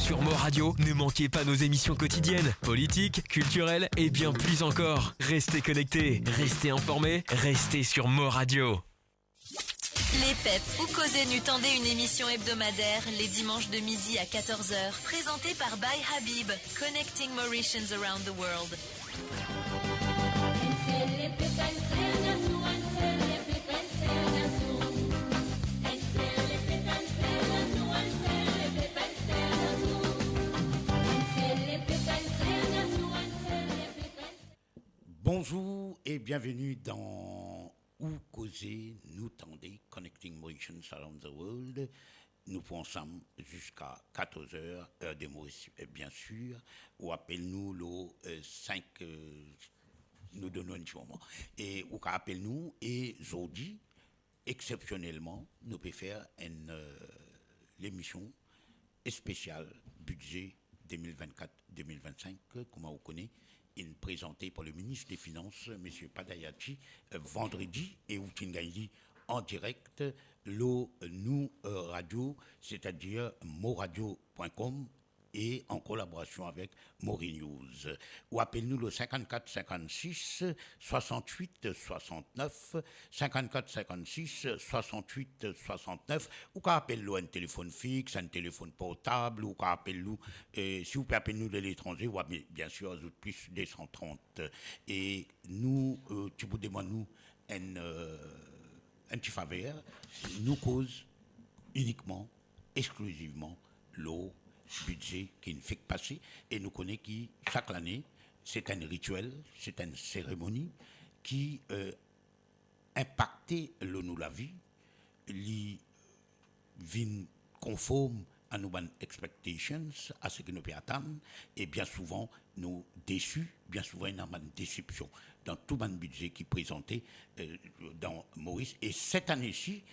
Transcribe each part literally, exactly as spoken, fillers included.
Sur Mo Radio, ne manquez pas nos émissions quotidiennes, politiques, culturelles et bien plus encore. Restez connectés, restez informés, restez sur Mo Radio. Les Pep, ou koze nou tande, une émission hebdomadaire les dimanches de midi à quatorze heures, présentée par By Habib, Connecting Mauritians around the world. Bonzour e bienveni dan Ou Koze Nou Tande, Connecting Mauritians Around the World. Nou pou ansam ziska katorz er, er de Moris, eh, bien sir. Ou apel nou lor, eh, sink, eh, nou donn ou enn ti moman. E ou ka apel nou, e zordi, exepsionelman, nou pe fer enn, eh, lemision espesial bidze de mil vennkat de mil vennsink, kouma ou kone, inn prezante par le minis de finans, misie Padayati, eh, vandredi, e ou ti gagn li an direk lor nou, eh, radio, setadir moradio pwin kom, e an kolaborasion avek Mori News. Ou apel nou lor sinkannkat sinkannsis swasannwit swasannef, sinkannkat sinkannsis swasannwit swasannef. Ou ka apel lor enn telefonn fix, enn telefonn portab, ou ka apel nou, eh, si ou pe apel nou de letranze, ou a bien, bien sir azout plis de san trant. E nou, eh, ti pou demann ou enn, eh, enn ti faver, nou koz inikman, exklizivman lor bidze ki finn fek pase, e nou kone ki sak lane, se enn ritiel, se enn seremoni ki, eh, inpakte lor nou lavi, li vinn konform a nou bann expectations, a seki nou pe atann, e bien souvan nou desi, bien souvan ena bann desepsion dan tou bann bidze ki prezante, eh, dan Moris. E set ane si,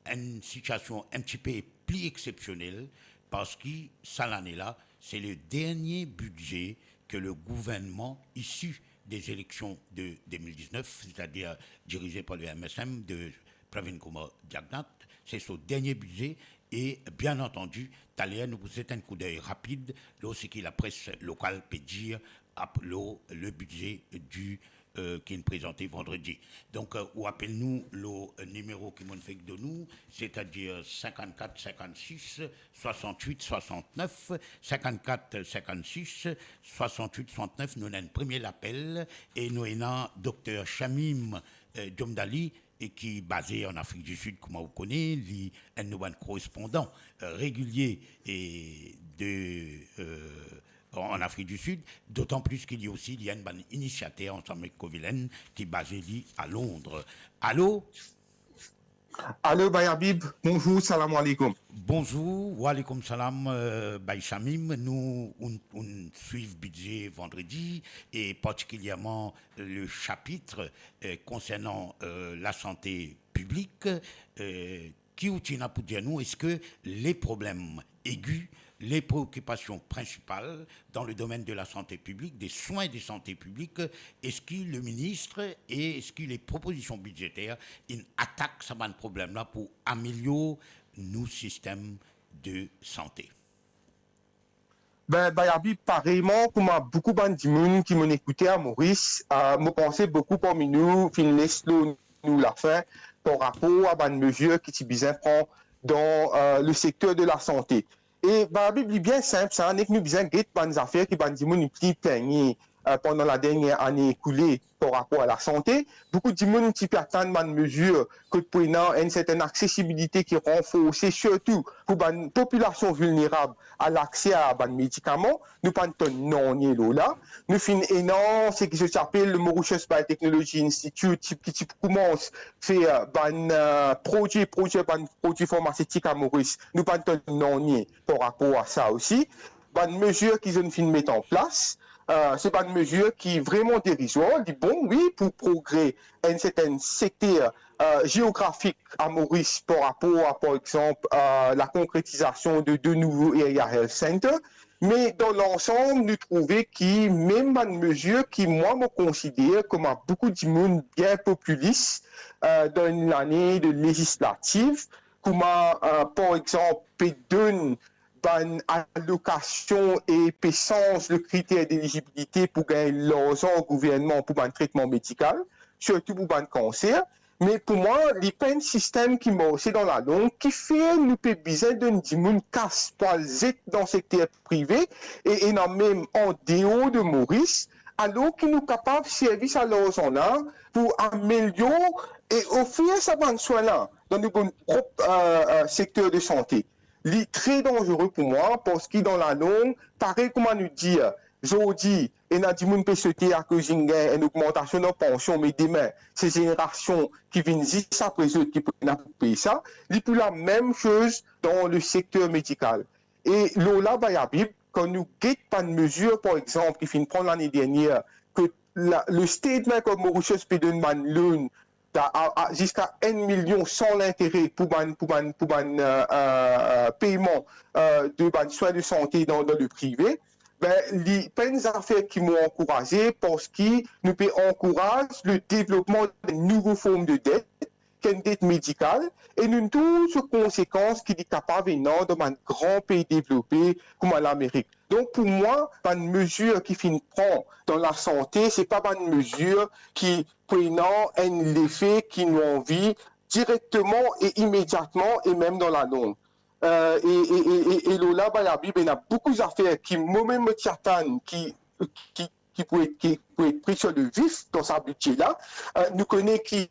enn sitiasion enn tipe pli exsepsionel, parski sa lane la, se le dernie bidze ke le gouvernman isi des eleksion de de mil diznef, setadir dirize par le M S M de Pravin Kumar Jagannath, se so dernie bidze. E bien antandi, taler nou pou zet enn koudey rapid lor seki lapres lokal pe dir ap-, lor le bidze di, eh, ki inn prezante vandredi. Donk, eh, ou apel nou lor, eh, nimero ki mo'nn fek donn ou, setadir sinkannkat sinkannsis swasannwit swasannef, sinkannkat sinkannsis swasannwit swasannef. Nou ena enn premie lapel e nou ena Dokter Shamim, eh, Jomdali, e ki baze an Afrik di Sid, kouma ou kone, li enn nou bann korespondan, eh, regilie e de, eh, an, an Afrik di Sid, dotan plis ki li osi, li enn bann inisiater ansam ek Covilen ki baze li a Londres. Alo? Alo, Bay Habib, bonzour, salam aleykoum. Bonzour, wa aleykoum salam, eh, Bay Shamim. Nou, ou'nn, ou'nn swiv bidze vandredi, e partikilierman le sapit, eh, konsernan, eh, lasante piblik, eh, ki ou ti ena pou dir nou, eski le problem egi, le preokipasion prinsipal dan le domenn de lasante piblik, de swin de sante piblik, eski le minis e eski le propozision bidzeter inn atak sa bann problem la pou amelior nou sistem de sante? Ben, Bay Habib, pareyman, kouma boukou bann dimoun ki mo'nn ekoute a Moris, eh, mo panse boukou parmi nou finn les lor nou lafin par rapor a bann mezir ki ti bizin pran dan, eh, le sekter de lasante. E, Bay Habib, li bien sinp sa, nek nou bizin get bann zafer ki bann dimoun inn pli pligne, eh, pandan ladernie ane ekoule par rapor a lasante. Boukou dimoun ti pe atann bann mezir kot pou ena enn sertenn aksesibilite ki ranforse, sirtou pou bann popilasion vilnerab, a lakse a bann medikaman. Nou pa'nn tann nanye lor la. Nou finn ena seki zot ti apel le Mauritius Biotechnology Institute, ki ti pou koumans fer, eh, bann, eh, prodwi, prodwir bann prodwi farmasetik a Moris. Nou pa'nn tann nanye par rapor a sa osi. Bann mezir ki zot finn met an plas, eh, se bann mezir ki vreman derizwar. Li bon, wi, pou progre enn sertenn sekter, eh, zeografik a Moris par rapor a, par exanp, eh, lakonkretizasion de de nouvo Area Health Center. Me dan lansam, nou trouve ki mem bann mezir ki mwa mo konsider kouma boukou dimoun bien popilis, eh, dan enn lane de lezislatif, kouma, eh, par exanp, pe donn bann alokasion e pe sanz le kriter delizibilite pou gagn larzan gouvernman pou bann tretman medikal, sirtou pou bann kanser. Me pou mwa, li pa enn sistem ki marse dan lalong, kifer nou pe bizin donn dimoun kas pou al zet dan sekter prive, e ena mem andeor de Moris, alor ki nou kapav servi sa larzan la pou amelior e ofrir sa bann swin la dan nou bann prop, euh, euh, sekter de sante. Li tre danzere pou mwa, parski dan lalong, parey kouma nou dir, zordi, ena dimoun pe sote akoz inn gagn enn ogmantasion dan pansion, me demin, se zenerasion ki vinn zis apre zot ki pou ena pou pey sa, li pou la mem soz dan le sekter medikal. E lor la, Bayabib, kan nou get bann mezir, par exanp, ki finn pran lane dernie, ke la, le State Bank of Mauritius pe donn bann loan a, a, a, ziska enn milion san lintere pou bann, pou bann, pou bann, euh, euh, euh, peyman, euh, de bann swin de sante dan, dan le prive, be, li pa enn zafer ki mo ankouraze, parski nou pe ankouraz le devlopman de nouvo form de det, ki enn det medikal, e nou trouv so konsekans ki li kapav ena dan bann gran pei devlope kouma Lamerik. Donk, pou mwa, bann mezir ki finn pran dan lasante, se pa bann mezir ki pou ena enn lefe ki nou anvi direkteman e imediatman e mem dan lalong. Euh, e, e, e, e, e lor la, Bayabib, ena boukou zafer ki momem mo ti atann ki, ki, ki pou et, ki pou et pri sir le vif dan sa bidze la. Euh, nou kone ki,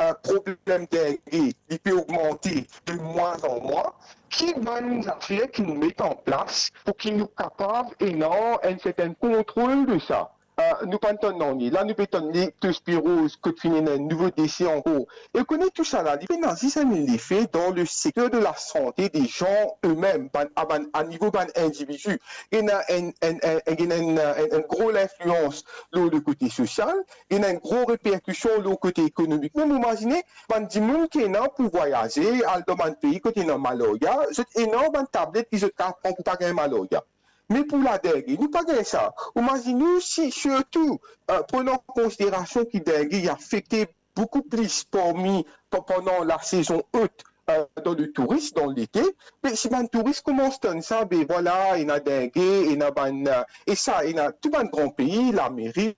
euh, problem dengue, li pe ogmante de mwa an mwa. Ki bann zafer ki nou met an plas pou ki nou kapav ena enn sertin kontrol de sa? Euh, nou pa tann nanye. La, nou pe tann leptospiroz, kot finn ena enn nouvo dese ankor. E kone tousala, li pena zis enn lefe dan le sekter de lasante de zan e mem, bann, a bann, a nivo bann individi. Ena enn, enn, enn, ena enn, enn, enn gro linflians lor le kote sosial, ena enn gro reperkision lor kote ekonomik. Me mo imazine, bann dimoun ki ena pou vwayaze, al dan bann pei kot ena malaria, zot ena bann tablet ki zot kapav pran pou pa gagn malaria. Me pou ladengue, nou pa gagn sa. Imazine ou si, sirtou, euh, pran an konsiderasion ki dengue, li afekte boukou plis parmi, pa-, pandan lasezon ot, euh, dan le touris, dan lete, me si bann touris koumans tann sa, be vwala, ena dengue, ena bann, euh, e sa, ena tou bann gran pei, Lamerik,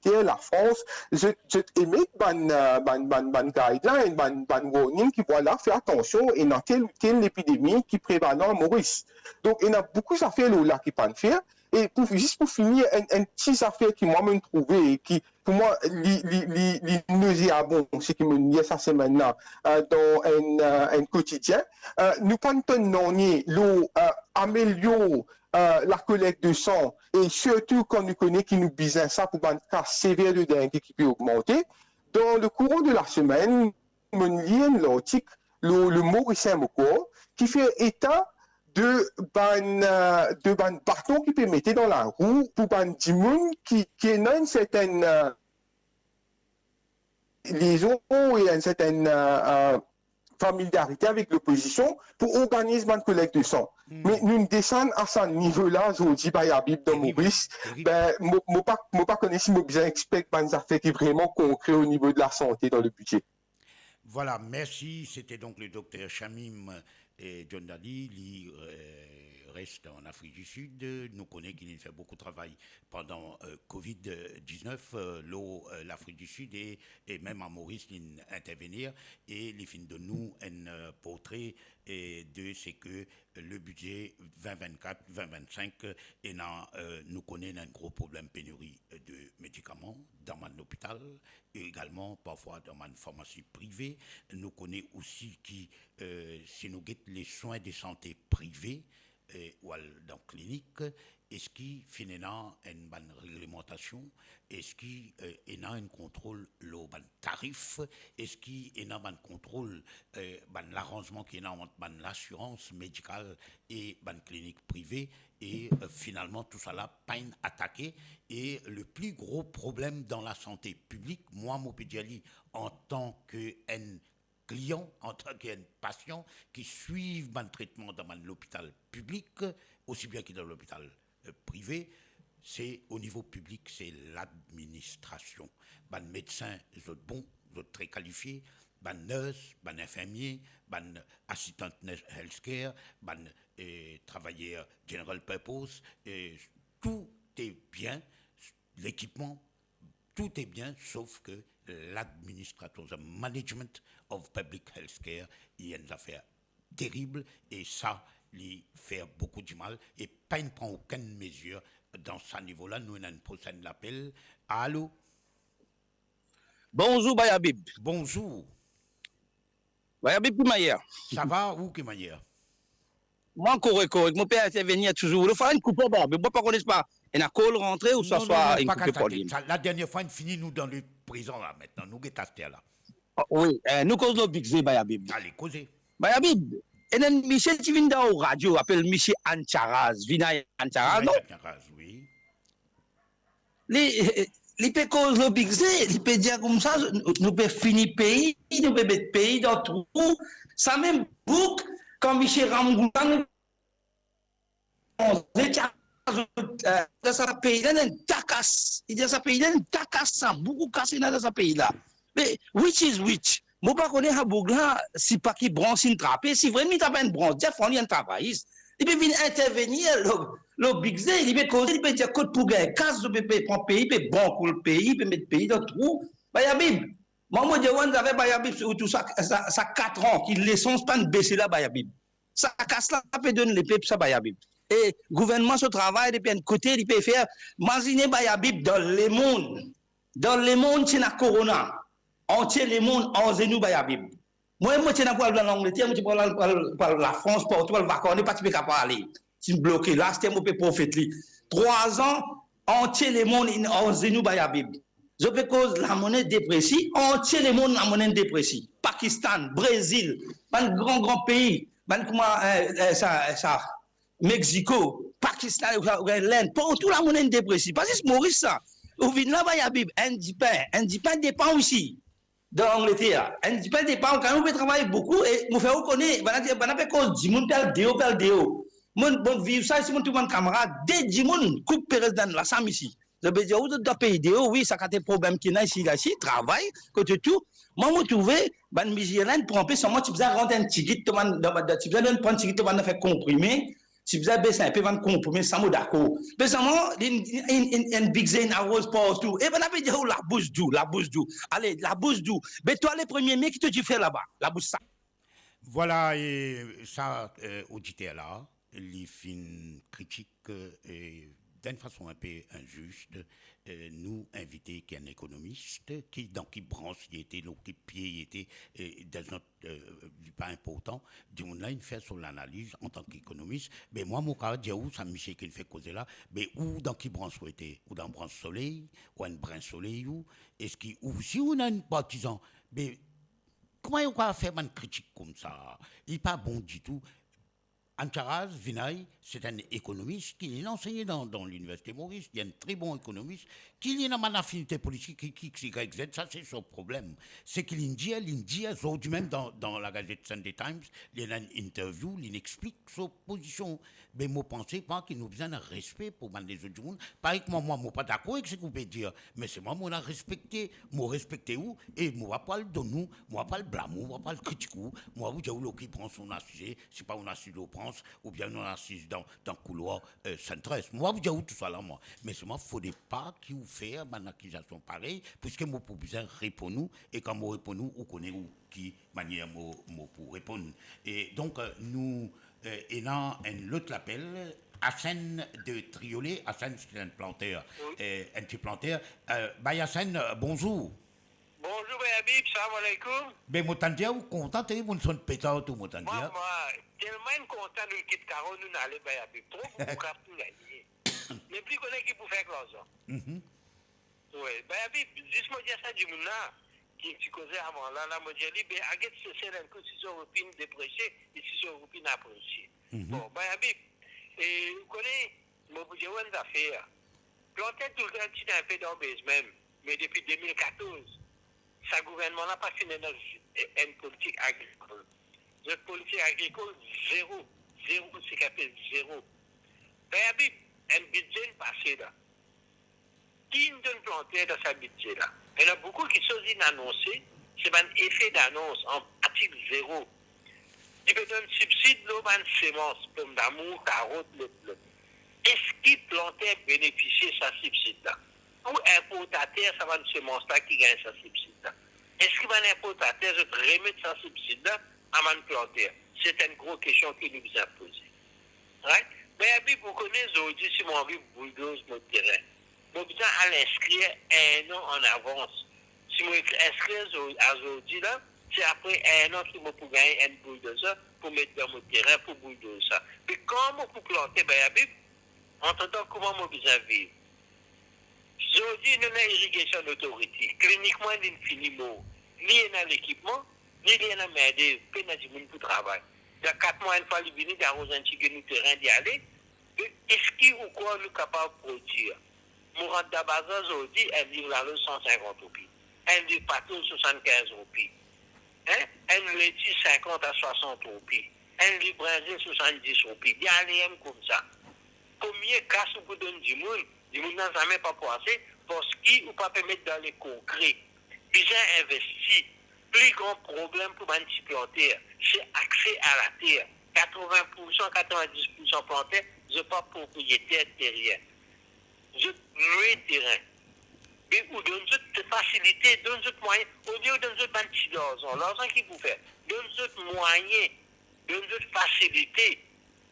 Lafrans, zot, zot emet bann, euh, bann, bann, bann guideline, bann, bann warning ki, vwala, fer atansion, ena tel ou tel lepidemi ki prevalan Moris. Donk, ena boukou zafer lor la ki pa'nn fer. E pou, zis pou fini, enn, enn ti zafer ki mwa, mo'nn trouve, ki, pou mwa, li, li, li, li nozeabon, seki mo'nn lir sa semenn la, euh, dan enn, euh, enn kotidien. Euh, nou pa'nn tann nanye lor, euh, amelior, euh, lakolet de san, e sirtou kan nou kone ki nou bizin sa pou bann ka sever de dengue ki pe ogmante. Dan le kouran de lasemenn, mo'nn lir enn lartik lor le Morisien Mo Kor ki fer eta de bann, euh, de bann baton ki pe mete dan larou pou bann dimoun ki, ki ena enn sertin, euh, liazon e enn sertin, euh, euh, familiarite avek lopozision pou organiz bann kolekt de san. Me nou desann a sa nivo la zordi, Bayabib, dan Moris. Be, mo, mo pa, mo pa kone si mo bizin expek bann zafer ki vreman konkre o nivo de lasante dan le bidze. Voilà, merci. C'était donc le docteur Shamim, euh, Djondali, li, euh, reste en Afrique du Sud. Nou kone ki li fer boukou travay pandan, euh, covid dix-neuf, euh, lor, euh, l'Afrique du Sud e, e mem a Moris, li intervenir e li finn donn nou enn, euh, portre, euh, de seki le bidze vingt vingt-quatre, vingt vingt-cinq, ena, euh, nou kone ena enn gro problem peneri, euh, de medikaman dan bann lopital, egalman parfwa dan bann farmasi prive. Nou kone osi ki, euh, si nou get le swin de sante prive, euh, ou al dan klinik, eski finn ena enn bann reglemantasion, eski, euh, ena enn kontrol lor bann tarif, eski ena bann kontrol, euh, bann laranzman ki ena ant bann lasirans medikal e bann klinik prive, e, euh, finalman, tousala pa'nn atake. E le pli gro problem dan lasante piblik, mwa, mo pe dir li antan ke enn klian, antan ki enn pasian ki swiv bann tretman dan bann lopital piblik, osi bien ki dan lopital, euh, prive, se o nivo piblik, se ladministrasion. Bann medsin, zot bon, zot tre kalifie, bann nurse, bann infirmie, bann assistant nurse healthcare, bann, eh, travayer general purpose, eh, tou te bien, lekipman, tou te bien, sof ke ladministrasion, the management of public healthcare, li enn zafer terib, e sa, li fer boukou dimal, e pa'nn pran okenn mezir dan sa nivo la. Nou ena enn prosin lapel. Alo? Bonzour, Bay Habib. Bonzour. Bay Habib, ki manier? Sa va, ou ki manier? Mwa korek, korek. Mo pe intervenir touzour. Lefwa inn koupe, Bay Habib. Mo pa kone, pa ena call rantre ouswa... Non, non, non, inn pa koupe kapav. Sa, la dernie fwa, inn fini, nou dan le prezan la, aster la. Nou get aster la. Ah, wi, eh, nou koz lor bidze, Bay Habib. Ale, koze. Bay Habib, ena enn misie ti vinn dan radio, apel misie Ancharaz, Vinay Ancharaz, non? Vinay Ancharaz, wi. Li, li pe koz lor bidze, li pe dir koumsa, nou, nou pe fini pei, nou pe met pei dan trou. Samem boug, kan misie Ramgoolam, eh, dan sa pei la, ena enn takas. Li dir sa pei la, ena enn takas, sa, boukou kas ena dan sa pei la. Me, which is which? Mo pa kone sa boug la, si pa ki brans li trape, si vremem li trap enn brans, dir fran li enn travayis. Li pe vinn intervenir lor, lor bidze, li pe koze, li pe dir kot pou gagn kas, zot pe, pe pran pei, pe bankoul pei, pe met pei dan trou. Bay Habib, mwa mo dir ou enn zafer, Bay Habib, sirtou sa, sa, sa kat an ki lesans pa'nn bese la, Bay Habib. Sa kas la pe donn lepep sa, Bay Habib. E gouvernman so travay, li pe enn kote, li pe fer, mazine, Bay Habib, dan lemond, dan lemond ti ena korona, antie lemond anzenou, Bay Habib. Mwa, mo ti ena pou al Langleter, mo ti pou al, al, al Lafrans, partou, al vakans, pa ti pe kapav ale. Ti bloke la, aster mo pe profit li. Trwa an, antie lemond inn anzenou, Bay Habib. Zot pe koz lamone depresi, antie lemond lamone depresi. Pakistan, Brezil, bann gran, gran pei, bann kouma, eh, eh, sa, eh, sa, Mexiko, Pakistan, ou, ou gagn Lenn, partou lamone depresi. Pa zis Moris sa. Ou vinn la, Bay Habib, enn dipin, enn dipin depann isi. Dan Langleter, enn dipin depann, kan ou pe travay boukou, e mo fer ou kone, bann la, bann la pe koz dimoun pe al deor, pe al deor. Mo, mo viv sa isi, mo trouv bann kamarad, de dimoun koup perez dan lasam isi. Zot pe dir, ou zot dan pei deor, wi, sa kate problem ki ena isi, la, isi, travay, kote tou. Mwa, mo trouve, bann misie la, inn pran pe, selman ti bizin rant enn tigit, to bann, dan, dan, ti bizin donn, pran tigit, to bann fer konprime, ti bizin bes inpe bann konprime, sa mo dakor. Me selman, li, li, li, li, enn bidze inn aroz partou. E bann la pe dir, oh, labous dou, labous dou. Ale, labous dou. Me twa, le premie me, ki to ti fer laba? Labous sa. Vwala, e sa, eh, oditer la, li finn kritik, eh, dan enn fason inpe inzis, eh, nou invite ki enn ekonomis, ki, dan ki brans li ete, lor ki pie li ete, eh, does not, eh, li pa inportan. Dimoun la inn fer so lanaliz antan ki ekonomis. Me mwa, mo kapav dir ou, sa misie ki inn fer koze la, me ou dan ki brans ou ete? Ou dan brans Soley, ou enn brin Soley ou? Eski ou osi ou ena enn partizan? Me kouma ou kapav fer bann kritik koumsa? Li pa bon ditou. Ancharaz Vinay, se enn ekonomis ki li ansegne dan, dan Liniversite Moris, li enn tre bon ekonomis, ki li ena bann afinite politik, ki, ki, ki, ki, sa se so problem. Seki li'nn dir, li'nn dir, zordi mem dan, dan lagazet Sunday Times, li ena enn interview, li'nn explik so pozision. Me mo panse pa ki nou bizin respe pou bann lezot dimoun. Parey kouma mwa, mo pa dakor ek seki ou pe dir, me selman mo ena respekte, mo respekte ou, e mo pa pou al donn ou, mo pa pou al blam ou, mo pa pou al kritik ou, mo pa pou dir ou lor ki brans ou asize, si pa ou asiz lor brans, oubien ou asiz dan, dan koulwar, eh, Centre. Mo pa pou dir ou tousala, mwa. Me selman, fode pa ki ou fer bann akizasion parey, piske mo pou bizin reponn ou, e kan mo reponn ou, ou kone ou ki manier mo, mo pou reponn. E donk, eh, nou, eh, ena enn lot lapel, Hassan de Triolet. Hassan, se enn planter, wi, eh, enn ti planter. Eh, Bay Hassan, eh, bonzour. Bonzour, Bay Habib, salam aleykoum. Be, mo tann dir ou kontan, te ou sonn petar tou, mo tann dir. Mwa, mwa, telman enn kontan nou kit karo, nou ale, Bay Habib. Tro pou koup nou gagne. Me pli kone ki pou fer larzan. Mhm. Wi, Bay Habib, zis mo dir sa dimoun la, ki ti koze avan la, la, mo dir li, be, aget Sesel enn kou, si so roupi inn deprese, e si so roupi inn apresie. Mhm. Bon, Bay Habib, e, ou kone, mo pou dir ou enn zafer. Planter toultan ti ena inpe darbez mem, me depi de mil katorz, sa gouvernman la pa finn ena enn politik agrikol. Zot politik agrikol, zero, zero, seki apel zero. Bay Habib, enn bidze inn pase la. Ki inn donn planter dan sa bidze la? Ena boukou kiksoz inn anonse, Se bann efe danons an artik zero. Li pe donn sibsid lor bann semans, pomdamour, karot, lot, lot. Eski planter benefisie sa sibsid la? Ou inportater sa bann semans la ki gagn sa sibsid la? Eski bann inportater zot remet sa sibsid la a bann planter? Se enn gro kestion ki nou bizin poze. Right? Me Habib, ou kone zordi, si mo anvi bouldoz mo terin, mo bizin al inskrir enn an an avans. Si mo ek-, inskrir zor-, azordi la, se apre enn an ki mo pou gagn enn bouldozer pou met dan mo terin pou bouldoz sa. Me kan mo pou plante, Bay Habib, antretan, kouma mo bizin viv? Zordi, nou ena Irrigation Authority. Klinikman, linn fini mor. Ni ena lekipman, ni li ena mindev, pena dimoun pou travay. Dan kat mwa, enn fwa li vini, li aroz enn tigit nou terin, li ale. Me eski ou krwar nou kapav prodir? Mo rant dan bazar zordi, enn liv lalo san sinkant roupi, enn liv pato swasann-kinz roupi, hein? Enn leti sinkant a swasant roupi, enn liv brinzel swasann-dis roupi. Li ale enn koumsa. Komie kas ou pou donn dimoun? Dimoun la zame pa pou ase, parski ou pa pe met dan le konkre. Bizin investi. Pli gran problem pou bann ti planter, se akse a later. Katrovin poursan, katrevin-dis poursan planter, zot pa propriyeter terin. Zot lwe terin. Me ou donn zot fasilite, donn zot mwayin. Olie ou donn zot bann ti larzan, larzan ki pou fer? Donn zot mwayin, donn zot fasilite,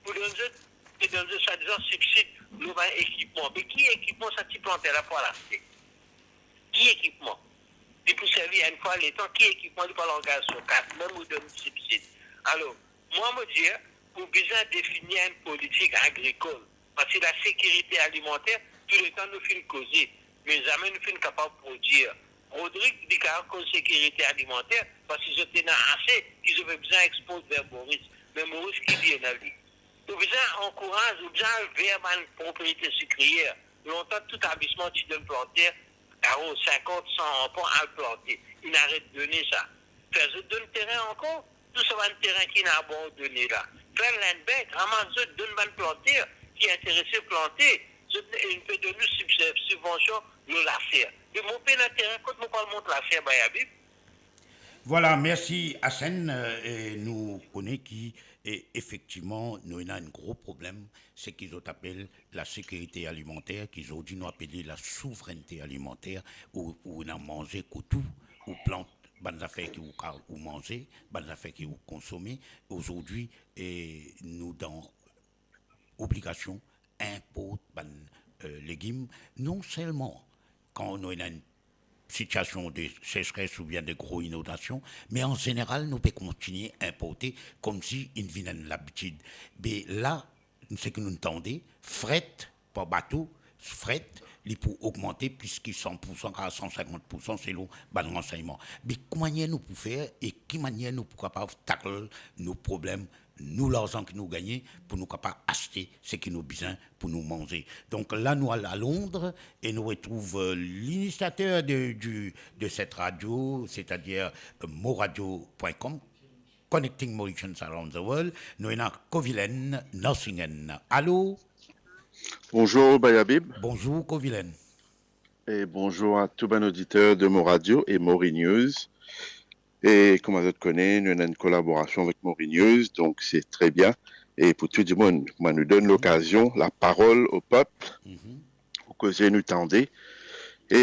pou donn zot, e donn zot swadizan sibsid lor bann ekipman. Me ki ekipman sa ti planter la pou al aste? Ki ekipman? Li pou servi enn fwa letan, ki ekipman? Li pou al angaz so kas, mem ou donn sibsid. Alor, mwa mo dir, ou bizin defini enn politik agrikol, parski lasekirite alimanter, touletan nou finn koze, me zame nou finn kapav prodir. Rodrig, li kapav koz sekirite alimanter, parski zot ena ase ki zot pe bizin export ver Moris. Me Moris ki li ena li? Ou bizin ankouraz, ou bizin al ver bann propriete sikriyer. Lontan, tou etablisman ti donn planter, karo, sinkant, san arpan, al plante. Inn aret done sa. Fer zot donn terin ankor, tou sa bann terin ki inn abandone la. Fer land bank, ramas zot, donn bann planter ki interese plante. Zot inn pe donn nou sib-, sibvansion lor laser. Me mo pena terin, kot mo pou al mont laser, Bay Habib? Vwala, mersi Hassan. E, nou kone ki, e, efektivman, nou ena enn gro problem, seki zot apel lasekirite alimanter, ki zordi nou apele lasouvernte alimanter, ou, ou ena manze kot ou, ou plant bann zafer ki ou ka, ou manze, bann zafer ki ou konsome. Ozordi, e, nou dan obligasion inport bann, e, legim, non selman kan nou ena enn sitiasion de sesres oubien de gro inondasion, me an zeneral, nou pe kontigne inporte koumsi inn vinn enn labitid. Be la, seki nou tande, fret par bato, fret, li pou ogmante plis ki san poursan, kar san sinkant poursan, selon bann ransegnman. Be ki manier nou pou fer e ki manier nou pou kapav tackle nou problem, nou larzan ki nou gagne, pou nou kapav aste seki nou bizin pou nou manze. Donk la, nou al a Londres e nou retrouv, e, l'initiateur de, du, de cette radio, c'est-à-dire, e, moradio point com, Connecting Mauritians Around the World. Nou ena Kovilen Nothingen. Alo? Bonzour, Bay Habib. Bonzour, Kovilen. E bonzour a tou bann oditer de Mo Radio e Mori News. E kouma zot kone, nou ena enn kolaborasion avek Mori News, donk se tre bien. E pou tou dimoun, kouma nou donn lokazion, laparol o pep, mhm, pou koze nou tande. E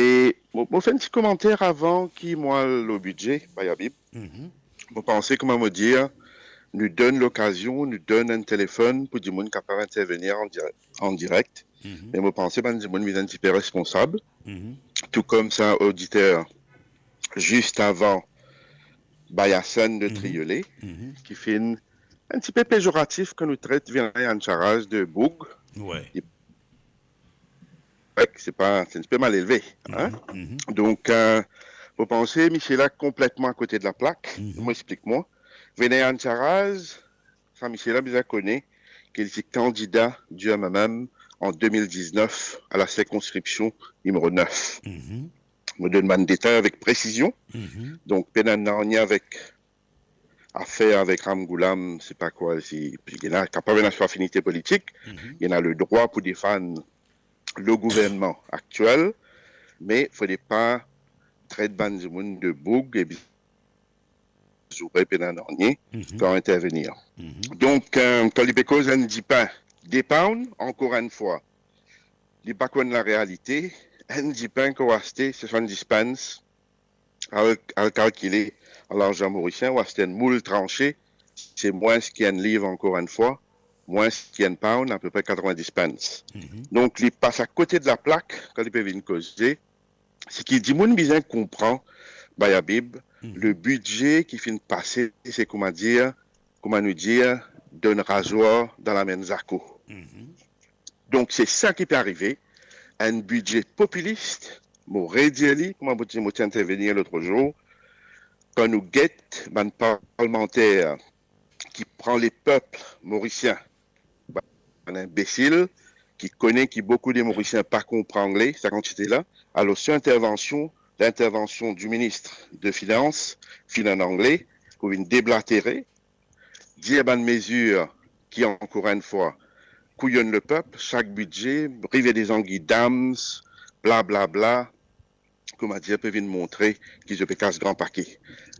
mo, mo fer enn ti komanter avan ki mo al lor bidze, Bay Habib. Mhm. Mo panse, kouma mo dir, nou donn lokazion, nou donn enn telefonn pou dimoun kapav intervenir an dire-, an direk. Mhm. Me mo panse bann dimoun bizin enn tipe responsab. Mhm. Tou koumsa oditer, zis avan, Bay Hassan de, mhm, Triolet, mhm, ki finn enn tipe pezoratif kan nou tret Vinay Ancharaz de boug. Wi. Ek se pa, se enn tipe malelve, hein? Mhm, mhm. Donk, e, mo panse misie la konpletman akote de laplak. Mhm. Mo explik mwa. Vinay Ancharaz, sa misie la bizin kone ki li ti kandida du M M M an de mil diznef a la sirkonskripsion nimero nef. Mhm. Mo donn bann detay avek presizion. Mhm. Donk, pena nanye avek afer avek Ramgoolam, se pa kwa, si, li ena, kapav ena so afinite politik, mhm, li ena ledrwa pou defann le gouvernman aktiel, me fode pa tret bann dimoun de boug e zoure, pena nanye, kan intervenir. Donk, eh, kan li pe koz enn dipin de pound, ankor enn fwa, li pa konn larealite, enn dipin ki ou aste swasanndis pence, al, al kalkile an larzan morisien, ou aste enn moul transe, se mwins ki enn liv, ankor enn fwa, mwins ki enn pound, apepre katrevindis pence. Donk, li pas akote de laplak kan li pe vinn koze. Seki dimoun bizin konpran, Bayabib, le bidze ki finn pase, se, kouma dir, kouma nou dir, donn razwar dan lame zako. Donk, se sa ki pe arive, enn bidze popilis, mo redir li, kouma mo ti, mo ti intervenir lotro zour, kan nou get bann parlmanter ki pran lepep morisien, bann inbesil, ki kone ki boukou de Morisien pa konpran angle, sa kantite la, alor so intervansion, l'intervention du ministre de Finances, finn an angle, pou vinn deblatere, dir bann mezir ki, ankor enn fwa, kouyonn lepep, sak bidze, rive de zangiy dams, bla, bla, bla, kouma dir, pe vinn montre ki zot pe kas gran pake.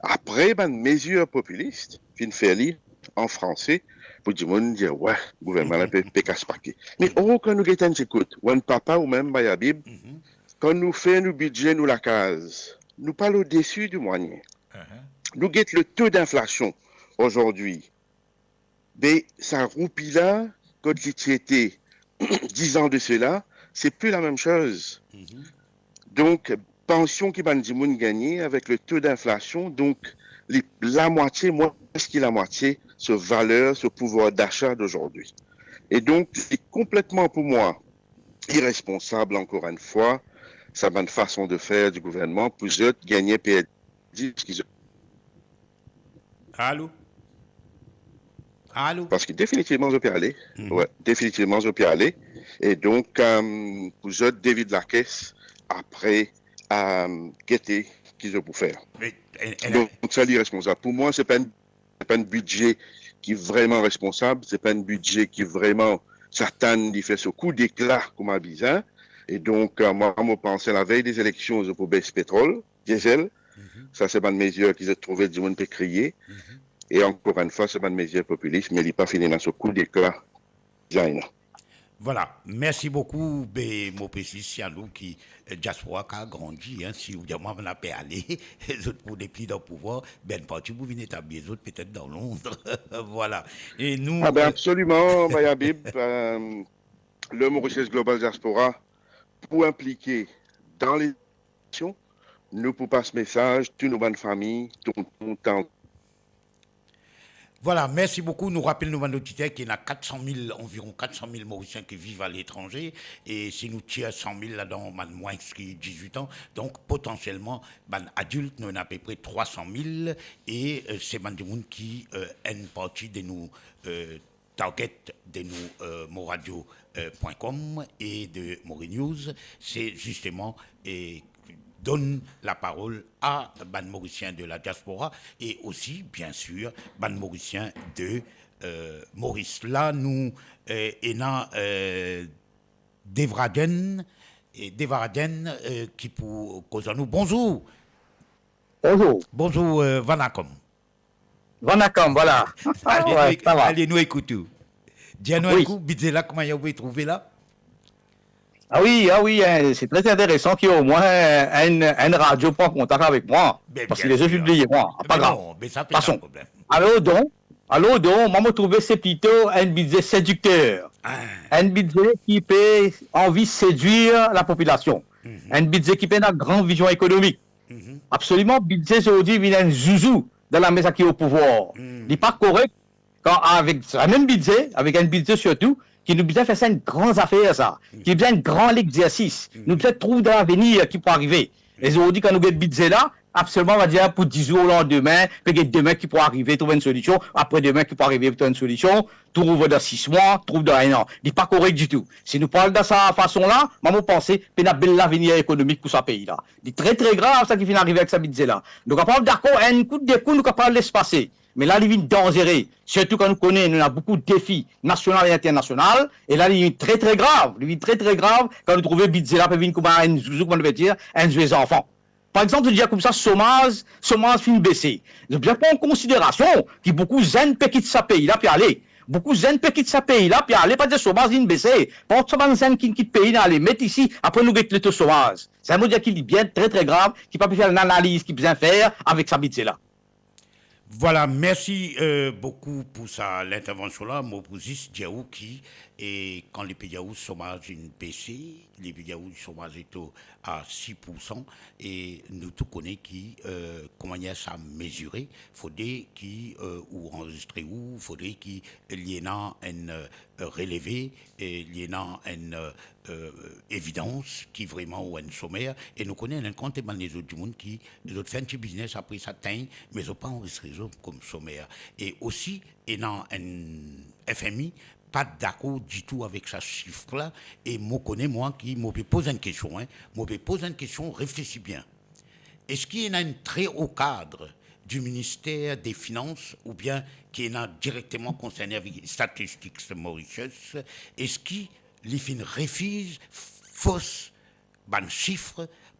Apre, bann mezir popilis finn fer li an franse pou dimoun dir, "Wey, gouvernman la pe, pe kas pake." Me, oh, kan nou get enn ti kout, ou enn papa ou mem, Bayabib, kan nou fer nou bidze nou lakaz, nou pa lor desi di mwayin. Nou get le to dinflasion azordi. Be sa roupi la, kot li ti ete dix ans de cela, c'est plus la même chose. Donk, pansion ki bann dimoun gagne avek le to dinflasion, donk, li lamwatie, mwins ki lamwatie so valer, so pouvwar dasa dozordi. E donk, se konpletman pou mwa iresponsab, ankor enn fwa, sa bann fason de fer di gouvernman pou zot gagne perdi, eskiz Alo? Alo? Parski definitivman zot pe ale. Wi, definitivman zot pe ale. E donk, eh, pou zot devid lakes, apre, eh, gete ki zot pou fer. Donk, sa li responsab. Pou mwa, se pa enn, se pa enn bidze ki vreman responsab, se pa enn bidze ki vreman sa tann li fer so kou dekla kouma bizin. E donk, eh, mwa, mo panse lavey de zeleksion, zot pou bes petrol, diesel. Sa se bann mezir ki zot trouve dimoun pe kriye. E ankor enn fwa, se bann mezir popilis, me li pa finn ena so kou dekla bizin ena. Vwala, mersi boukou, be mo pe sir si anou ki, eh, diaspora ka grandi, en, si ou dir mwa, mwa pe ale, zot pou nepli dan pouvwar, be enn parti pou vinn etablir zot petet dan Londres. Vwala. E nou, ah ben, eh, absoliman, Bayabib, eh, le Mauritius Global Diaspora pou inplike dan les nou pou pas mesaz tou nou bann fami, tonton, tanti. Vwala, mersi boukou. Nou rapel nou bann oditer ki ena kat san mil, anviron kat san mil Morisien ki viv aletranze, e si nou tir san mil ladan bann mwins ki dizwit an, donk potansielman bann adilt, nou ena apepre trwa san mil, e, eh, se bann dimoun ki, eh, enn parti de nou, eh, target de nou, eh, moradio, eh, point com e de Mori News, se zisteman, eh, donn laparol a bann Morisien de la diaspora e osi, bien sir, bann Morisien de, eh, Moris. La, nou, eh, ena, eh, Devraden, e Devraden, eh, ki pou koz ar nou. Bonzour. Bonzour. Bonzour, eh, Vanakom. Vanakom, vwala. Ale, nou ek-, ale, nou ekout ou. Dir nou enn kou, bidze la, kouma ou pe trouve la? Ah wi, ah wi, hein, se tre interesan ki omwin enn, enn radio pran kontak avek mwa, parski lezot pibliye mwa, pa grav. Pason. Alor donk, alor donk, mwa mo trouve se plito enn bidze sedikter. Enn bidze ki pe anvi sedwir lapopilasion. Enn bidze ki pena gran vizion ekonomik. Absoliman, bidze zordi vinn enn zouzou dan lame sa ki o pouvwar. Li pa korek kan avek sa mem bidze, avek enn bidze sirtou, ki nou bizin fer sa enn gran zafer sa, ki bizin enn gran legzersis. Nou bizin trouv dan lavenir ki pou arive. E zordi kan nou get bidze la, absoliman, va dir pou dizour, landime, pe get dime ki pou arive, trouv enn solision, apre dime ki pou arive, trouv enn solision, trouv dan sis mwa, trouv dan enn an. Li pa korek ditou. Si nou pou al dan sa fason la, mwa mo panse pena bel lavenir ekonomik pou sa pei la. Li tre, tre grav sa ki finn arive avek sa bidze la. Nou kapav dakor enn kou, de kou, nou kapav les pase. Me la, li vinn danzere. Sirtou kan nou kone nou ena boukou defi nasional e internasional. E la, li vinn tre, tre grav. Li vinn tre, tre grav kan nou trouve bidze la pe vinn kouma enn zouzou, kouma nou pe dir, enn zwe zanfan. Par exanp, zot dir koumsa, somaz, somaz finn bese. Zot bizin pran an konsiderasion ki boukou zenn pe kit sa pei la, pe ale. Boukou zenn pe kit sa pei la, pe ale, pa dir somaz finn bese. Pran sa bann zenn ki kit pei la, ale met isi, apre nou get leto somaz. Sa mo dir ki li bien, tre, tre grav, ki pa pe fer enn analiz ki bizin fer avek sa bidze la. Vwala, mersi, euh, boukou pou sa lintervansion la. Mo pou zis dir ou ki, e, kan li pe dir ou somaz inn bese, li pe dir ou somaz leto a sis pou san, e nou tou kone ki, euh, kouma sa mezire, fodre ki, euh, ou anrezistre ou, fodre ki li ena enn, euh, releve, e li ena enn, euh, euh, evidans ki vreman ou enn somer, e nou kone enn kantite bann lezot dimoun ki zot fer enn ti biznes, apre sa tegn, me zot pa anrezistre zot kom somer. E osi, ena enn F M I pa dakor ditou avek sa sif la, e mo kone mwa ki mo pe poz enn kestion, en, mo pe poz enn kestion, reflesi bien. Eski ena enn tre o kad di Minister de Finans oubien ki ena direkteman konserne avek Statistics Mauritius, eski li finn refiz fos bann sif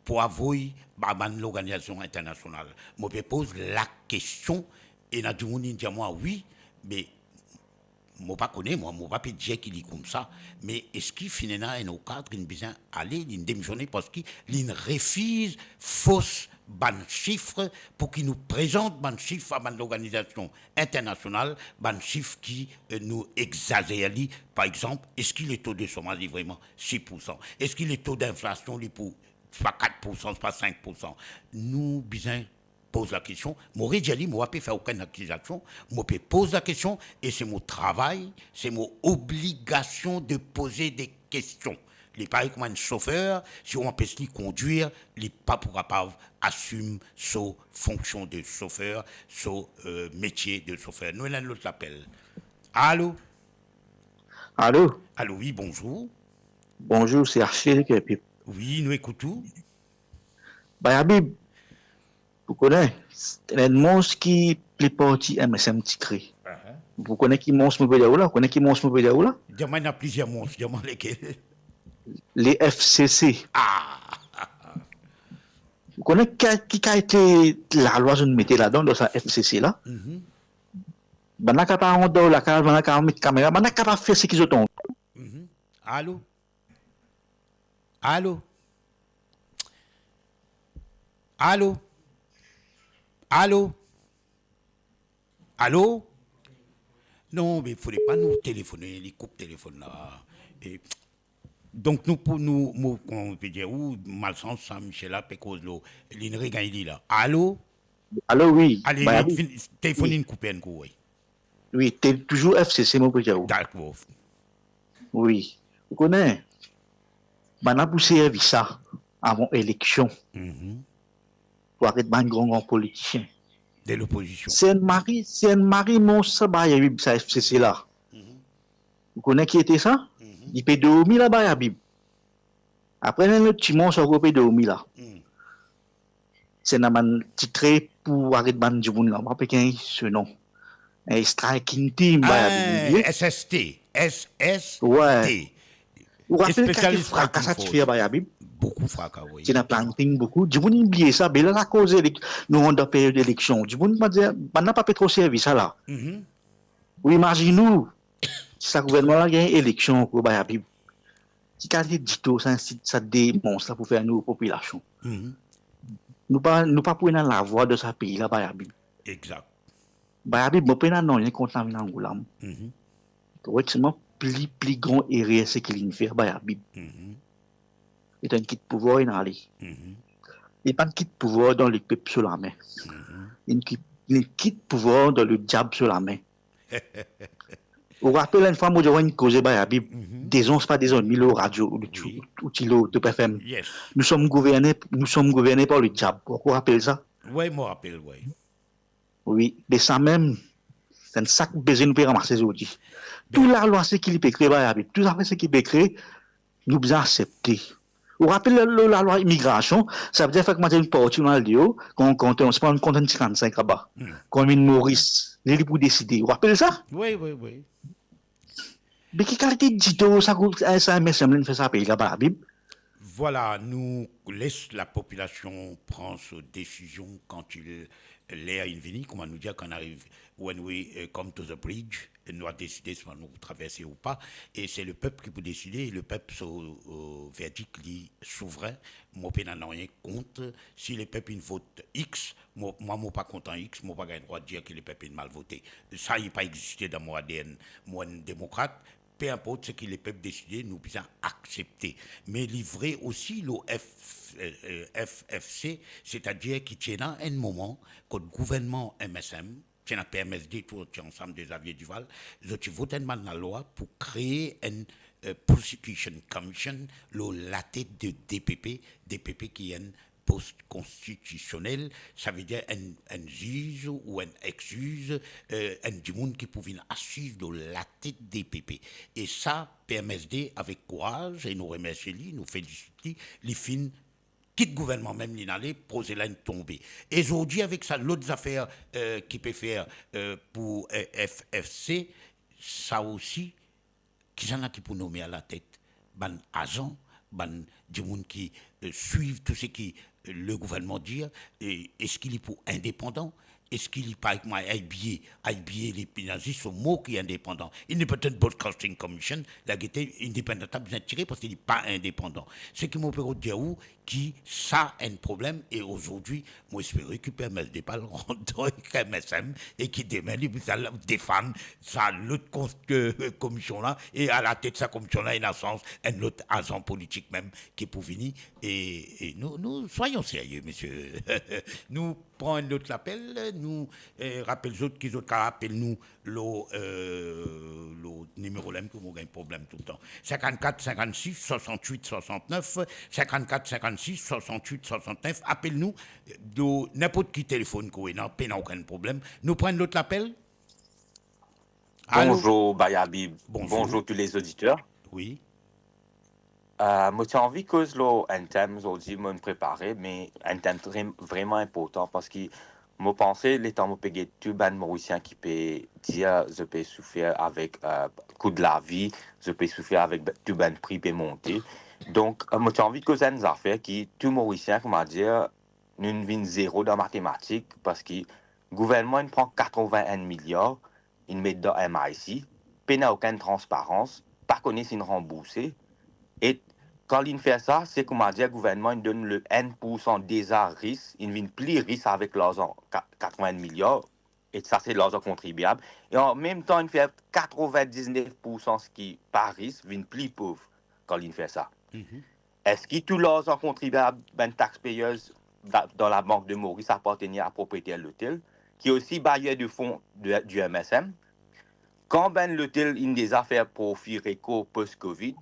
pou avoy ba bann lorganizasion internasional? Mo pe poz lakestion, ena dimoun inn dir mwa, wi, me mo pa kone, mwa, mo pa pe dir ki li koumsa, me eski finn ena enn o kad ki'nn bizin ale, li'nn demisone parski li'nn refiz fos bann sif pou ki nou prezant bann sif a bann lorganizasion internasional, bann sif ki, eh, nou exazer li? Par exanp, eski leto de somaz li vreman sis pou san? Eski leto dinflasion li pou swa kat pou san, swa sink pou san? Nou bizin poz lakestion. Mo redir li, mo pa pe fer okenn akizasion, mo pe poz lakestion, e se mo travay, se mo obligasion de poze de kestion. Li parey kouma enn sofer, si ou anpes li kondwir, li pa pou kapav asim so fonksion de sofer, so, euh, metie de sofer. Nou ena enn lot lapel. Alo? Alo? Alo, wi, bonzour. Bonzour, se Achille ki epip. Wi, nou ekout ou. Bay Abib, ou kone, enn mons ki pli parti M S M ti kre. Aha. Ou kone ki mons mo pe dir ou la? Ou kone ki mons mo pe dir ou la? Dir mwa, ena plizier mons, dir mwa lekel? Le F C C. Ah! Ou kone ki, ki kalite lalwa zot mete ladan, dan sa F C C la? Mhm. Bann la kapav rant dan lakaz, bann la kapav met kamera, bann la kapav fer seki zot anvi. Mhm. Alo? Alo? Alo? Alo? Alo? Non, me fode pa nou telefone, li koup telefonn la. E, donk nou pou nou, mo, kouma mo pe dir ou, malsans sa misie la pe koz lor, li'nn regagn li la. Alo? Alo, wi. Ale, Bay Abib. Fin, telefonn inn koupe enn kou, wi. Wi, te touzour F C C, mo pe dir ou. Dakor. Wi. Ou kone, bann la pou servi sa avan eleksion. Mhm. Pou aret bann gran gran politisien. De lopozision. Si enn mari, si enn mari mons sa Bay Abib, sa F C C la. Mhm. Ou kone ki ete sa? Mhm. Li pe dormi la, Bay Abib. Apre, enn lot ti mons ankor pe dormi la. Mhm. Se ena bann titre pou aret bann dimoun la, mo pa pe gagn so nom. Eh, striking team, Bay Abib, ah, S S T, S S T. Wi. Ou rapel ki fraka sa ti fer, Bay Abib? Boukou fraka, wi. Ti ena planting boukou. Dimoun inn bliye sa, be la lakoz elek-, nou rant dan period eleksion. Dimoun pa dir, bann la pa pe tro servi sa la. Mhm. Ou imazinn ou, si sa gouvernman la gagn eleksion ankor, Bay Abib, ki kalite dito sa, sa de mons la pou fer nou popilasion? Mhm. Nou pa, nou pa pou ena lavwa dan sa pei la, Bay Abib. Exact. Bay Abib, mo pena nanye kont lavil Angola, mwa. Mhm. Korek, selman pli, pli gran erer seki li'nn fer, Bay Abib. Mhm. Li tann kit pouvwar, inn ale. Mhm. Li pa'nn kit pouvwar dan lepep so lame. Mhm. Li'nn kit, li'nn kit pouvwar dan lediab so lame. Ou rapel enn fwa mo dir ou enn koze, Bay Abib, mhm, dezan, pa dezan, mi lor radio, ou, mhm, ou ti lor Top F M. Yes. Nous sommes gouvernés, nous sommes gouvernés par le diable. Ou rapel sa? Wi, mo rapel, wi. Wi, be sa mem, se enn sak beze nou pe ramase zordi. Tou lalwa seki li pe kre, Bay Abib, tou zafer seki pe kre, nou bizin aksepte. Ou rapel la, la, lalwa imigrasion, savedir fek manz enn parti, nou al deor, kan, kan, se pa kont enn ti kannsink laba. Hmm. Kan vinn Moris, li, li pou deside. Ou rapel sa? Wi, wi, wi. Me ki kalite dito sa, sa M S M la inn fer sa pei la, Bay Abib? Vwala, nou les lapopilasion pran so desizion kan ler inn vini, kouma nou dir, kan ariv, when we, eh, come to the bridge, nou a deside swa nou traverse ou pa, e se lepep ki pou deside, e lepep so, eh, verdik li souvrin, mo pena nanye kont, si lepep inn vot X, mo, mwa mo pa kontan X, mo pa gagn drwa dir ki lepep inn mal vote. Sa, li pa existe dan mo A D N, mo enn demokrat, pe inport seki lepep deside, nou bizin aksepte. Me li vre osi lor F, eh, eh, F F C, setadir ki ti ena enn moman kot gouvernman M S M, ti ena P M S D, tou ti ansam de Xavier Duval, zot ti vot enn bann lalwa pou kree enn, eh, prosecution commission lor latet de D P P, D P P ki enn post konstitisionel, savedir enn, enn ziz ou enn ex-ziz, eh, enn dimoun ki pou vinn asiz lor latet D P P. E sa, P M S D avek kouraz, e nou remersie li, nou felisit li, li finn kit gouvernman mem, linn ale, proze la inn tonbe. E zordi avek sa lot zafer, eh, ki pe fer, eh, pou, eh, F F C, sa osi, kisannla ki pou nome alatet? Bann azan, bann dimoun ki, eh, swiv tou seki, eh, le gouvernman dir, e eski li pou indepandan? Eski li pa ek mwa I B A? I B A, li pena zis so mo ki indepandan. Independent Broadcasting Commission, la gete, indepandan ta bizin tire parski li pa indepandan. Seki mo pe dir ou ki sa enn problem, e ozordi, mo espere ki P M S D pa rant dan ek M S M e ki demin li pou al defann sa lot kons-, eh, komisyon la, e alatet sa komisyon la, ena sans enn lot azan politik mem ki pou vini, e, e nou, nou, soyon serye, misie. Nou pran enn lot lapel, nou, eh, rapel zot ki zot kav apel nou lor, eh, lor nimero la mem, ki mo gagn problem toultan. Sinkannkat, sinkannsis, swasannwit, swasantnef, sinkannkat, sinkannsis, swasannwit, swasantnef. Apel nou, eh, lor ninport ki telefonn ki ou ena, pena okenn problem. Nou pran enn lot lapel. Alo? Bonzour, Bayabib. Bonzour. Bonzour tous les auditeurs. Wi. Eh, mo ti anvi koz lor enn tem zordi mo'nn prepare, me enn tem tre, vreman inportan, parski mo panse letan mo pe get tou bann Morisien ki pe dir zot pe soufer avek, eh, kou de lavi, zot pe soufer avek b-, tou bann pri pe monte. Donk, eh, mo ti anvi koz enn zafer ki tou Morisien, kouma dir, nou vinn zero dan matematik, parski gouvernman inn pran katrovin-enn miliar, inn met dan M I C, pena okenn transparans, pa kone si inn ranbourse. E kan linn fer sa, se kouma dir gouvernman inn donn le enn poursan deza ris, inn vinn pli ris avek larzan ka-, katrovin miliar, e sa se larzan kontribiab. E an mem tan, inn fer katrovin-diznef poursan seki pa ris vinn pli pov kan linn fer sa. Mhm. Eski tou larzan kontribiab bann taxpayers da-, dan Labank de Moris apartenir a propriyeter lotel, ki osi bayer de fon de, di M S M? Kan bann lotel inn deza fer profi rekor post-Covid,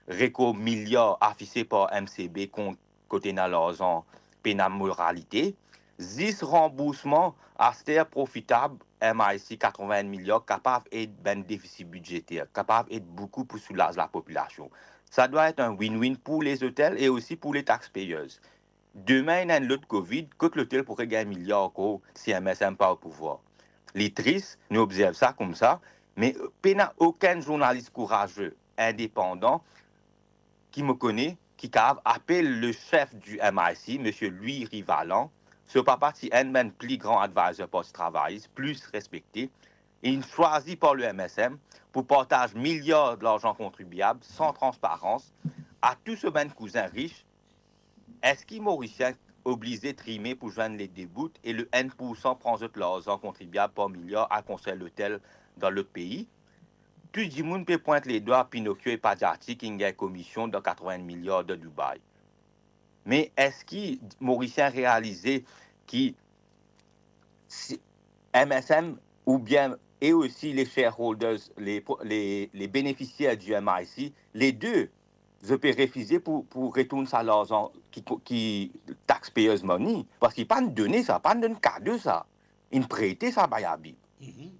rekor miliar afise par M C B kont kot ena larzan pena moralite, zis ranboursman aster profitab M I C katrovin-enn miliar kapav ed bann defisi bidzeter, kapav ed boukou pou soulaz lapopilasion. Sa dwa et enn win-win pou lezotel e osi pou le taxpayers. Demin ena enn lot Covid, kot lotel pou regagn miliar ankor si M S M pa o pouvwar? Li tris, nou obzerv sa koumsa, me pena okenn zournalis kouraze, indepandan, ki mo kone, ki kapav apel le sef di M I C, misie Louis Rivalan, so papa ti enn bann pli gran advisor Parti Travayis, plis respekte, e inn swazir par le M S M pou partaz miliar larzan kontribiab san transparans a tou so bann kouzin ris. Eski Morisien oblize trime pou zwenn le de bout e le enn poursan pran zot larzan kontribiab par miliar al konstrir lotel dan lot pei? Tou dimoun pe pwint ledwa Pinokio e Padyati ki inn gagn komisyon dan katrovin miliar dan Dubai. Me eski Morisien realize ki si M S M oubien, e osi le shareholders, le pro-, le, le benefisier di M I C, le de, zot pe refize pou, pou retourn sa larzan ki ko-, ki taxpayers money, parski pa'nn done sa, pa'nn donn kado sa, inn prete sa Bayabib. Mhm.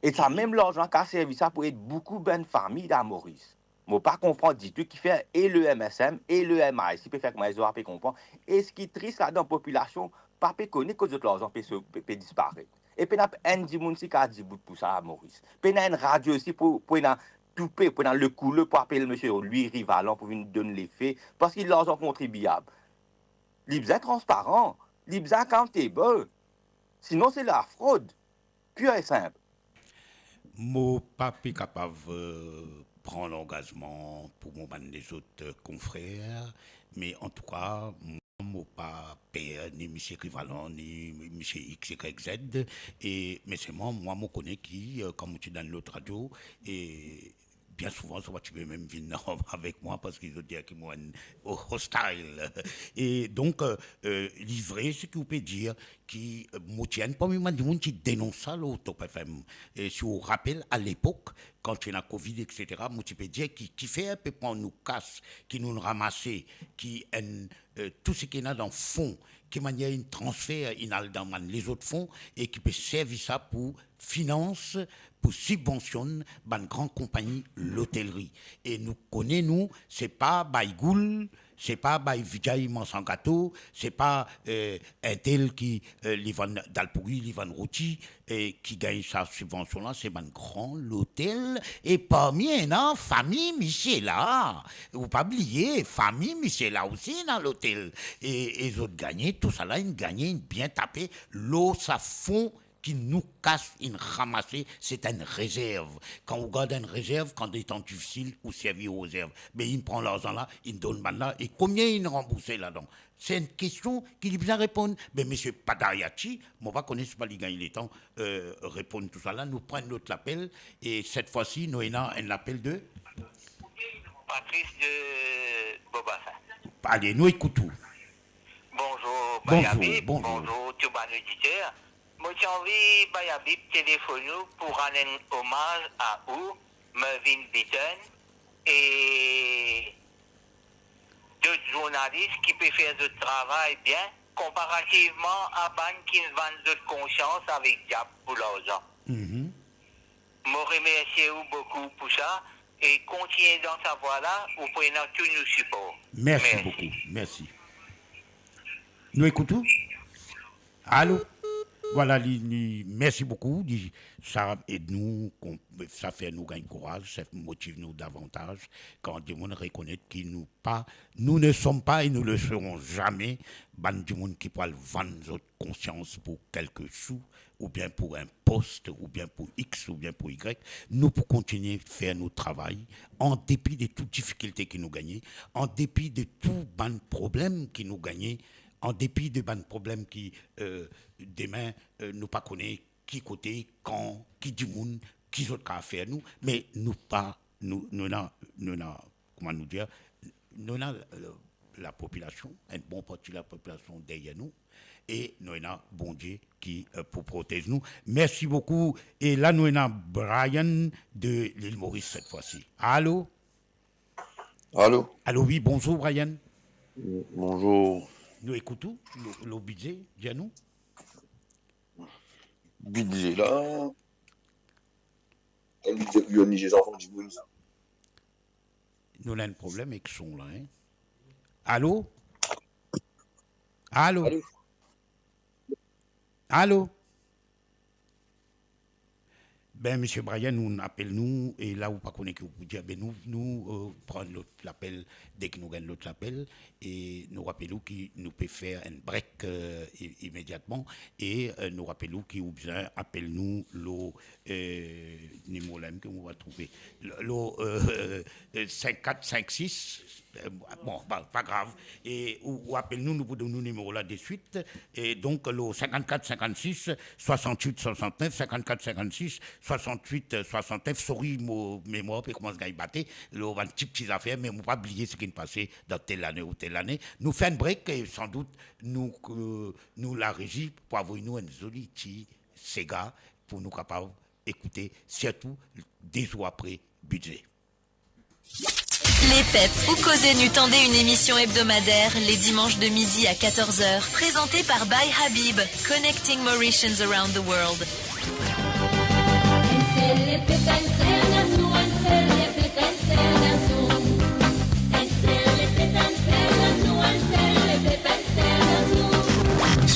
E sa mem larzan kapav servi sa pou ed boukou bann fami dan Moris. Mo pa konpran ditou kifer e le M S M e le M I C pe fer kouma zot pa pe konpran. E seki tris ladan, popilasion pa pe kone kot zot larzan pe so-, pe, pe disparet. E pena enn dimoun si kapav dibout pou sa Moris. Pena enn radio si pou, pou ena toupe, pou ena lekoule pou apel misie Louis Rivalan pou vinn donn lefe, parski larzan kontribiab. Li bizin transparan, li bizin accountable. Sinon, se lafrod, pir e sinp. Mo pa pe kapav, eh, pran langazman pou mo bann lezot, eh, konfrer, me antouka, mwa, mo pa per ni misie Rivalan, ni misie X Y Z, e, me selman, mwa, mo kone ki, eh, kan mo ti dan lot radio, e, bien souvan, zot pa ti pe mem vinn avek mwa, parski zot dir ki mo enn hostile. E donk, eh, eh, li vre seki ou pe dir, ki, eh, mo ti enn parmi bann dimoun ti denons sa lor Top F M. E si ou rapel, alepok, kan ti ena Covid, et cetera, mo ti pe dir ki, kifer pe pran nou kas ki nou ramase, ki enn, eh, tou seki ena dan fon, ki manier inn transfer, inn al dan bann lezot fon, e ki pe servi sa pou finans, pou sibvansionn bann gran konpagni lotelri. E nou kone nou, se pa Baigul, se pa Baivijay manz an gato, se pa, eh, entel ki, eh, li vann dalpouri, li vann roti, eh, ki gagn sa sibvansion la, se bann gran lotel. E parmi ena fami misie la, ou pa bliye, fami misie la osi ena lotel. E, e zot gagne, tousala inn gagne, inn bien tape lor sa fon ki nou kas inn ramase, se enn rezerv. Kan ou gard enn rezerv, kan letan difisil, ou servi o rezerv. Me inn pran larzan la, inn donn bann la, e komie inn ranbourse ladan? Se enn kestion ki li bizin reponn. Me misie Padayati, mo pa kone si pa li gagn letan, eh, reponn tousala. Nou pran lot lapel, e set fwa si, nou ena enn lapel de Patrice de Bobassin. Ale, nou ekout ou. Bonzour, Bayabib. Bonzour, bonzour. Bonzour, tou bann oditer. Mo ti anvi, Bayabib, telefonn ou pou rann enn omaz a ou, Mervyn Bitton, e dot zournalis ki pe fer zot travay bien, konparativman a bann ki vann zot konsians avek diab pou larzan. Mhm. Mo remersie ou boukou pou sa e kontigne dan sa vwa la, ou pou ena tou nou sipor. Mersi boukou, mersi. Nou ekout ou? Alo? Vwala, li, li, mersi boukou, li, sa ed nou, kon-, sa fer nou gagn kouraz, sa motiv nou davantaz, kan dimoun rekonet ki nou pa, nous ne sommes pas et nous ne serons jamais bann dimoun ki pou al vann zot konsians pou kelke sou, oubien pou enn pos, oubien pou X, oubien pou Y. Nou pou kontigne fer nou travay, an depi de tou difikilte ki nou gagne, an depi de tou bann problem ki nou gagne, an depi de bann problem ki, eh, demin, eh, nou pa kone ki kote, kan, ki dimoun, ki zot kapav fer nou, me nou pa, nou, nou ena, nou ena, kouma nou dir, nou ena, eh, lapopilasion, enn bon parti lapopilasion deryer nou, e nou ena Bondie ki, eh, pou protez nou. Mersi boukou. E la, nou ena Brian de Lil Moris set fwa si. Alo? Alo? Alo, wi, bonzour, Brian. Bonzour. Nou ekout ou, lor, lor bidze, dir nou. Bidze la. Enn bidze pou zot niz zanfan dimoun sa. Nou ena enn problem ek son la, hein. Alo? Alo? Alo? Alo? Ben, misie Brian, ou apel nou, e la ou pa kone ki ou pou dir, ben nou, nou, eh, pran lot lapel, deki nou gagn lot lapel, e nou rapel ou ki nou pe fer enn break, eh, i-, imediatman, e, eh, nou rapel ou ki ou bizin apel nou lor, eh, nimero la mem ki mo pa trouve. Lor, eh, eh, sink kat sink sis, eh, bon, pa, pa grav. E ou, ou apel nou, nou pou donn nou nimero la deswit. E donk, lor sink kat sink sis, swasant-wit swasant-nef, sink kat sink sis, swasant-wit swasant-nef, sorry, mo memwar pe koumans gagn bate, lor bann ti, ti zafer, me mo pa bliye seki inn pase dan tel lane ou tel lane. Nou fer enn break, e sandout nou, eh, nou larezi pou avoy nou enn zoli ti sega pou nou kapav ekoute, sirtou de zour apre bidze. Lepep, ou koze nou, tande, une émission hebdomadaire les dimanches de midi à quatorze heures, présentée par By Habib, connecting Mauritians around the world.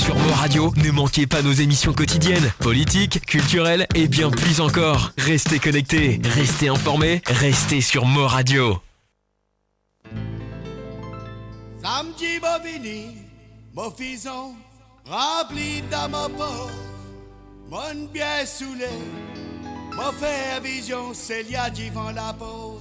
Sur Mo Radio, ne manquez pas nos émissions quotidiennes, politiques, culturelles et bien plus encore. Restez connectés, restez informés, restez sur Mo Radio. Samdi mo vini, mo fizon ranpli dan mo pos, monn bien soule, mo fer vizion, Selia divan laport.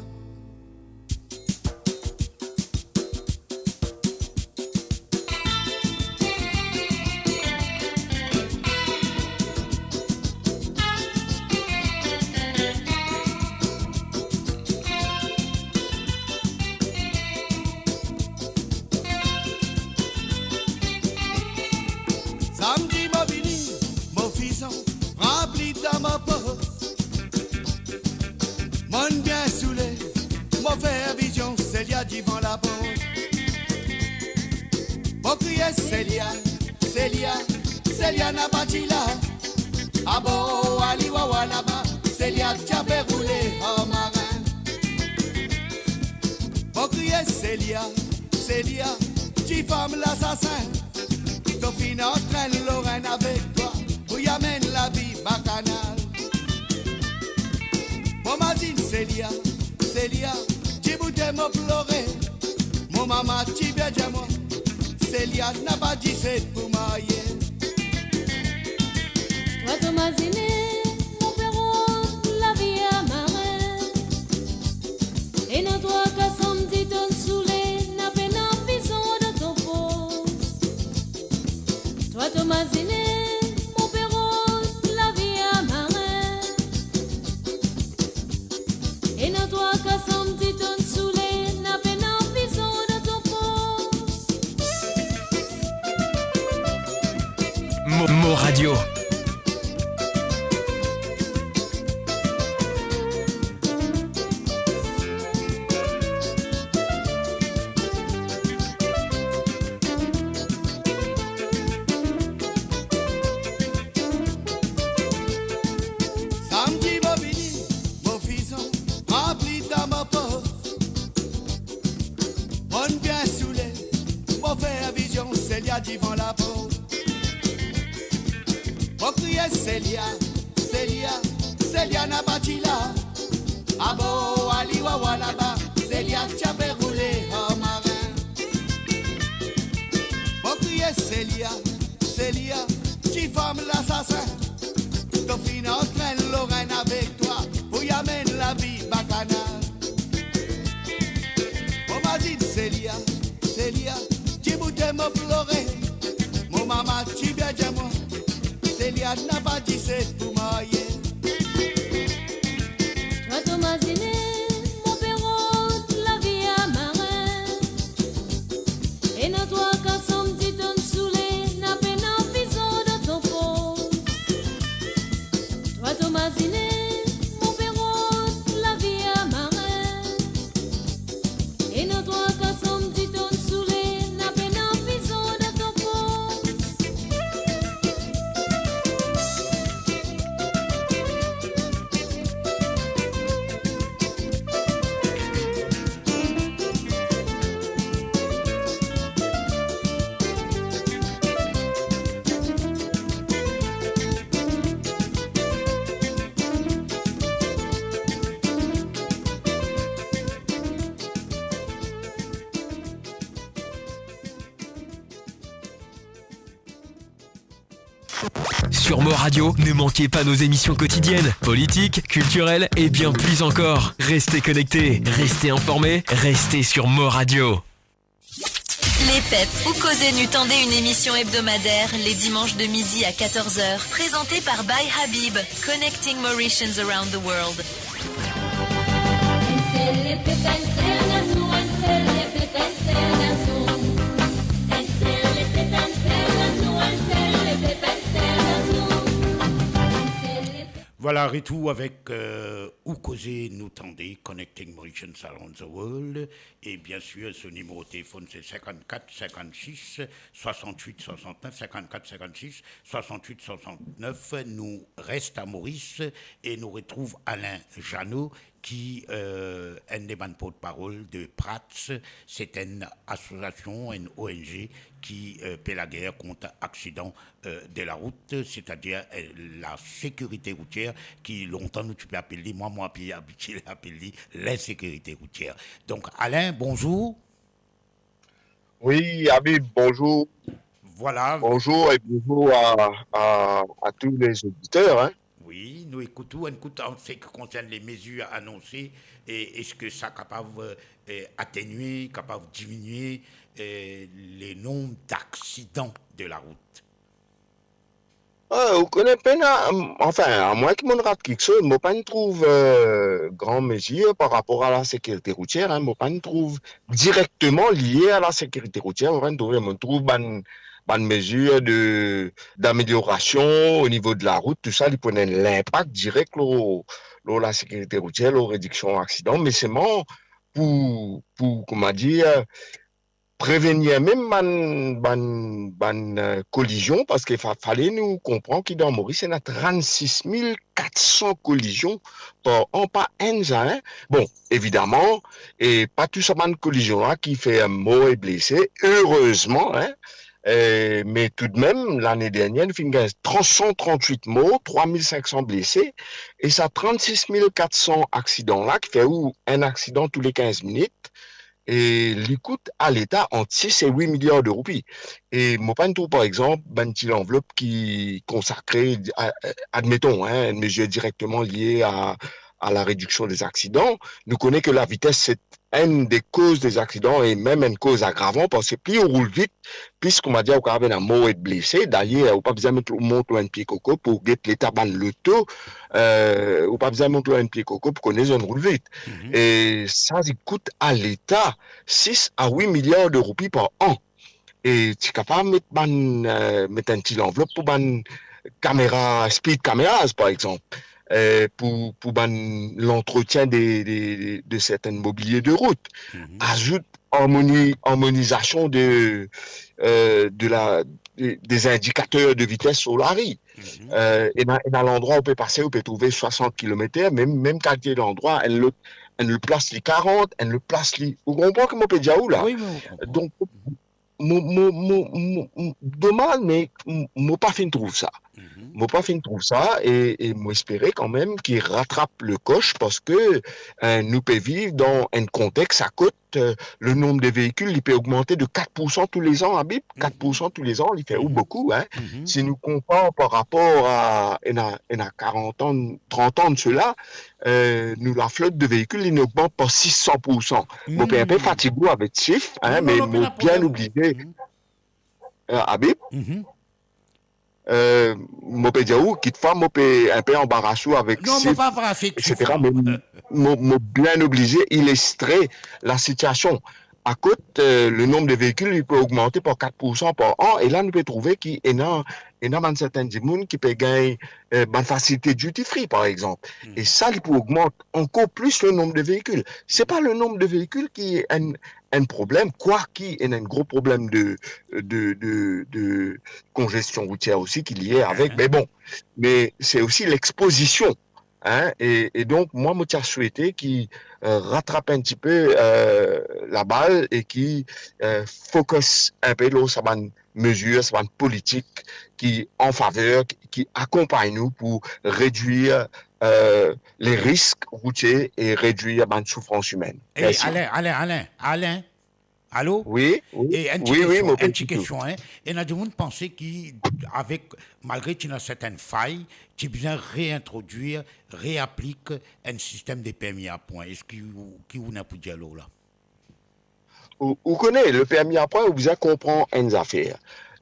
Samdi mo vini, mo fizon ranpli dan mo pos, monn bien soule, mo fer vizion, Selia divan laport. Mo kriye, Selia, Selia, Selia napa ti la. Abor Aliwawa laba, Selia ti ape roule ar marin. Mo kriye, Selia, Selia, tifam lasasin, to finn antrenn Lorenn avek twa pou amenn lavi bakanal. Mo mazinn Selia, Selia, dibout mo plore. Mo mama ti bien dir mwa, Selia napa diset pou marye. Twa to mazine, mo pe rod lavi a marin. Ena twa kas samdi tonn soule, na pena fizon dan to pos. Twa to mazine, mo pe rod lavi a marin. Ena twa kas samdi tonn soule, na pena fizon dan to pos. Mo, Mo Radio. Samdi mo vini, mo fizon ranpli dan mo pos. Monn bien soule, mo fer vizion, Selia divan laport. Mo kriye, Selia, Selia, Selia napa ti la. Abor Aliwawa laba, Selia ti ape roule ar marin. Mo kriye, Selia, Selia, tifam lasasin, to finn antrenn Lorenn avek twa pou amenn lavi bakanal. Mo mazinn Selia, Selia, dibout mo plore. Mo mama ti bien dir mwa, Selia napa diset pou marye. Twa to mazine, mo pe rod lavi a marin. Ena twa kas samdi tonn soule, na pena fizon dan to pos. Twa to mazine, mo pe rod lavi a marin. Ena twa kas samdi tonn soule, na pena fizon dan to pos. Sur Mo Radio, ne manquez pas nos émissions quotidiennes, politiques, culturelles et bien plus encore. Restez connectés, restez informés, restez sur Mo Radio. Les Pep, ou koze nou tande, une émission hebdomadaire les dimanches de midi à quatorze heures, présentée par By Habib, Connecting Mauritians around the world. Voilà, retour avec, euh, Ou koze nou tande, Connecting Mauritians Around the World. Et bien sûr, son numéro de téléphone, c'est cinquante-quatre cinquante-six soixante-huit soixante-neuf, cinquante-quatre cinquante-six soixante-huit soixante-neuf. Nou reste à Maurice et nous retrouve Alain Jeannot ki, euh, enn de bann portparol de PRATS, se enn asosiasion, enn O N G ki, euh, pe lager kont aksidan, euh, de larout, setadir, euh, lasekirite routier, ki lontan nou ti pe apel li, mwa, mo abitie apel li lensekirite routier. Donk, Alain, bonzour. Wi, Habib, bonzour. Vwala. Bonzour e bonzour a, a, a tou lezoditer, hein. Wi, nou ekout ou, enn kout an se ki konsern le mezir anonse, e eski sa kapav, eh, atenue, kapav diminie, eh, le nonb daksidan de larout? Ah, ou kone pena, anfin, amwin ki mo'nn rat kiksoz, mo pa'nn trouv, euh, gran mezir par rapor a lasekirite routier, hein, mo pa'nn trouv direkteman lie a lasekirite routier, mo pa'nn trouve, mo'nn trouv bann, bann mezir de, d'ameliorasion o nivo de larout, tou sa, li pou ena enn linpak direk lor, lor lasekirite routier, lor rediksion aksidan, me selman pou, pou, kouma dir, prevenir mem bann, bann, bann, euh, kolizion, parski fa-, fale nou konpran ki dan Moris, ena trannsis mil kat san kolizion par an, pa enn sa, hein. Bon, evidaman, e pa tou sa bann kolizion la ki fer mor e blese, erezman, hein. Eh, me toudmem, lane dernier, nou finn gagn tran-, san trannwit mor, trwa mil sink san blese, e sa trannsis mil kat san aksidan la, ki fer ou enn aksidan toule kinz minit, e li kout a Leta ant sis e wit miliar de roupi. E mo pa'nn trouv, par exanp, bann ti lanvlop ki konsakre, a-, a-, admeton, hein, enn mezir direkteman lie a, a la rediksion de zaksidan. Nou kone ke lavites, se enn de koz de zaksidan e mem enn koz agravan, parski pli ou roul vit, plis, kouma dir, ou kapav ena mor e blese. Dayer, ou pa bizin mont, mont lor enn pie koko pou get leta bann loto. Eh, ou pa bizin mont lor enn pie koko pou kone zot inn roul vit. Mhm. E sa, li kout a Leta sis a wit miliar de roupi par an. E ti kapav met bann, eh, met enn ti lanvlop pou bann kamera, speed cameras, par exanp, eh, pou, pou bann lantretien de, de, de, de sertenn mobilie de rout. Mhm. Azout armoni-, armonizasion de, eh, de la, de, de zindikater de vites lor lari. Mhm. Eh, ena, ena landrwa ou pe pase, ou pe trouve swasant kilometer, mem, mem kalite landrwa, enn lot, enn lot plas li karant, enn lot plas li, ou konpran ki mo pe dir ou la? Wi, wi, mo konpran. Donk, mo, mo, mo, mo, mo, domaz, me mo, mo pa finn trouv sa. Mhm. Mo pa finn trouv sa e, e mo espere kanmem ki ratrap lekos parski, eh, nou pe viv dan enn kontex akot, eh, le nonb de veikil, li pe ogmante de kat poursan toulezan, Habib. Mhm. Kat poursan toulezan, li fer ou boukou, hein. Mhm. Si nou konpar par rapor a, ena, ena karant an, trant an de sela, eh, nou laflot de veikil, li ogmante par sis san poursan. Mo pe inpe fatige avek sif, hein, me mo bien oblize. Eh, Habib? Mhm. Eh, mo pe dir ou, kitfwa mo pe inpe anbaras ou avek sif, etsetera, me mo, mo bien oblize ilestre lasitiasion. Akot, eh, le nonb de veikil, li pe ogmante par kat poursan par an, e la nou pe trouve ki ena, ena bann sertenn dimoun ki pe gagn, eh, bann fasilite duty free, par exanp. Mhm. E sa, li pou ogmant ankor plis le nonb de veikil. Se pa le nonb de veikil ki enn, enn problem, kwaki ena enn gro problem de, de, de, de konzestion routier osi ki lie avek, me bon, me se osi lexpozision, hein, e, e donk, mwa, mo ti a swete ki, eh, ratrap enn tipe, eh, labal e ki, eh, focus inpe lor sa bann mezir, sa bann politik ki an faver, ki, ki akonpagn nou pou redwir, eh, le risk routier e redwir bann soufrans imenn. Mersi. Alain, Alain, Alain, Alain. Alo? Wi, wi, wi, wi, mo pe ekout ou. E enn ti kestion, enn ti kestion, hein. Ena dimoun panse ki avek, malgre ti ena sertenn fay, ti bizin reintrodwir, reaplik enn sistem de permi a pwin. Eski ou, ki ou ena pou dir lor la? Ou, ou kone, le permi a pwin, ou bizin konpran enn zafer.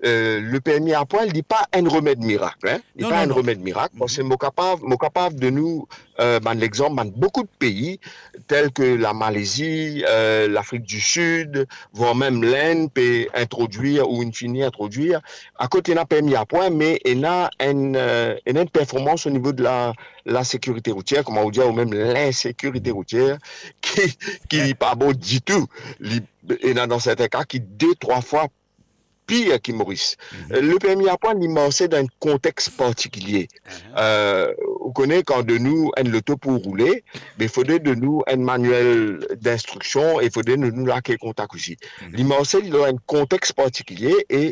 Eh, le permi a pwin, li pa enn remed mirak, hein. Li pa enn remed mirak, parski mo kapav, mo kapav donn ou, eh, bann lexanp, bann boukou de pei, tel ke la Malezi, eh, Lafrik di Sid, vwar mem Lenn pe introdwir ou inn fini introdwir. Akot ena permi a pwin, me ena enn, eh, ena enn performans o nivo de la, lasekirite routier, kouma ou dir, ou mem lensekirite routier, ki, ki pa bon ditou. Li, ena dan serten ka ki de, trwa fwa pir ki Moris. Mhm. Eh, le permi a pwin, li marse dan enn kontex partikilie. Mhm. Eh, ou kone, kan donn ou enn loto pou roule, be fode donn ou enn manuel d'instruction e fode donn ou lakle kontak osi. Li marse, li dan enn kontex partikilie e,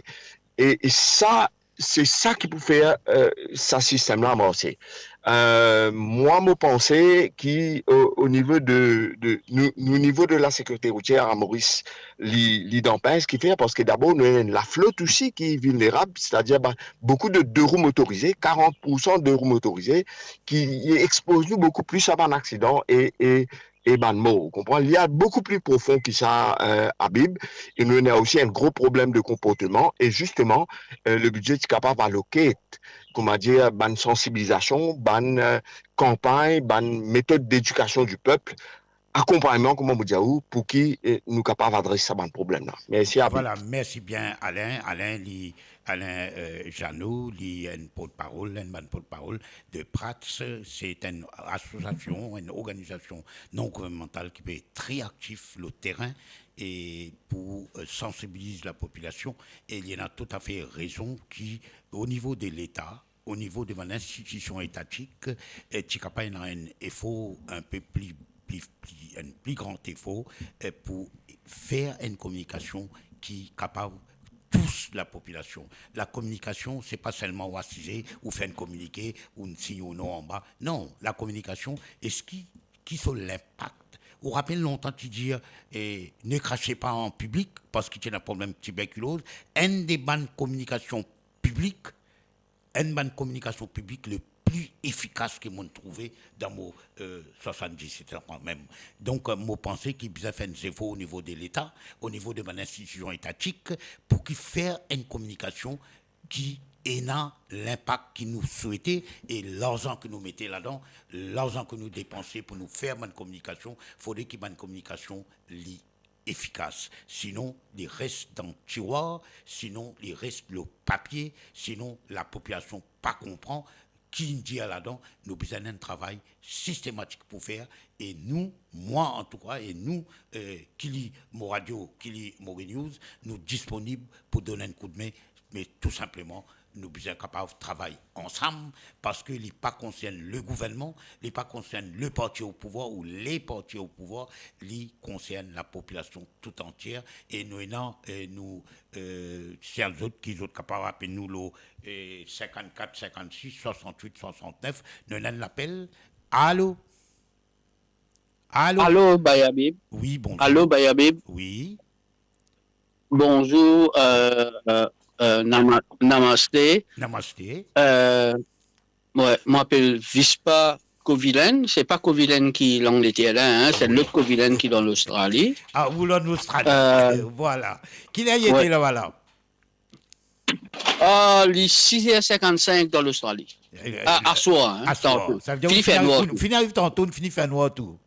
e, e sa, se sa ki pou fer, eh, sa sistem la marse. Eh, mwa, mo panse ki o, o nivo de, de nou, nou nivo de lasekirite routier a Moris, li, li dan pinz ki fer, parski dabor nou ena enn laflot osi ki vilnerab, setadir, ben, boukou de derou motorize, karant poursan derou motorize, ki expoz nou boukou plis a bann aksidan e, e, e bann mor, ou konpran? Li al boukou pli profon ki sa, eh, Habib, e nou ena osi enn gro problem de konportman, e zisteman, eh, le bidze ti kapav aloke, koumadir, bann sansibilizasion, bann, eh, kanpagn, bann metod dedikasion di pep, akonpagnman, kouma mo dir ou, pou ki, eh, nou kapav adres sa bann problem la. Mersi, Habib. Vwala, mersi bien, Alain. Alain, li, Alain, eh, Jeannot, li enn portparol, enn bann portparol de PRATS, se enn asosiasion, enn organizasion non gouvernmantal ki pe tre aktif lor terin e pou, eh, sansibiliz lapopilasion. E li ena toutafe rezon ki, o nivo de Leta, o nivo de bann institision etatik, eh, ti kapav ena enn efor enpe pli, pli, pli, enn pli gran efor, eh, pou fer enn kominikasion ki kapav tous lapopilasion. Lakominikasion, se pa selman ou asize, ou fer enn kominike, ou sign ou non anba. Non, lakominikasion, eski, ki so linpak? Ou rapel lontan ti dir, eh, ne crachez pas en public, parski ti ena problem tiberkiloz. Enn de bann kominikasion piblik, enn bann kominikasion piblik le pli efikas ki mo'nn trouve dan mo, eh, swasanndiset an kanmem. Donk, eh, mo panse ki bizin fer enn zefor o nivo de Leta, o nivo de bann institision etatik, pou ki fer enn kominikasion ki ena linpak ki nou swete, e larzan ki nou mete ladan, larzan ki nou depanse pou nou fer bann kominikasion, fode ki bann kominikasion li efikas. Sinon, li res dan tirwar, sinon, li res lor papie, sinon, lapopilasion pa konpran ki inn dir ladan. Nou bizin enn travay sistematik pou fer, e nou, mwa antouka, e nou, eh, ki li Mo Radio, ki li Mo News, nou disponib pou donn enn koudme, me tou sinpleman, nou bizin kapav travay ansam, parski li pa konsern le gouvernman, li pa konsern le parti o pouvwar ou le parti o pouvwar, li konsern lapopilasion tou antie. E nou ena, eh, nou, eh, sel zot ki zot kapav apel nou lor, eh, sinkannkat sinkannsis swasannwit swasantnef. Nou ena enn lapel. Alo? Alo? Alo, Bay Habib? Wi, bonzour. Alo, Bay Habib? Wi. Bonzour, eh, eh, eh, nama-, namaste. Namaste. Eh, wi, mo apel Vispa Kovilen, se pa Kovilen ki Langleter la, hein, se lot Kovilen ki dan Lostrali. Ah, ou an Ostrali. Eh, vwala. Kiler li ete laba la? Ah, li siz er sinkannsink dan Lostrali. Eh, eh, aswar, hein, aswar. Tanto. Savedir fini fer nwar tou. Fini ariv tanto, fini fer nwar tou.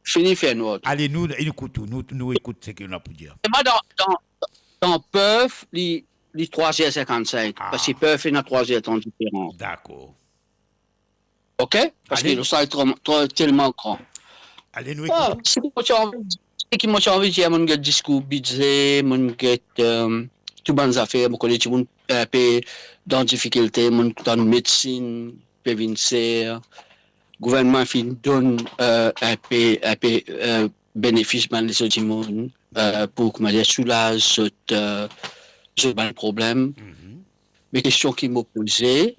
Fini fer nwar tou. Ale, nou, nou ekout ou, nou, nou ekout seki ou ena pou dir. E mwa, dan, dan, dan Perth, li, li trwa er sinkannsink, parski Perth ena trwa er tan diferan. Dakor. Ok? Parski Lostrali tro, tro, telman gran. Ale, nou ekout ou. Seki mo ti anvi, seki mo ti anvi dir, mo'nn get diskour bidze, mo'nn get, eh, tou bann zafer, mo kone dimoun, eh, pe dan difikilte, mo'nn tann medsin pe vinn ser, gouvernman finn donn, eh, enpe, enpe, eh, benefis bann lezot dimoun, eh, pou, koumadir, soulaz zot, eh, zot bann problem. Me kestion ki mo poze,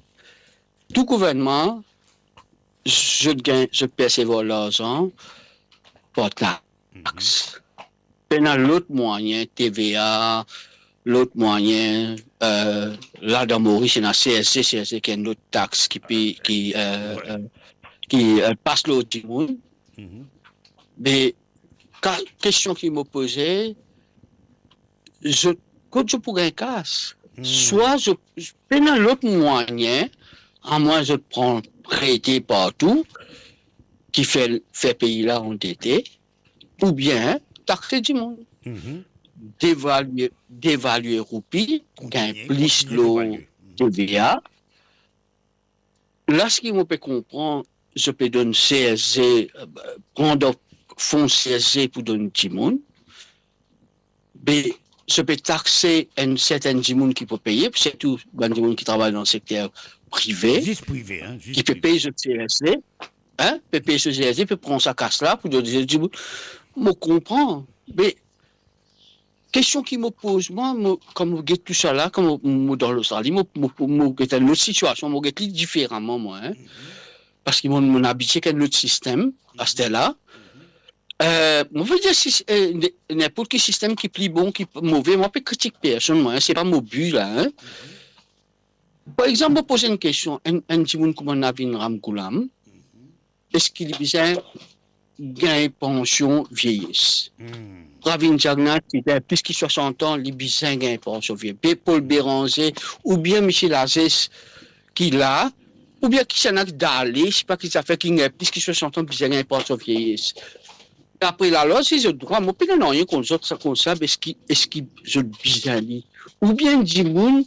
tou gouvernman, zot gagn, zot persevwar larzan par tax. Pena lot mwayin, T V A, lot mwayin, eh, la dan Moris, ena C S C, C S C ki enn lot tax ki pi, ki, eh, eh, ki, eh, pas lor dimoun. Me ka-, kestion ki mo poze, zot, kot zot pou gagn kas? Swa zot, pena lot mwayin, amwin zot pran prete partou, ki fer, fer pei la andete, oubien taxe dimoun. Devalie, devalie roupi, gagn plis lor T V A. La, seki mo pe konpran, zot pe donn C S G, eh, pran dan fon C S G pou donn dimoun. Be, zot pe takse enn sertenn dimoun ki pou peye, sirtou bann dimoun ki travay dan sekter prive, zis prive, hein, zis ki pe prive. Pey zot C S D, hein, pe pey zot C S D, pe pran sa kas la pou donn zot dimoun. Mo konpran, me kestion ki mo poz mwa, mo, kan mo get tousala, kan mo, mo dan Lostrali, mo, mo, mo get enn lot sitiasion, mo get li diferaman, mwa, hein. Parski mo, mo abitie ek enn lot sistem, aster la. Euh, mo pe dir si, euh, n-, ninport ki sistem ki pli bon, ki p-, move, mo pa pe kritik personn, mwa, hein, se pa mo bi la, hein. Par exanp, mo poz enn kestion, enn, enn dimoun kouma Navin Ramgoolam, eski li bizin gagn pansion vieyes? Hmm. Pravin Jagannath, ki gagn plis ki swasant an, li bizin gagn pansion vieyes. Be-, Paul Bérenger, oubien misie Lazesse ki la, oubien kisannla ki dale, sipa ki zafer, ki gagn plis ki swasant an, bizin gagn pansion vieyes. Dapre lalwa, se zot drwa, mo pena nanye kont zot, sa, kont sa, eski, eski zot bizin li? Oubien dimoun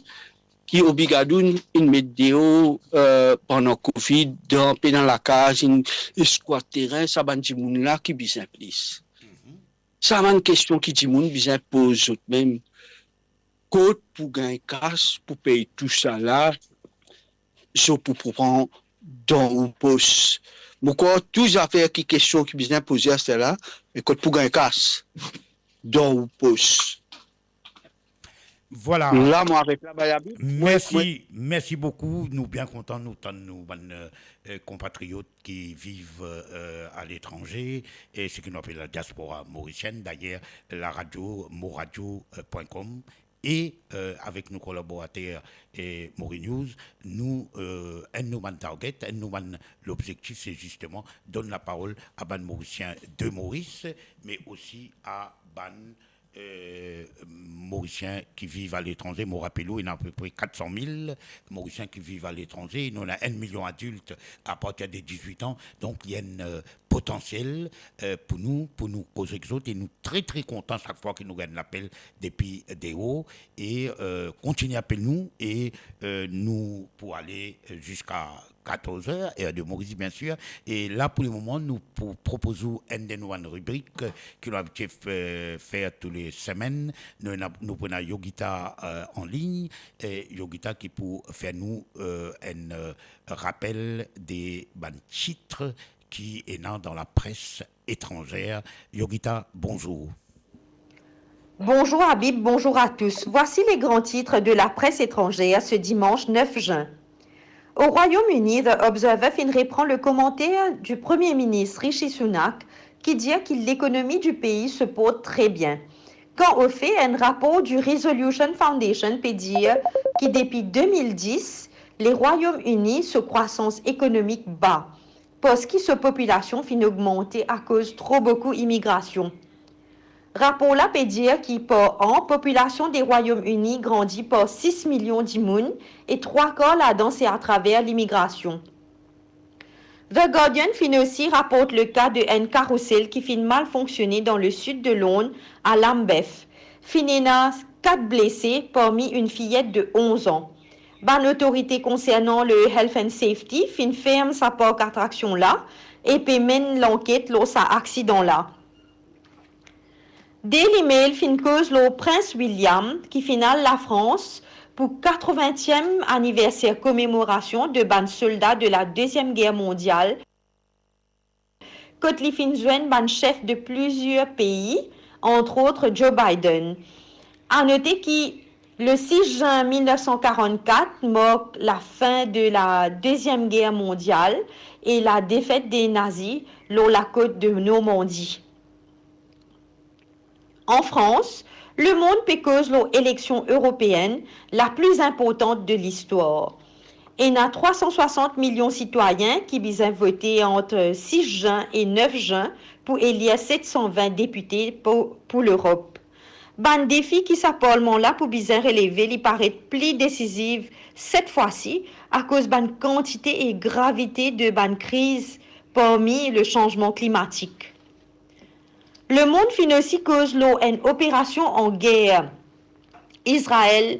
ki obligadoua inn met deor, euh, pandan Covid, dan, pena lakaz, inn squat terin, sa bann dimoun la ki bizin plis. Mhm. Sa bann kestion ki dimoun bizin poz zot mem. Kot pou gagn kas pou pey tousala, zot pou, pou pran dan ou pos? Mo krwar tou zafer ki kestion ki bizin poze aster la, me kot pou gagn kas dan ou pos? Vwala. La, mo aret la, bay Abib. Mersi, mersi boukou. Nou bien kontan nou tann nou bann, euh, konpatriot ki viv, euh, aletranze, e seki nou apel la diaspora morisienn. Dayer, laradio, moradio, euh, pwin kom, e, euh, avek nou kolaborater, euh, Mori News, nou, euh, enn nou bann target, enn nou bann lobzektif, se zisteman donn laparol a bann Morisien de Moris, me osi a bann euh, Morisien ki viv aletranze. Mo rapel ou, ena apepre kat san mil Morisien ki viv aletranze. Nou ena enn milion adilt a partir de dizwit an. Donk, li ena enn, euh, potansiel, euh, pou nou, pou nou koz ek zot. E nou tre, tre kontan sak fwa ki nou gagn lapel depi deor. E, euh, kontigne apel nou e, euh, nou pou ale, euh, ziska katorz er, er de Moris, biensir. E la, pou lemoman, nou pou propoz ou enn de nou bann ribrik ki nou abitie f-, fer tou le semenn. Nou ena, nou pou ena Yogita, euh, an lign, e Yogita ki pou fer nou, euh, enn, euh, rapel de bann tit ki ena dan lapres etranzer. Yogita, bonzour. Bonjour Habib, bonjour à tous. Voici les grands titres de la presse étrangère ce dimanche neuf juin. Au Royaume-Uni, The Observer finn repran le commentaire du Premier ministre Rishi Sunak ki dir ki lekonomi di pei se port tre bien. Kan ofe, enn rapor di Resolution Foundation pe dir ki depi de mil dis, le Royaume-Uni so krwasans ekonomik ba, parski so popilasion finn ogmante akoz tro boukou imigrasion. Rapor la pe dir ki par an, popilasion de Royaume-Uni grandi par sis milion dimoun e trwa kar ladan se atraver limigrasion. The Guardian finn osi raport le ka de enn karousel ki finn mal fonksione dan le sid de Lond, a Lambeth. Finn ena kat blese, parmi enn filet de onz an. Bann otorite konsernan le Health and Safety finn ferm sa park atraksion la e pe menn lanket lor sa aksidan la. Daily Mail finn koz lor Prins William ki finn al Lafrans pou katroventiem aniverser komemorasion de bann solda de la Deziem Ger Mondial, kot li finn zwenn bann sef de plizier pei, antre ot Joe Biden. A note ki le sis zin mil nef san karant-kat mark lafin de la Deziem Ger Mondial e la defet de Nazi lor lakot de Normandi. An Frans, lemond pe koz lor eleksion eropeenn la pli inportan de listwar. Ena trwa san swasant milion sitwayin ki bizin vote ant sis zin e nef zin pou elir set san vin depite pou, pou Lerop. Bann defi ki sa parlman la pou bizin releve, li paret pli desiziv set fwa si, akoz bann kantite e gravite de bann kriz parmi le sanzman klimatik. Lemond finn osi koz lor enn operasion an ger Izrael,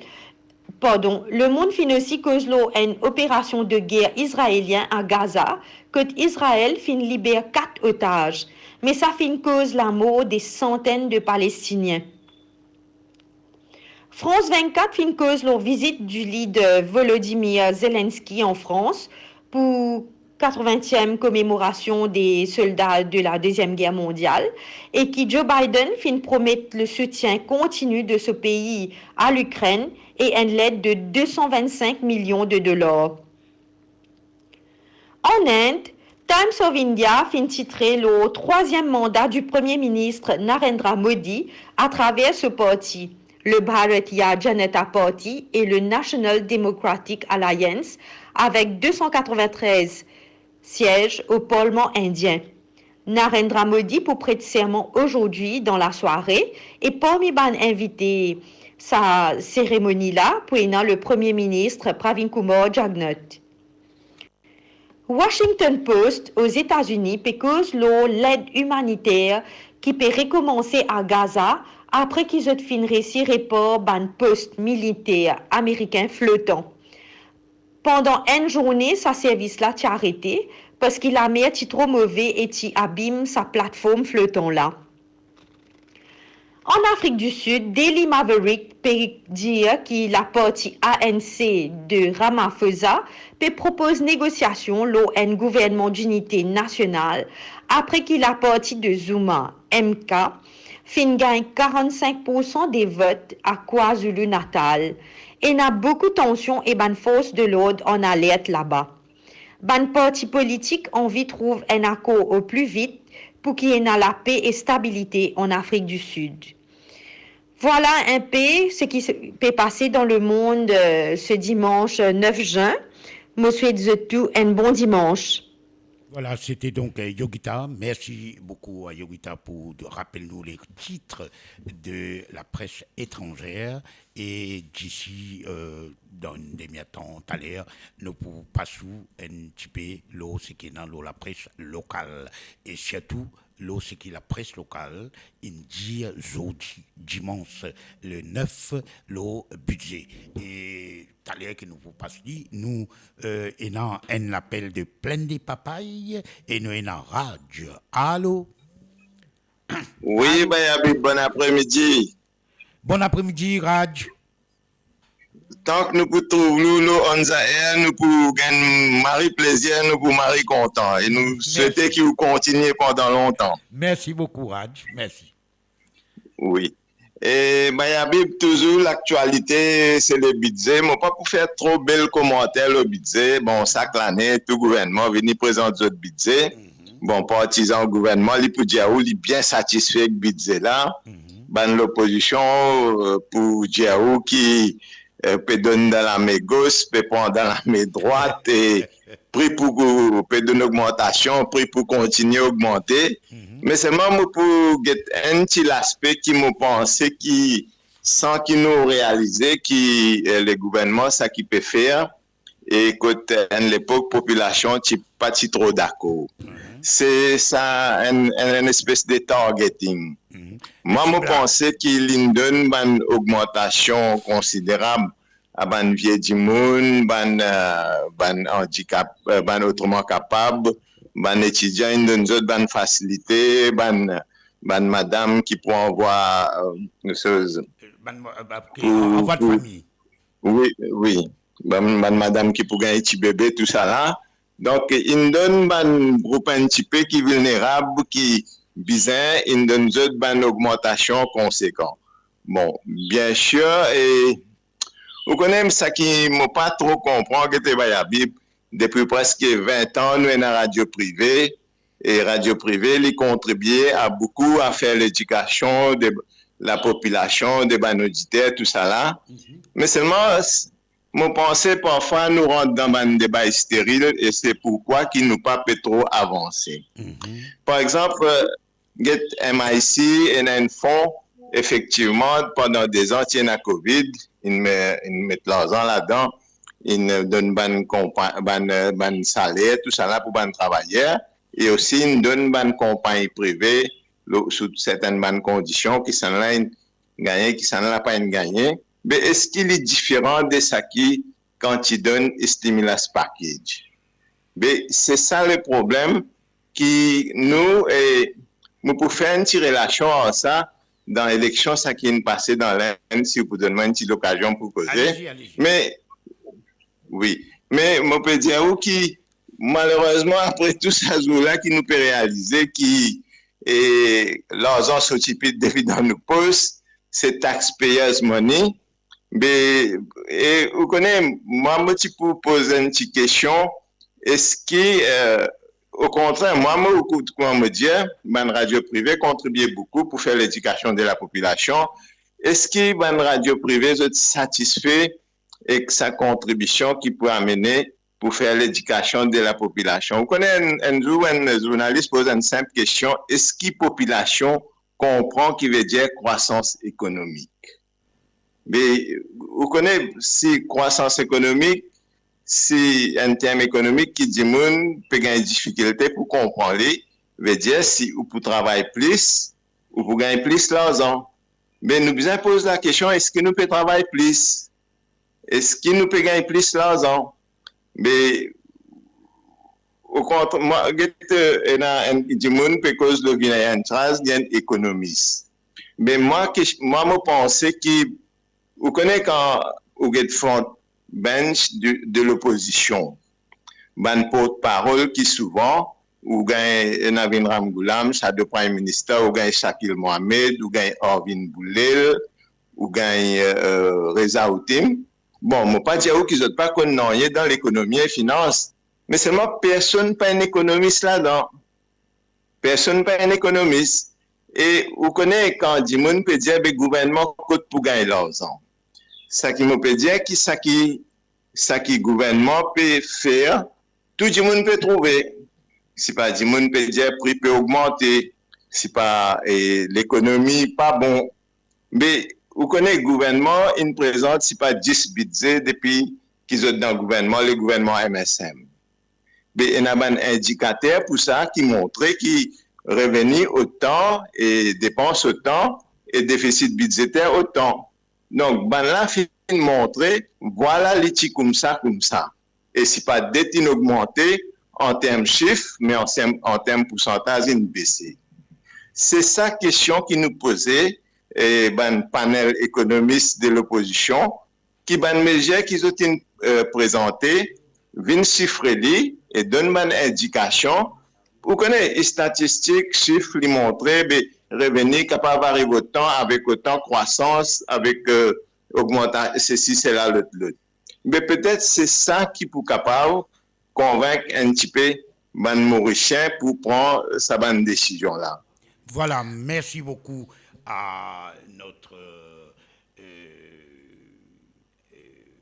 pardon, lemond finn osi koz lor enn operasion de ger izraelien a Gaza, kot Izrael finn liber kat otaz, me sa finn koz lamor de santenn de Palestinien. France vingt-quatre finn koz lor vizit du lider Volodymyr Zelensky an Frans pou katrevintiem komemorasion de solda de la Deziem Ger Mondial e ki Joe Biden finn promet le soutien kontini de so pei a Likrenn e enn led de de san vinn-sink milion de dolar. An Ind, Times of India finn titre lor trwaziem manda du Premie Minis Narendra Modi atraver so parti, le Bharatiya Janata Party e le National Democratic Alliance, avek de san katrevin-trez siez o Parlman Indien. Narendra Modi pou pret serman ozordi dan lasware e parmi bann invite sa seremoni la pou ena le Premie Minis Pravind Kumar Jugnauth. Washington Post Ozetazini pe koz lor led imaniter ki pe rekomanse a Gaza apre ki zot finn resi repar bann post militer amerikin flotan. Pandan enn zourne, sa servis la ti arete, parski lamer ti tro move e ti abim sa platform flotan la. An Afrik di Sid, Daily Maverick pe dir ki laparti A N C de Ramaphosa pe propoz negosiasion lor enn gouvernman dinite nasional, apre ki laparti de Zuma, M K, finn gagn karannsink poursan de vot a KwaZulu-Natal. Ena boukou tansion e bann fors de lord an alert laba. Bann parti politik anvi trouv enn akor o pli vit pou ki ena lape e stabilite an Afrik di Sid. Vwala enpe seki se, pe pase dan lemond, eh, se dimans, eh, nef zin. Mo swet zot tou enn bon dimans. Voilà, c'était donc, euh, Yogita. Merci beaucoup à Yogita pour de, rappeler nous les titres de la presse étrangère. Et d'ici, euh, dans une demi-heure, talèr, nou pou pas ou enn tipe lor seki ena lor lapres lokal. E sirtou, lor seki lapres lokal inn dir zordi, dimans le nef, lor bidze. E talèr ki nou pou pas li, nou, euh, ena enn lapel de Plaine des Papayes e nou ena Raj. Alo? Wi, Alo? Bayabi, bon apremidi. Bon apremidi, Raj. Tank nou pou trouv nou lor Onza Air, nou pou gagn mari plezir, nou pou mari kontan. E nou swete ki ou kontigne pandan lontan. Mersi boukou, Raj. Mersi. Wi. E, Bayabi, touzour laktialite, se le bidze. Mo pa pou fer tro bel komanter lor bidze. Bon, sak lane, tou gouvernman vini prezant zot bidze. Bon, partizan gouvernman, li pou dir ou li bien satisfe ek bidze la. Bann lopozision, euh, pou dir ou ki, euh, pe donn dan lame gos, pe pran dan lame drwat, e pri pou, pe donn ogmantasion, pri pou kontigne ogmante. Me selman mo pou get enn ti laspe ki mo panse ki, san ki nou realize ki, eh, le gouvernman, sa ki pe fer, e kot, eh, enn lepok popilasion ti pa ti tro dakor. Se sa, enn, enn, enn espes de targeting. Mwa, mo panse ki linn donn bann ogmantasion konsiderab a bann vie dimoun, bann, eh, bann andikap, eh, bann otreman kapab, bann etidian, inn donn zot bann fasilite, bann, bann madam ki pou anvwa, eh, soz, bann, eh, ba, ki pou, anvwa de pou fami. Wi, wi. Bann, bann madam ki pou gagn ti bebe, tousala. Donk, inn donn bann group enn tipe ki vilnerab, ki bizin, inn donn zot bann ogmantasion konsekan. Bon, biensir, e ou kone sa ki mo pa tro konpran, gete Bayabi, depi preske vin an nou ena radio prive, e radio prive, li kontribie a boukou a fer ledikasion de lapopilasion, de bann oditer, tousala. Me selman, s-, mo panse parfwa nou rant dan bann deba esteril e se poukwa ki nou pa pe tro avanse. Par exanp, eh, get M I C, ena enn fon, efektivman, pandan de an ti ena Covid, inn me-, inn met larzan ladan, inn donn bann konpa-, bann, eh, bann saler, tousala pou bann travayer, e osi inn donn bann konpagni prive, lo-, sou sertenn bann kondision, ki sannla inn gagne, ki sannla pa inn gagne. Me eski li diferan de sa ki kan ti donn stimulus package? Me se sa le problem ki nou, eh, nou pou fer enn ti relasion ar sa, dan eleksion, sa ki inn pase dan Lenn, si ou pou donn mwa enn ti lokazion pou koze. Allez-y, allez-y. Me, wi, me mo pe dir ou ki, malerezman, apre tou sa zour la ki nou pe realize ki, e, larzan sorti pli depi dan nou pos, se taxpayers money. Be, e, ou kone, mwa, mo ti pou poz enn ti kestion, eski, e, okontrer, mwa, mo, kouma mo dir, bann radio prive kontribie boukou pou fer ledikasion de lapopilasion. Eski bann radio prive, zot satisfe ek sa kontribision ki pou amene pou fer ledikasion de lapopilasion? Ou kone, enn, enn zour, enn zournalis poz enn sinp kestion, eski popilasion konpran ki vedir krwasans ekonomik? Me, ou kone, si krwasans ekonomik, si enn term ekonomik ki dimoun pe gagn difikilte pou konpran li, vedir si ou pou travay plis, ou pou gagn plis larzan. Me nou bizin poz lakestion, eski nou pe travay plis? Eski nou pe gagn plis larzan? Me, okontrer, mwa, get, e, ena enn dimoun pe koz lor Vinaya Entras, li enn ekonomis. Me mwa, ke, mwa, mo panse ki, ou kone, kan ou get front bench de, de lopozision, bann portparol ki souvan, ou gagn Navin Ramgoolam, Shadow Prime Minister, ou gagn Shakil Mohammed, ou gagn Arvind Boolel, ou gagn, e, Reza Ottim. Bon, mo pa dir ou ki zot pa konn nanye dan lekonomi e finans, me selman personn pa enn ekonomis ladan. Personn pa enn ekonomis. E ou kone, kan dimoun pe dir, "Be, gouvernman kot pou gagn larzan?" Sa ki mo pe dir, ki sa ki, sa ki gouvernman pe fer, tou dimoun pe trouve. Si pa dimoun pe dir pri pe ogmante, si pa, e, lekonomi pa bon. Me ou kone, gouvernman inn prezant, si pa dis bidze depi ki zot dan gouvernman, le gouvernman M S M. Be, ena bann indikater pou sa ki montre ki reveni otan e depans otan e defisit bidzeter otan. Donk, bann la finn montre, vwala li ti koumsa, koumsa. E si pa det inn ogmante an term sif, me an term, an term poursantaz inn bese. Se sa kestion ki nou poze, e, bann panel ekonomis de lopozision, ki bann mezir ki zot inn, e, prezante, vinn sifre li e donn bann indikasion. Ou kone, statistik, sif, li montre, be, reveni kapav ariv otan avek otan krwasans, avek, e, ogmanta-, sesi, sela, lot, lot. Me petet se sa ki pou kapav konvink enn tipe bann Morisien pou pran sa bann desizion la. Voilà, merci beaucoup à notre, euh, euh,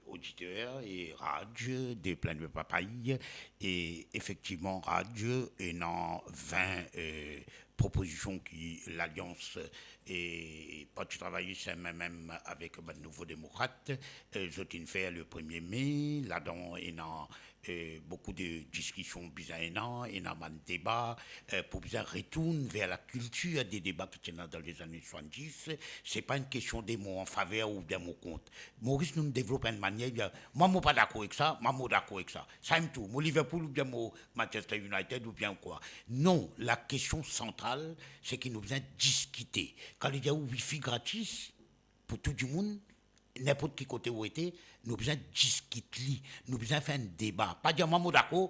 auditeur et Raj de Plein de Papaye. Et effectivement, Raj, ena vingt, euh, propozision ki Lalians e Parti Travayis M M M avek bann Nouvo Demokrat, euh, zot inn fer le premie me. Ladan ena, euh, boukou de diskision bizin ena, ena bann deba, euh, pou bizin retourn ver la kiltir de deba ki ti ena dan lezane swasanndis. Se pa enn kestion de mo an faver oubien mo kont. Moris, nou devlop enn manier, mwa mo pa dakor ek sa, mwa mo dakor ek sa. Sa mem tou, mo Liverpool oubien mo Manchester United oubien kwa. Non, la kestion santral, se ki nou bizin diskite. Kan li dir ou wifi gratis pou tou dimoun, ninport ki kote ou ete, nou bizin diskit li, nou bizin fer enn deba. Pa dir mwa mo dakor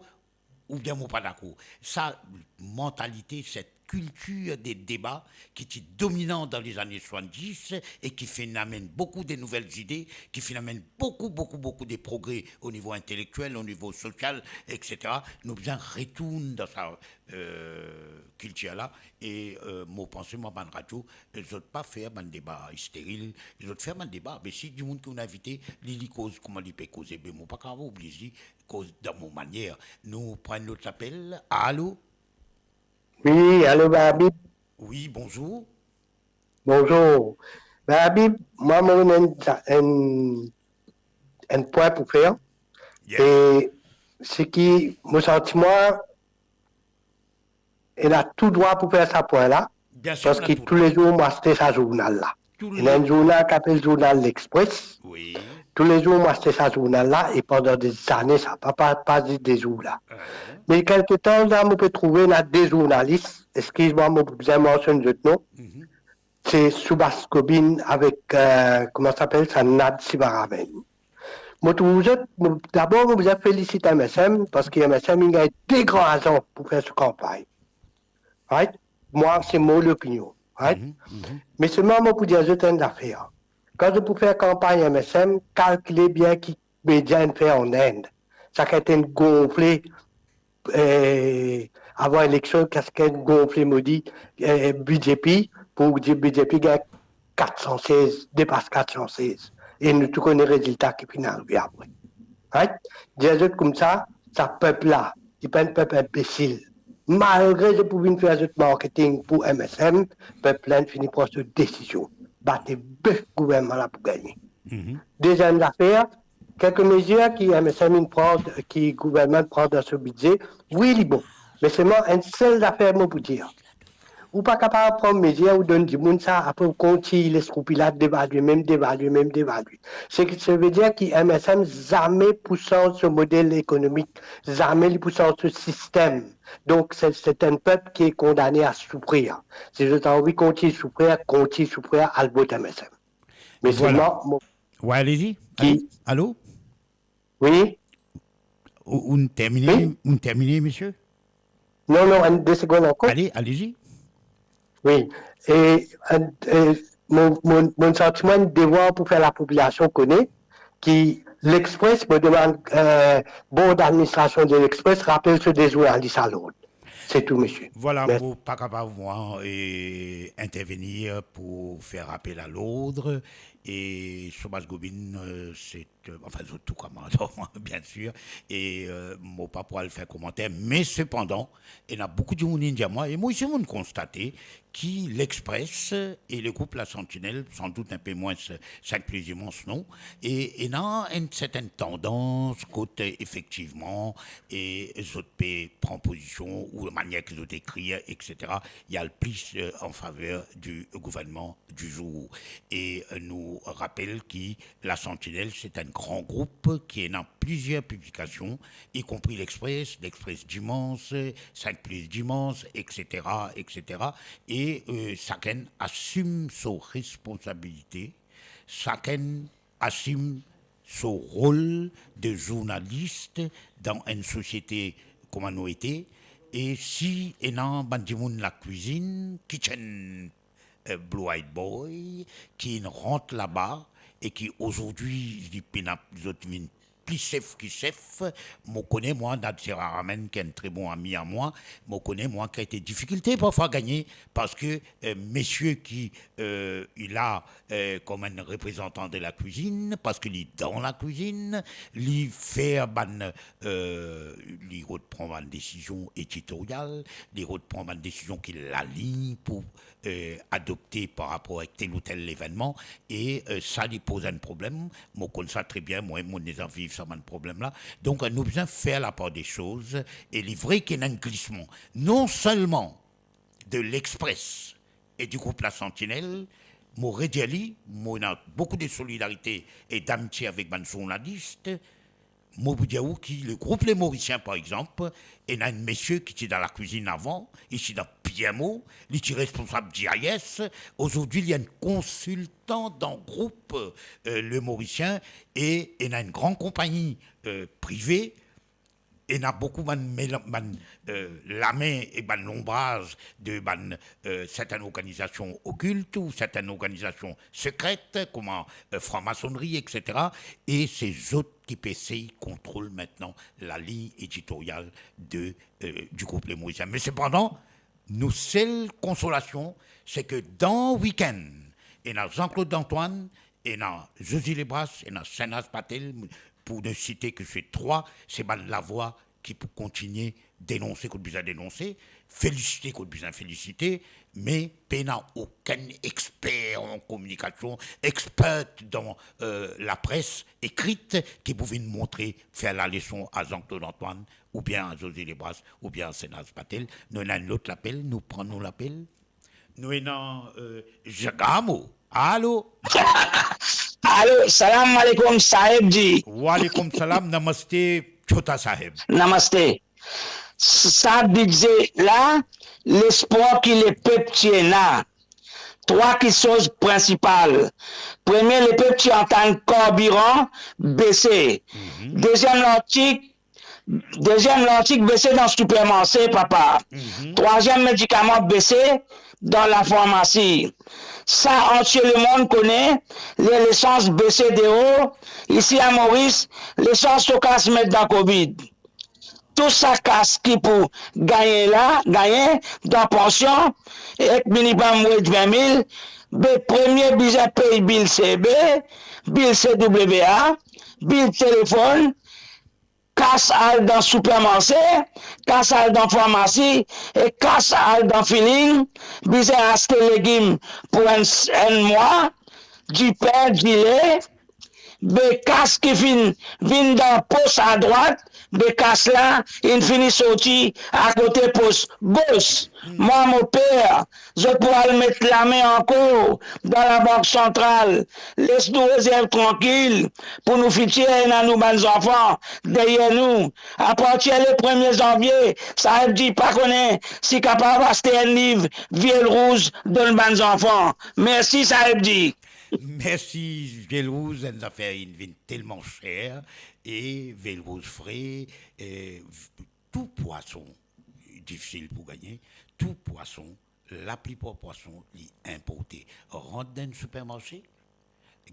oubien mo pa dakor. Sa mantalite, set kiltir de deba ki ti dominan dan lezane swasanndis e ki finn amenn boukou de nouvel zide, ki finn amenn boukou, boukou, boukou de progre o nivo intelektiel, o nivo sosial, et cetera. Nou bizin retourn dan sa, euh, kiltir la. E, euh, mo panse, mwa, bann radio, euh, zot pa fer bann deba steril, zot fer bann deba, me si dimoun ki ou invite, li, li koz kouma li pe koze, be mo pa kapav obliz li koz dan mo manier. Nou pran enn lot apel. Alo? Wi, alo, Babib. Wi, bonzour. Bonzour. Babib, mwa, mo ena enn, enn, enn pwin pou fer. Yes. E seki mo santi mwa, ena tou drwa pou fer sa pwin la, bien sir, paski toulezour mo aste sa zournal la. Ena enn zournal ki apel Zournal L'Express. Wi. Toulezour mo aste sa zournal la, e pandan dezane sa, pa, pa, pa zis de zour la. Me kelke tan la, mo pe trouve ena de zournalis, eskiz mwa, mo bizin mansionn zot non. Mhm. se Subhas Gobin avek, euh, kouma sa apel sa, Nad Sivaraman. Mo trouv zot, mo, dabor mo bizin felisit M S M, parski M S M inn gagn de gran arzan pou fer so kanpagn. Right? Mwa, se mo lopinion. Right? Mhm, mhm. Me selman mo pou dir zot enn zafer. Kan zot pou fer kanpagn M S M, kalkile bien ki media inn fer an Inde. Sakenn gonfle, eh, avan eleksion, sakenn gonfle, mo dir, eh, B J P, pou dir B J P gagn kat san sez, depas kat san sez. E nou tou kone rezilta ki finn arive apre. Right? Dir zot koumsa, sa pep la, li pa enn pep inbesil. Malgre zot pou vinn fer zot marketing pou M S M, pep la inn fini pran so desizion. Bat bef gouvernman la pou gagne. Mhm. Deziem zafer, kelke mezir ki M S M inn pran, ki gouvernman pran dan so bidze, wi, li bon. Me selman enn sel zafer mo pou dir. Ou pa kapav pran mezir ou donn dimoun sa, apre ou kontign les roupi la devalye, mem devalye, mem devalye. Seki, sa ve dir ki M S M zame pou sanz so model ekonomik, zame li pou sanz so sistem. Donk, se, se enn pep ki kondane a soufrir. Si zot anvi kontign soufrir, kontign soufrir, al vot M S M. Me Voilà. selman, mo Wi, alezi. Ki Alo? Alo? Wi? Ou, ou'nn termine, Wi? ou'nn termine, misie? Non, non, enn de segonn ankor. Ale, alezi. Wi. E, enn, e, mo, mo, mo santi mwa enn devwar pou fer lapopilasion kone ki L'Express, mo demann, eh, bord administrasion de L'Express, rapel so de zournalis a lord. Se tou, misie. Vwala, Mersi. mo pa kapav, mwa, eh, intervenir pou fer rapel a lord. E Subhas Gobin, eh, se, eh, anfin, zot tou komandan, biensir. E, eh, mo pa pou al fer komanter, me sepandan, ena boukou dimoun inn dir mwa, e mwa osi mo'nn konstate ki L'Express e le group La Sentinelle, sandout inpe mwins Cinq Plus Dimanche, non, e ena enn sertenn tandans kot, eh, efektivman, e zot pe pran pozision, ou manier ki zot ekrir, et cetera, i al plis, eh, an faver di gouvernman di zour. E, eh, nou rapel ki La Sentinelle, se enn gran group ki ena plizier piblikasion, y compris L'Express, L'Express Dimanche, Cinq Plus Dimanche, et cetera, et cetera. E, eh, sakenn asim so responsabilite, sakenn asim so rol de zournalis dan enn sosiete kouma nou ete, e si ena bann dimoun lakwizinn, kitchen, eh, Blue Eyed Boy, ki inn rant laba e ki azordi, li pena, zot vinn pli sef ki sef. Mo kone, mwa, Nadsera Ramen, ki enn tre bon ami a mwa, mo kone, mwa, ki ete difikilte parfwa gagne, parski, eh, misie ki, eh, li la, eh, kom enn reprezantan de lakwizinn, parski li dan lakwizinn, li fer bann, eh, li rod pran bann desizion editorial, li rod pran bann desizion ki lalign pou, eh, adopte par rapor avek tel ou tel levennman, e, eh, sa li poz enn problem. Mo konn sa tre bien, mwa, mo deza viv sa bann problem la. Donk, eh, nou bizin fer lapar de soz, e li vre ki ena enn glisman, non selman de L'Express e di group La Sentinelle, mo redir li, mo ena boukou de solidarite e damitie avek bann zournalis. Mo pou dir ou ki le group Le Morisien, par exanp, ena enn misie ki ti dan lakwizinn avan, li ti dan P M O, li ti responsab G I S, azordi li enn konsiltan dan group, eh, Le Morisien, e ena enn gran konpagni, eh, prive, ena boukou bann mela-, bann, eh, lame e bann lonbraz de bann, eh, sertenn organizasion okilt ou sertenn organizasion sekret, kouma, eh, franmasonri, et cetera. E se zot ki pe sey kontrol aster lalign editorial de, eh, di group Le Morisien. Me sepandan, nou sel konsolasion, se ke dan wikenn, ena Jean-Claude Antoine, ena Josy Lebras, ena Shehnaaz Patel, pou ne site ke se trwa, se bann lavwa ki pou kontinie denonse kot bizin denonse, felisite kot bizin felisite, me pena okenn exper an kominikasion, exper dan, eh, lapres ekrit ki pou vinn montre, fer laleson a Jean-Claude Antoine, oubien a Josy Lebras, oubien a Shehnaaz Patel. Nou ena enn lot lapel, nou pran nou lapel. Nou ena, eh, Jagamo. Alo? Alo, salam alaikum, Saheb ji. Wa alaikum salam, namaste, Chhota Saheb. Namaste. Sa bidze la, lespwar ki lepep ti ena, trwa kiksoz prinsipal. Premie, lepep ti antann karbiran bese. Mhm. Deziem, lartik, deziem, lartik bese dan sipermarse, papa. Mhm. Trwaziem, medikaman bese dan lafarmasi. Sa antie lemonn kone, le-, lesans bese deor, isi a Moris, lesans to kas met dan COVID. Tou sa kas ki pou gagne la, gagne dan pansion ek minimum wage vin mil, be premie bizin pey bil C B, bil C W A, bil telefonn, kas al dan sipermarse, kas al dan farmasi e kas al dan filling, bizin aste legim pou enn, enn mwa, dipin, dile, be kas ki finn vinn dan pos adrwat, be kas la inn fini sorti akote pos gos. Mwa mo per zot pou al met lame ankor dan Labank Santral. Les nou rezerv trankil pou nou fitir ena nou bann zanfan deryer nou. Apartir le premie zanvie, Saeb Dji pa kone si kapav aste enn liv Viel Rouz donn bann zanfan. Mersi, Saeb Dji. Mersi, Viel Rouz, enn zafer inn vinn telman ser, e Viel Rouz fre, e tou pwason, difisil pou gagne, tou pwason, laplipar pwason, li inporte. Rant dan enn sipermarse,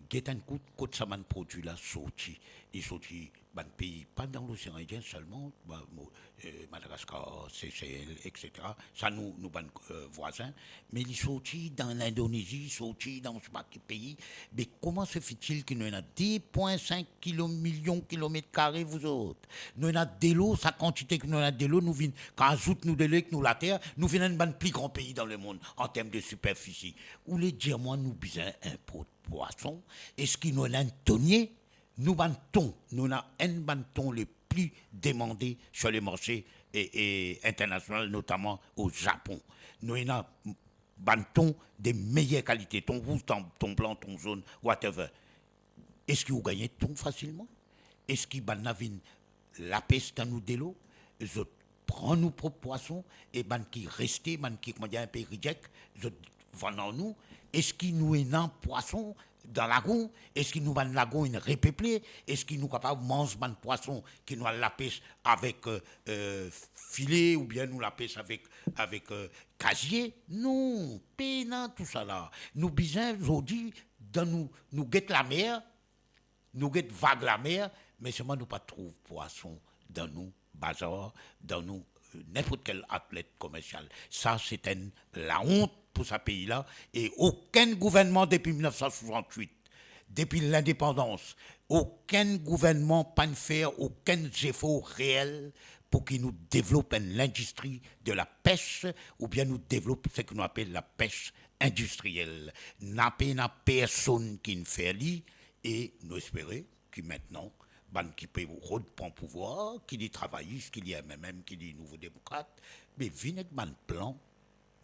get enn kout kot sa bann prodwi la sorti. Li sorti bann pei, pa dan Losean Indien selman, ba, mo-, eh, Madagaskar, Sesel, et cetera. Sa nou, nou bann, eh, vwazin. Me li sorti dan Lindonezi, sorti dan sepa ki pei. Me koman se fitil ki nou ena de pwin sink kilo, milion kilomet kare, vouzot? Nou ena delo, sa kantite ki nou ena delo, nou vinn, kan azout nou delo ek nou later, nou vinn enn bann pli gran pei dan lemond an term de siperfisi. Ou le dir mwa nou bizin inport pwason? Eski nou ena enn tonie? Nou bann ton, nou ena enn bann ton le pli demande sur le marse e, e internasional, notaman o Zapon. Nou ena bann ton de meyer kalite, ton rouz, ton, ton blan, ton zonn, whatever. Eski ou gagne ton fasilman? Eski bannla vinn lapes dan nou delo, zot pran nou prop pwason, e bann ki reste, bann ki, kouma dir, inpe reject, zot vann ar nou? Eski nou ena pwason dan lagon? Eski nou bann lagon inn repeple? Eski nou kapav manz bann pwason ki nou al lapes avek, eh, eh, file oubien nou lapes avek, avek, eh, kazie? Non, pena tousala. Nou bizin zordi, dan nou, nou get lamer, nou get vag lamer, me selman nou pa trouv pwason dan nou bazar, dan nou, eh, ninport kel outlet komersial. Sa, se enn laont pou sa pei la, e okenn gouvernman depi mil nef san swasant-wit, depi lindepandans, okenn gouvernman pa'nn fer okenn zefor reel pou ki nou devlop enn lindistri de lapes, oubien nou devlop seki nou apel lapes indistriel. Napa ena personn ki'nn fer li, e nou espere ki mintnan, bann ki pe rod pran pouvwar, ki li travayis, ki li M M M, ki li Nouvo Demokrat, be vinn ek bann plan,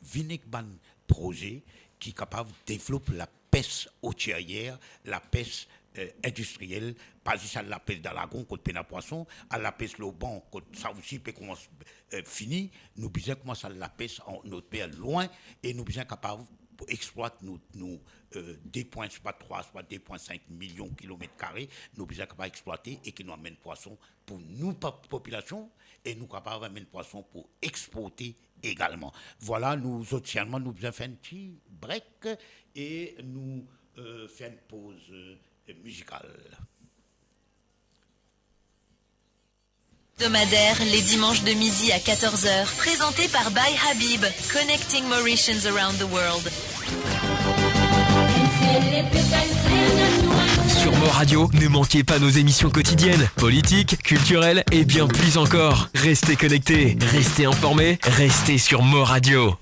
vinn ek bann proze ki kapav devlop lapes otiryer, lapes, eh, indistriel, pa zis al lapes dan lagon kot pena pwason, al lapes lor ban kot sa osi pe koumans, eh, fini. Nou bizin koumans al lapes an not mer lwin, e nou bizin kapav pou explwat nou, nou, eh, de pwin, swa trwa, swa de pwin sink milion kilomet kare, nou bizin kapav explwate e ki nou amenn pwason pou nou pop-, popilasion, e nou kapav amenn pwason pou exporte egalman. Vwala, nou, zot selman, nou bizin fer enn ti break e nou, eh, fer enn poz, eh, mizikal. Hebdomadaire, les dimanches de midi à quatorze heures, présenté par Buy Habib, connecting Mauritians around the world. Sur Mo Radio, ne manquez pas nos émissions quotidiennes, politiques, culturelles et bien plus encore. Restez connectés, restez informés, restez sur Mo Radio.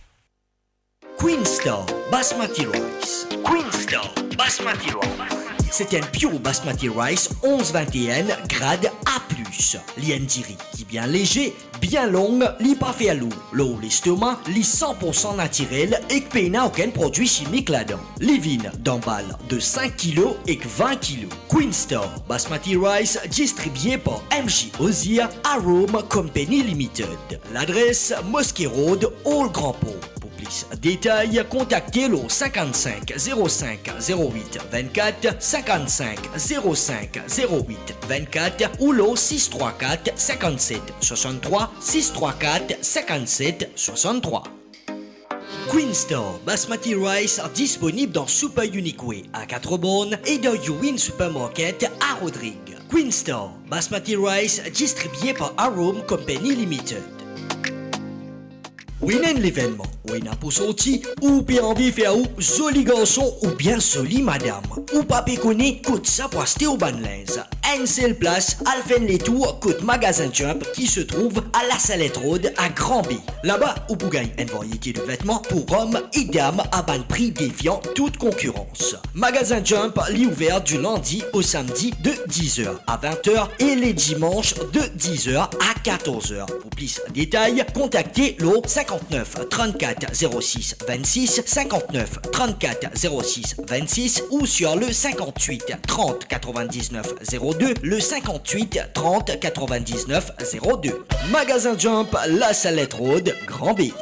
Queen Star Basmati Rice. Queen Star Basmati Rice. Se enn pure Basmati Rice onz vinte et un grad A plus. Li enn diri ki bien leze, bien long, li pa fer lour lor lestoma, li san pour san natirel ek pena okenn prodwi simik ladan. Li vinn dan bal de sink kilo ek vin kilo. Queen Star Basmati Rice, distribie par M J Ozia Arome Company Limited. Ladres, Mosque Road, Old Grand Port. Pou pli Detay, kontakte lor cinquante-cinq zéro cinq zéro huit vingt-quatre, cinquante-cinq zéro cinq zéro huit vingt-quatre ou lor six trois quatre cinquante-sept soixante-trois, six trois quatre cinquante-sept soixante-trois. Queen Star Basmati Rice disponib dan Super Unique Way a Quatre Bornes e dan Uwin Supermarket a Rodrig. Queen Star Basmati Rice, distribie par Arome Company Limited. Ou ena enn levennman, ou ena pou sorti, ou pe anvi fer ou zoli garson oubien zoli madam. Ou pa pe kone kot sa pou aste ou bann linz. Enn sel plas, al fer enn letour kot Magazin Jump ki se trouv a Lasalette Road a Granby. Laba, ou pou gagn enn variete de vetman pou zom e dam a bann pri defian tout konkirans. Magazin Jump, li ouver di landi o samdi de dix heures à vingt heures e le dimanche de dix heures à quatorze heures. Pou plis detay, kontakte lor cinquante-neuf trente-quatre zéro six vingt-six, cinquante-neuf trente-quatre zéro six vingt-six ou sur le cinquante-huit trente quatre-vingt-dix-neuf zéro deux, le cinquante-huit trente quatre-vingt-dix-neuf zéro deux. Magazin Jump, Lasalette Road, Granby.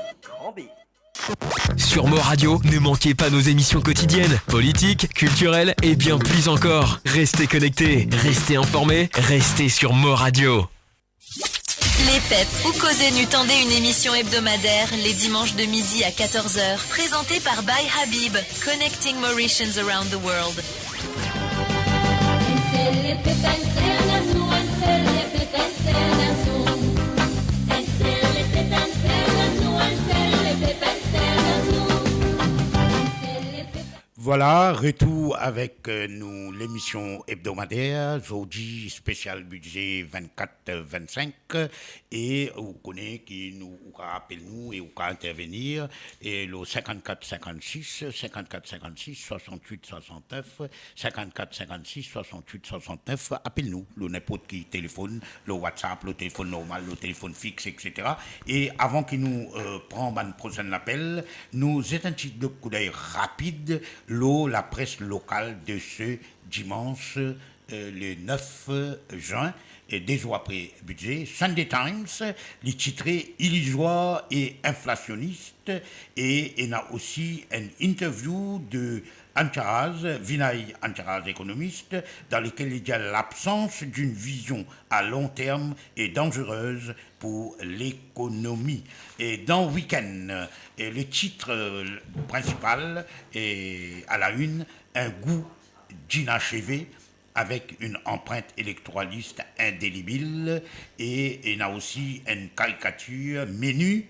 Sur Mo Radio, ne manquez pas nos émissions quotidiennes, politiques, culturelles et bien plus encore. Restez connectés, restez informés, restez sur Mo Radio. Lepep, ou koze nou, tande une émission hebdomadaire les dimanches de midi à quatorze heures, présentée par By Habib, Connecting Mauritians Around the World. Vwala, retour avek, euh, nou lemision ebdomader, zordi spesial bidze vennkat vennsink, e ou kone ki nou, ou ka apel nou e ou ka intervenir, e lor sinkannkat sinkannsis, sinkannkat sinkannsis, swasannwit swasannef, sinkannkat sinkannsis, swasannwit swasannef, apel nou lor ninport ki telefonn, lor WhatsApp, lor telefonn normal, lor telefonn fix, et cetera. E avan ki nou, euh, pran bann prosenn lapel, nou zet enn ti koudey rapid lor lapres lokal de se dimans, euh, le nef zin, e de zour apre bidze. Sunday Times, li titre Ilizwar e inflasionis, e ena osi enn interview de Ancharaz, Vinay Ancharaz, économiste, dans lequel il dit: l'absence d'une vision à long terme est dangereuse pour l'économie. Et dans Week-end, euh, le titre, euh, principal est à la une, un goût d'inachevé avec une empreinte électoraliste indélébile, et ena osi enn karikatir, menu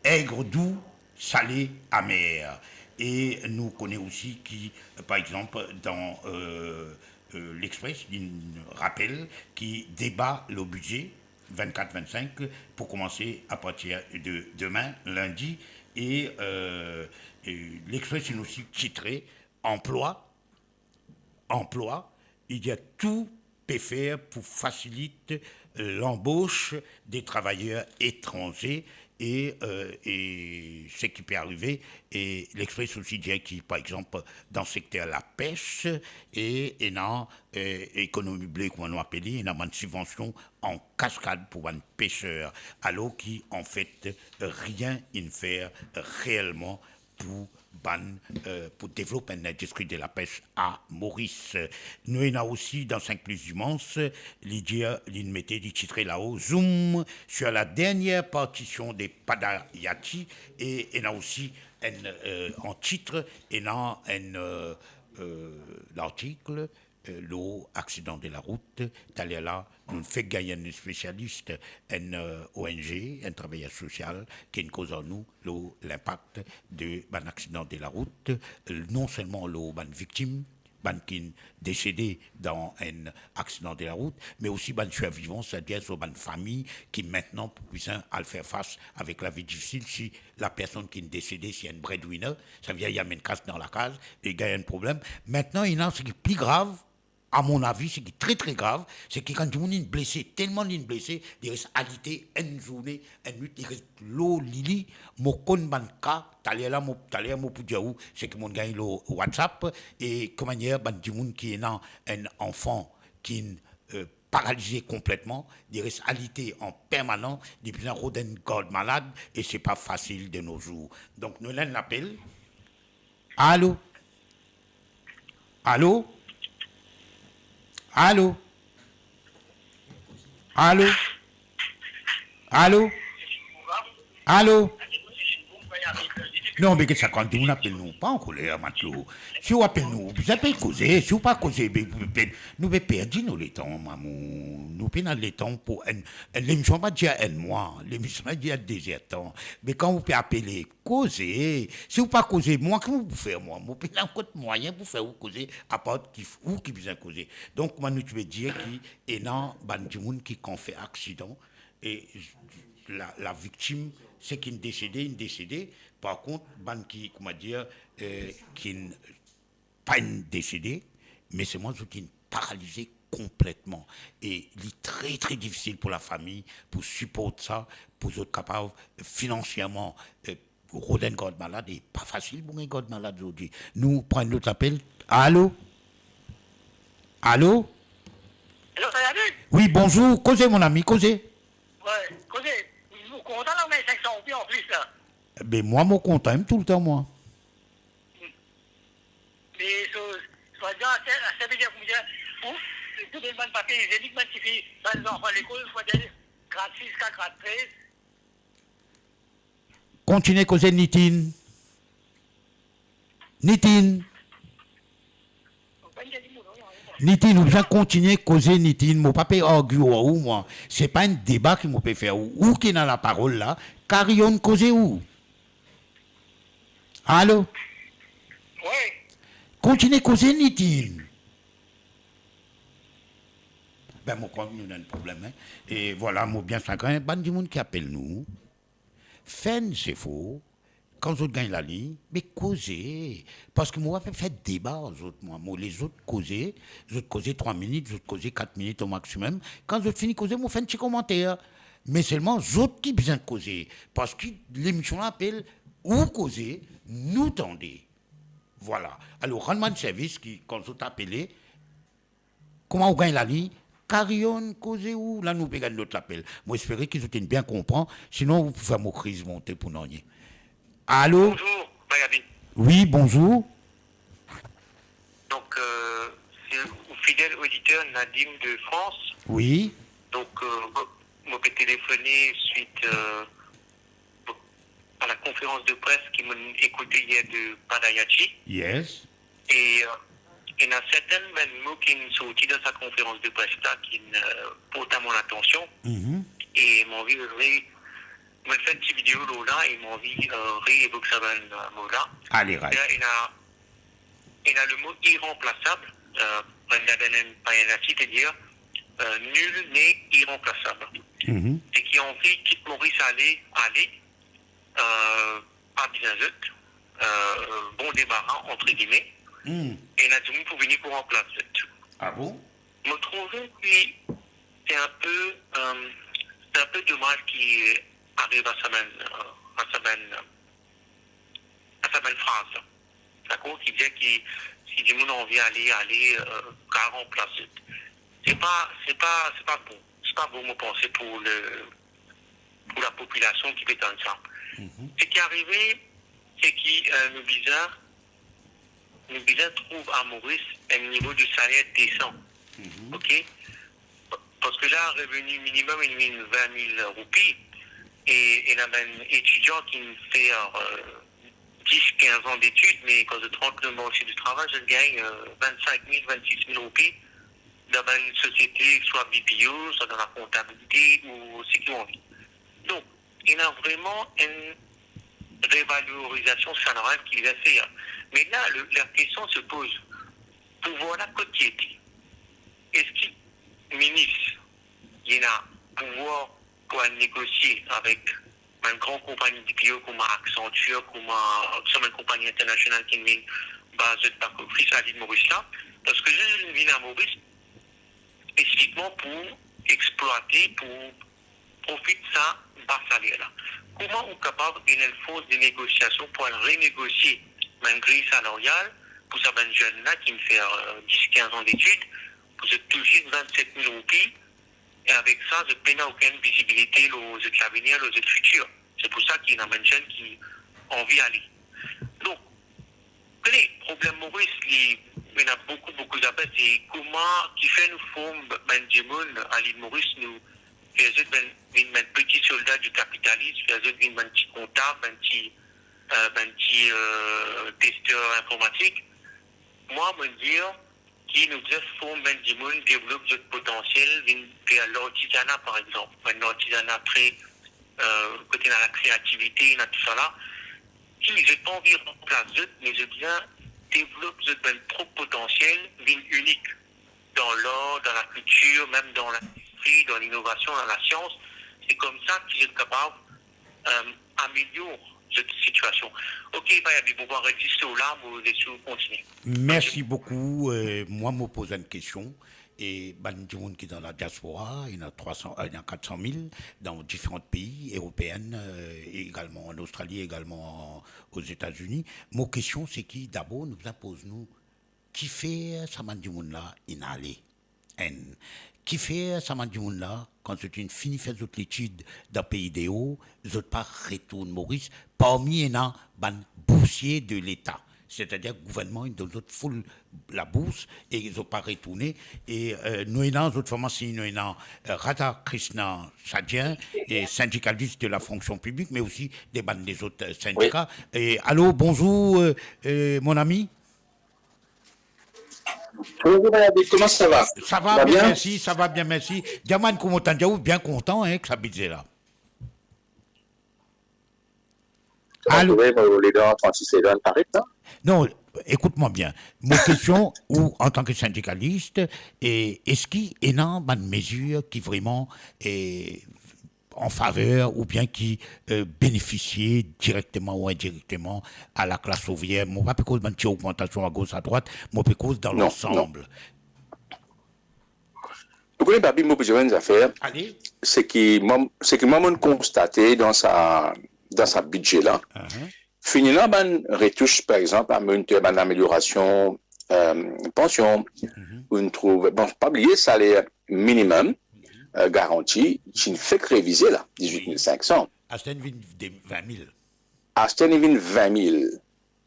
aigre doux, salé, amer. E nou kone osi ki, par exanp, dan, euh, euh, L'Express, li rapel ki deba lor bidze vennkat vennsink pou koumanse apartir de demin, lindi, e, euh, e L'Express inn osi titre anplwa, anplwa, il y a tout pe fer pou fasilit lanbos de travayer etranze e, euh, e seki pe arive, e L'Express osi dir ki, par exanp, dan sekter lapes, e ena, euh, ekonomi ble, kouma nou apel li, ena bann sibvansion an kaskad pou bann peser, alor ki, anfet, rien inn fer reelman pou bann, euh, pou devlop enn lindistri de lapes a Moris. Nou ena osi dan Sink Plis Dimans, li dir, li mete, li titre lao, Zoom sur la dernière partition de Padayati, e ena osi enn, euh, an tit, ena enn, euh, euh, lartik, euh, lor aksidan de larout. Taler la, nou fek gagn enn spesialis, enn, euh, O N G, enn travayer sosial, ki inn koz ar nou lor linpak de bann aksidan de larout, euh, non selman lor bann viktim, bann ki'nn desede dan enn aksidan de larout, me osi bann sirvivan, setadir so bann fami ki aster pou bizin al fer fas avek lavi difisil. Si lapersonn ki'nn desede, si enn breadwinner, savedir li amenn kas dan lakaz, li gagn enn problem. Aster, ena seki pli grav, amonavi, seki tre, tre grav, seki kan dimoun inn blese, telman li'nn blese, li res alite enn zourne, enn nwit, li res lor lili. Mo konn bann ka, taler la, mo, taler mo pou dir ou seki mo'nn gagn lor WhatsApp, e ki manier bann dimoun ki ena enn anfan ki'nn, euh, paralize konpletman, li res alite an permanans, li bizin rod enn gard malad, e se pa fasil de nos jours. Donk, nou ena enn lapel. Alo? Alo? Alo? Alo? Alo? Alo? Non, me get sa, kan dimoun apel nou, pa ankoler, matlo. Si ou apel nou, ou bizin pe koze. Si ou pa koze, be, be, be, nou pe perdi nou letan, mo amour. Nou pena letan pou enn, enn lemision pa dir enn mwa, lemision pa dir de zertan. Me kan ou pe apele, koze. Si ou pa koze, mwa, ki mo pou fer, mwa? Mo pena kot mwayin pou fer ou koze, apar ki, ou ki bizin koze. Donk, kouma nou ti pe dir ki ena bann dimoun ki kan fer aksidan, e la, laviktim, seki inn desede, inn desede. Par kont, bann ki, kouma dir, eh, ki inn pa inn desede, me selman zot inn paralize konpletman. E li tre, tre difisil pou lafami, pou siport sa, pou zot kapav finansierman, eh, rod enn gard malad, e pa fasil pou gagn gard malad zordi. Nou pran enn lot lapel. Alo? Alo? Alo, Fayadin? Wi, bonzour. Koze, mon ami, koze. Wi, koze. Ou kontan la, ou gagn sink san roupi anplis la? Be, mwa, mo kontan, mem toultan, mwa. Me so, swadizan, se, se vedir koumsa, pou, pou donn bann papie izienik, bann tifi, bann zanfan lekol, swadizan, grad sis ziska grad trez. Kontinie koze, Nitin. Nitin. Nitin, ou bizin kontinie koze, Nitin. Mo pa pe argue ar ou, mwa. Se pa enn deba ki mo pe fer. Ou, ou ki ena laparol la, carry on koze ou. Alo? Wi. Kontinie koze, Nitin. Be, mo krwar nou ena enn problem, en. E vwala, mo bien sagrin, bann dimoun ki apel nou, fer enn zefor, kan zot gagn laliny, be koze. Parski mo pa pe fer deba ar zot, mwa. Mo les zot koze, zot koze trwa minit, zot koze kat minit o maximum. Kan zot fini koze, mo fer enn ti komanter. Me selman, zot ki bizin koze, parski lemision la apel Ou koze, nou tande. Vwala. Alor, rann mwa enn servis ki, kan zot apele, kouma ou gagn laliny, carry on koze ou, la nou pe gagn lot lapel. Mo espere ki zot inn bien konpran, sinon ou pou fer mo kriz monte pou nanye. Alo? Bonzour, Fayadin. Wi, bonzour. Donk, euh, se ou fidel oditer Nadim de Frans. Wi. Donk, euh, mo, mo pe telefone swit, euh, a la konferans de pres ki mo'nn ekoute yer de Padayachee. Yes. E, euh, ena sertin bann mo ki'nn sorti dan sa konferans de pres la ki'nn, euh, port a mo latansion. Mhm. E mo anvi re-, mo'nn fer enn ti video lor la e mo anvi, euh, reevok sa bann, euh, mo la. Ale, right. E ena Ena lemo iranplasab, euh, bann la dan enn payanachi, sedir, euh, nul n'est irremplaçable. Mhm. Seki anvi kit Moris ale, ale, euh, pa bizin zot, euh, bon debara, entre guillemets. Hmm. Ena dimoun pou vini pou ranplas zot. Ah bon? Mo trouve ki se inpe, euh, se inpe domaz ki ariv a sa bann, euh, a sa bann, euh, a sa bann fraz la. Dakor? Ki dir ki si dimoun anvi ale, ale, euh, kapav ranplas zot. Se pa, se pa, se pa bon. Se pa bon, mo panse, pou le, pou lapopilasion ki pe tann sa. Mhm. Seki arive, seki, euh, nou bizin, nou bizin trouv a Moris enn nivo de saler desan. Mhm. Ok? Parski la, reveni minimem, li vinn vin mil roupi, e ena bann etidian ki'nn fer, euh, dis, kinz an detid, me kan zot rant dan marse di travay, zot gagn, euh, vinn-sink mil, vinn-sis mil roupi dan bann sosiete, swa B P O, swa dan lakontabilite, ou seki ou anvi. Donk, ena vreman enn revalorizasion salarial ki bizin fer. Me la, le, la kestion se poz, pouvwar la kot li ete? Eski minis, li ena pouvwar pou al negosie avek bann gran konpagni B P O kouma Accenture, kouma sa bann konpagni internasional ki vinn baz zot back office a Lil Moris la? Parski zot, zot vinn a Moris spesifikman pou explwate, pou profit sa ba saler la. Kouma ou kapav ena enn fors de negosiasion pou al renegosie bann griy salarial pou sa bann zenn la ki'nn fer, euh, dis, kinz an detid, pou zot touche vinn-set mil roupi, E avek sa, zot pena okenn vizibilite lor zot lavenir, lor zot fitir. Se pou sa ki ena bann zenn ki anvi ale. Donk, kone, problem Moris, li, ena boukou, boukou zafer, se kouma, kifer nou form bann dimoun a Lil Moris, nou fer zot vinn, vinn bann peti solda di kapitalism, fer zot vinn bann ti kontab, bann ti, eh, bann ti, eh, tester informatik. Mwa, mo dir ki nou bizin form bann dimoun, devlop zot potansiel, vinn fer lartizana, par exanp. Bann lartizana tre, eh, kote ena lakreativite, ena tousala. Ki zot pa anvi ranplas zot, me zot bizin devlop zot bann prop potansiel, vinn inik dan lar, dan lakiltir, mem dan lindistri, dan linovasion, dan lasians. Se koumsa ki zot kapav, eh, amelior zot sitiasion. Ok, pa enn problem, mo pou aret zis la, mo les ou kontinie. Mersi boukou. Eh, mwa, mo poz enn kestion. E bann dimoun ki dan ladiaspora, ena trwa san, eh, ena kat san mil dan diferan pei eropeen, eh, egalman an Ostrali, egalman Ozetazini. Mo kestion se ki, dabor, nou bizin poz nou, kifer sa bann dimoun la inn ale? Enn, kifer sa bann dimoun la, kan zot inn fini fer zot letid dan pei deor, zot pa retourn Moris, parmi ena bann boursie de Leta, setadir gouvernman inn donn zot full labours e zot pa retourne. E, eh, nou ena, zot fam, si nou ena, eh, Radhakrishna Sadyan, e sindikalis de la fonksion piblik, me osi de bann lezot, eh, sindika. E alo, bonzour, eh, eh, mon ami. Bonjour, David, comment ça va? Ça va bien, merci, ça va bien, merci. Diaman, kouma tann ou bien kontan, hein, ek sa bidze la? Alo? Vous voulez dans trente-six secondes, t'arrêtes, là? Non, écoute-moi bien. Mon question, ou, an tan ke sindikalis, e eski ena bann mezir ki vreman, eh, an faver oubien ki, eh, benefisie direkteman ou indirekteman a laklas ouvrier. Mo pa pe koz bann ti ogmantasion agos, adrwat, mo pe koz dan lansanm. Non, non. Ou kone, Babi, mo pou dir enn zafer, ale, se ki mwa, se ki mwa, mo konstate dan sa, dan sa bidze la, finn ena bann retous, par exanp, a monter bann ameliorasion, eh, pansion, ou trouv, bon, pa bliye saler minimem, eh, garanti, ti fek revize la, dizwit mil sink san. Aster li vinn de vin mil. Aster li vinn vin mil.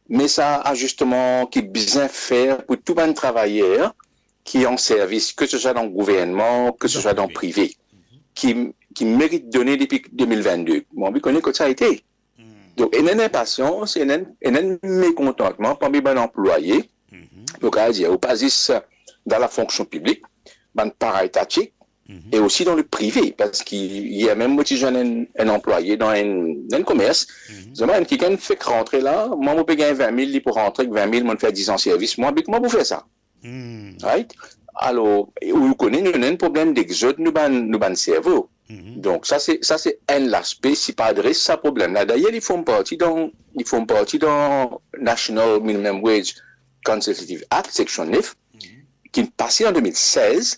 Me sa azisman ki bizin fer pou tou bann travayer ki an servis, ke se swa dan gouvernman, ke se swa dan prive, ki, ki merit done depi de mil vennde. Mo anvi kone kot sa ete. Donk, ena enn inpasians, ena enn, ena enn mekontantman parmi bann anplwaye, mo kapav dir, ou pa zis dan lafonksion piblik, bann paraetatik, e osi dan le prive, parski yer mem mo ti zwenn enn, enn anplwaye dan enn, enn komers, dir mwa, enn kikenn fek rantre la, mwa mo pe gagn vin mil, li pou rantre ek vin mil, mo fer diz an servis, mwa, be kouma pou fer sa? Right? Alor, ou kone, nou ena enn problem d'exode nou bann, nou bann servo. Donk, sa se, sa se enn laspe, si pa adres sa problem la. Dayer, li form parti dan, li form parti dan National Minimum Wage Consultative Act, seksion nef, ki pase an de mil sez,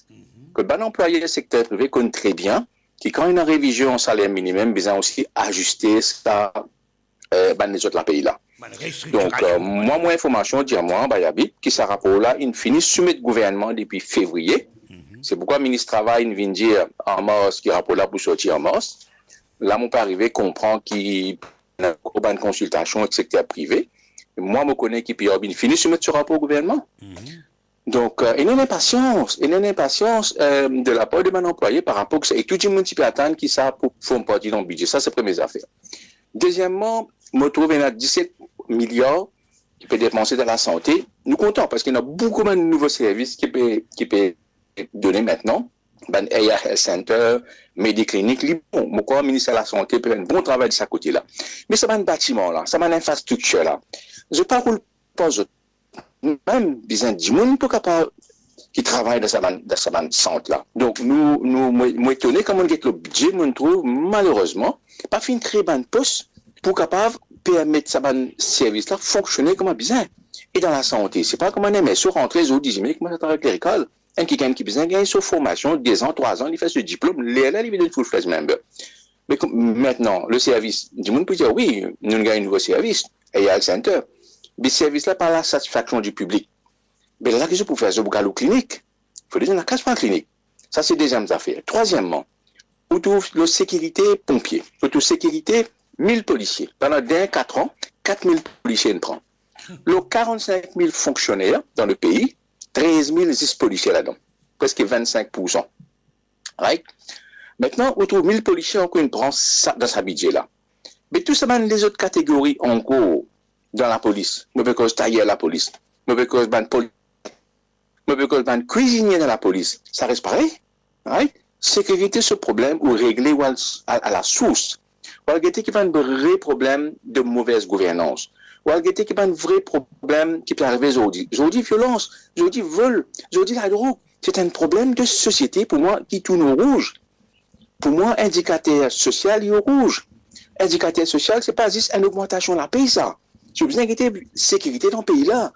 kot bann anplwaye sekter prive konn tre bien ki kan ena revizion saler minimem, bizin osi aziste sa, eh, bann lezot lapey la. Donk, eh, mwa, mo informasion dir mwa, Bayabi, ki sa rapor la inn fini soumet gouvernman depi fevriye. Se poukwa minis travay inn vinn dir an mars ki rapor la pou sorti an mars. La, mo pa arive konpran ki ena ankor bann konsiltasion ek sekter prive. Mwa, mo kone ki P R B inn fini soumet so rapor gouvernman. Donk, eh, ena enn inpasians, ena enn inpasians, eh, de lapar de bann anplwaye par rapor ki sa. E tou dimoun ti pe atann ki sa pou form parti dan bidze. Sa se premie zafer. Deziemman, mo trouv ena diset miliar ki pe depanse dan lasante. Nou kontan, parski ena boukou bann nouvo servis ki pe, ki pe done aster. Bann A R Health Center, Mediclinic, li bon. Mo krwar minister lasante pe fer enn bon travay de sa kote la. Me sa bann batiman la, sa bann infrastriktir la, zot pa roul par zot mem, bizin dimoun pou kapav ki travay dan sa bann, dan sa bann sant la. Donk, nou, nou, mo, mo etone kan mo get lor bidze, mo trouv, malerezman, pa finn kree bann pos pou kapav permet sa bann servis la fonksione kouma bizin. E dan lasante, se pa kouma enn M S O rantre zour diz me, kouma sa travay klerikal. Enn kikenn ki bizin gagn so formasion, de zan, trwa zan, li fer so diplom, lerla li vinn enn full-fledged member. Me kom, aster, le servis, dimoun pou dir, wi, nou gagn nouvo servis, A R Health Center. Me servis la pa lasatisfaksion di piblik. Be la, ki zot pou fer, zot pou al lor klinik. Fode zot ena kas pou al klinik. Sa se deziem zafer. Trwaziem, ou trouv lor sekirite ponpie, ou trouv sekirite mil polisie. Pandan dernie kat an, kat mil polisie inn pran. Lor karannsink mil fonksioner dan lepei, trez mil zis polisie ladan, preske vinn-sink poursan. Right? Aster, ou trouv mil polisie ankor inn pran sa, dan sa bidze la. Me tou sa bann lezot kategori ankor dan lapolis, mo pe koz tayer lapolis, mo pe koz bann poli-, mo pe koz bann kwizinie dan lapolis, sa res parey. Right? Sekirite so problem ou regle ou al, al, a lasours. Ou al gete ki bann vre problem de move gouvernans. Ou al gete ki bann vre problem ki pe arive zordi. Zordi violans, zordi vol, zordi ladrog. Se enn problem de sosiete pou mwa ki tourn o rouz. Pou mwa, indikater sosial, li o rouz. Indikater sosial, se pa zis enn ogmantasion lape, sa. Si ou bizin gete sekirite dan pei la.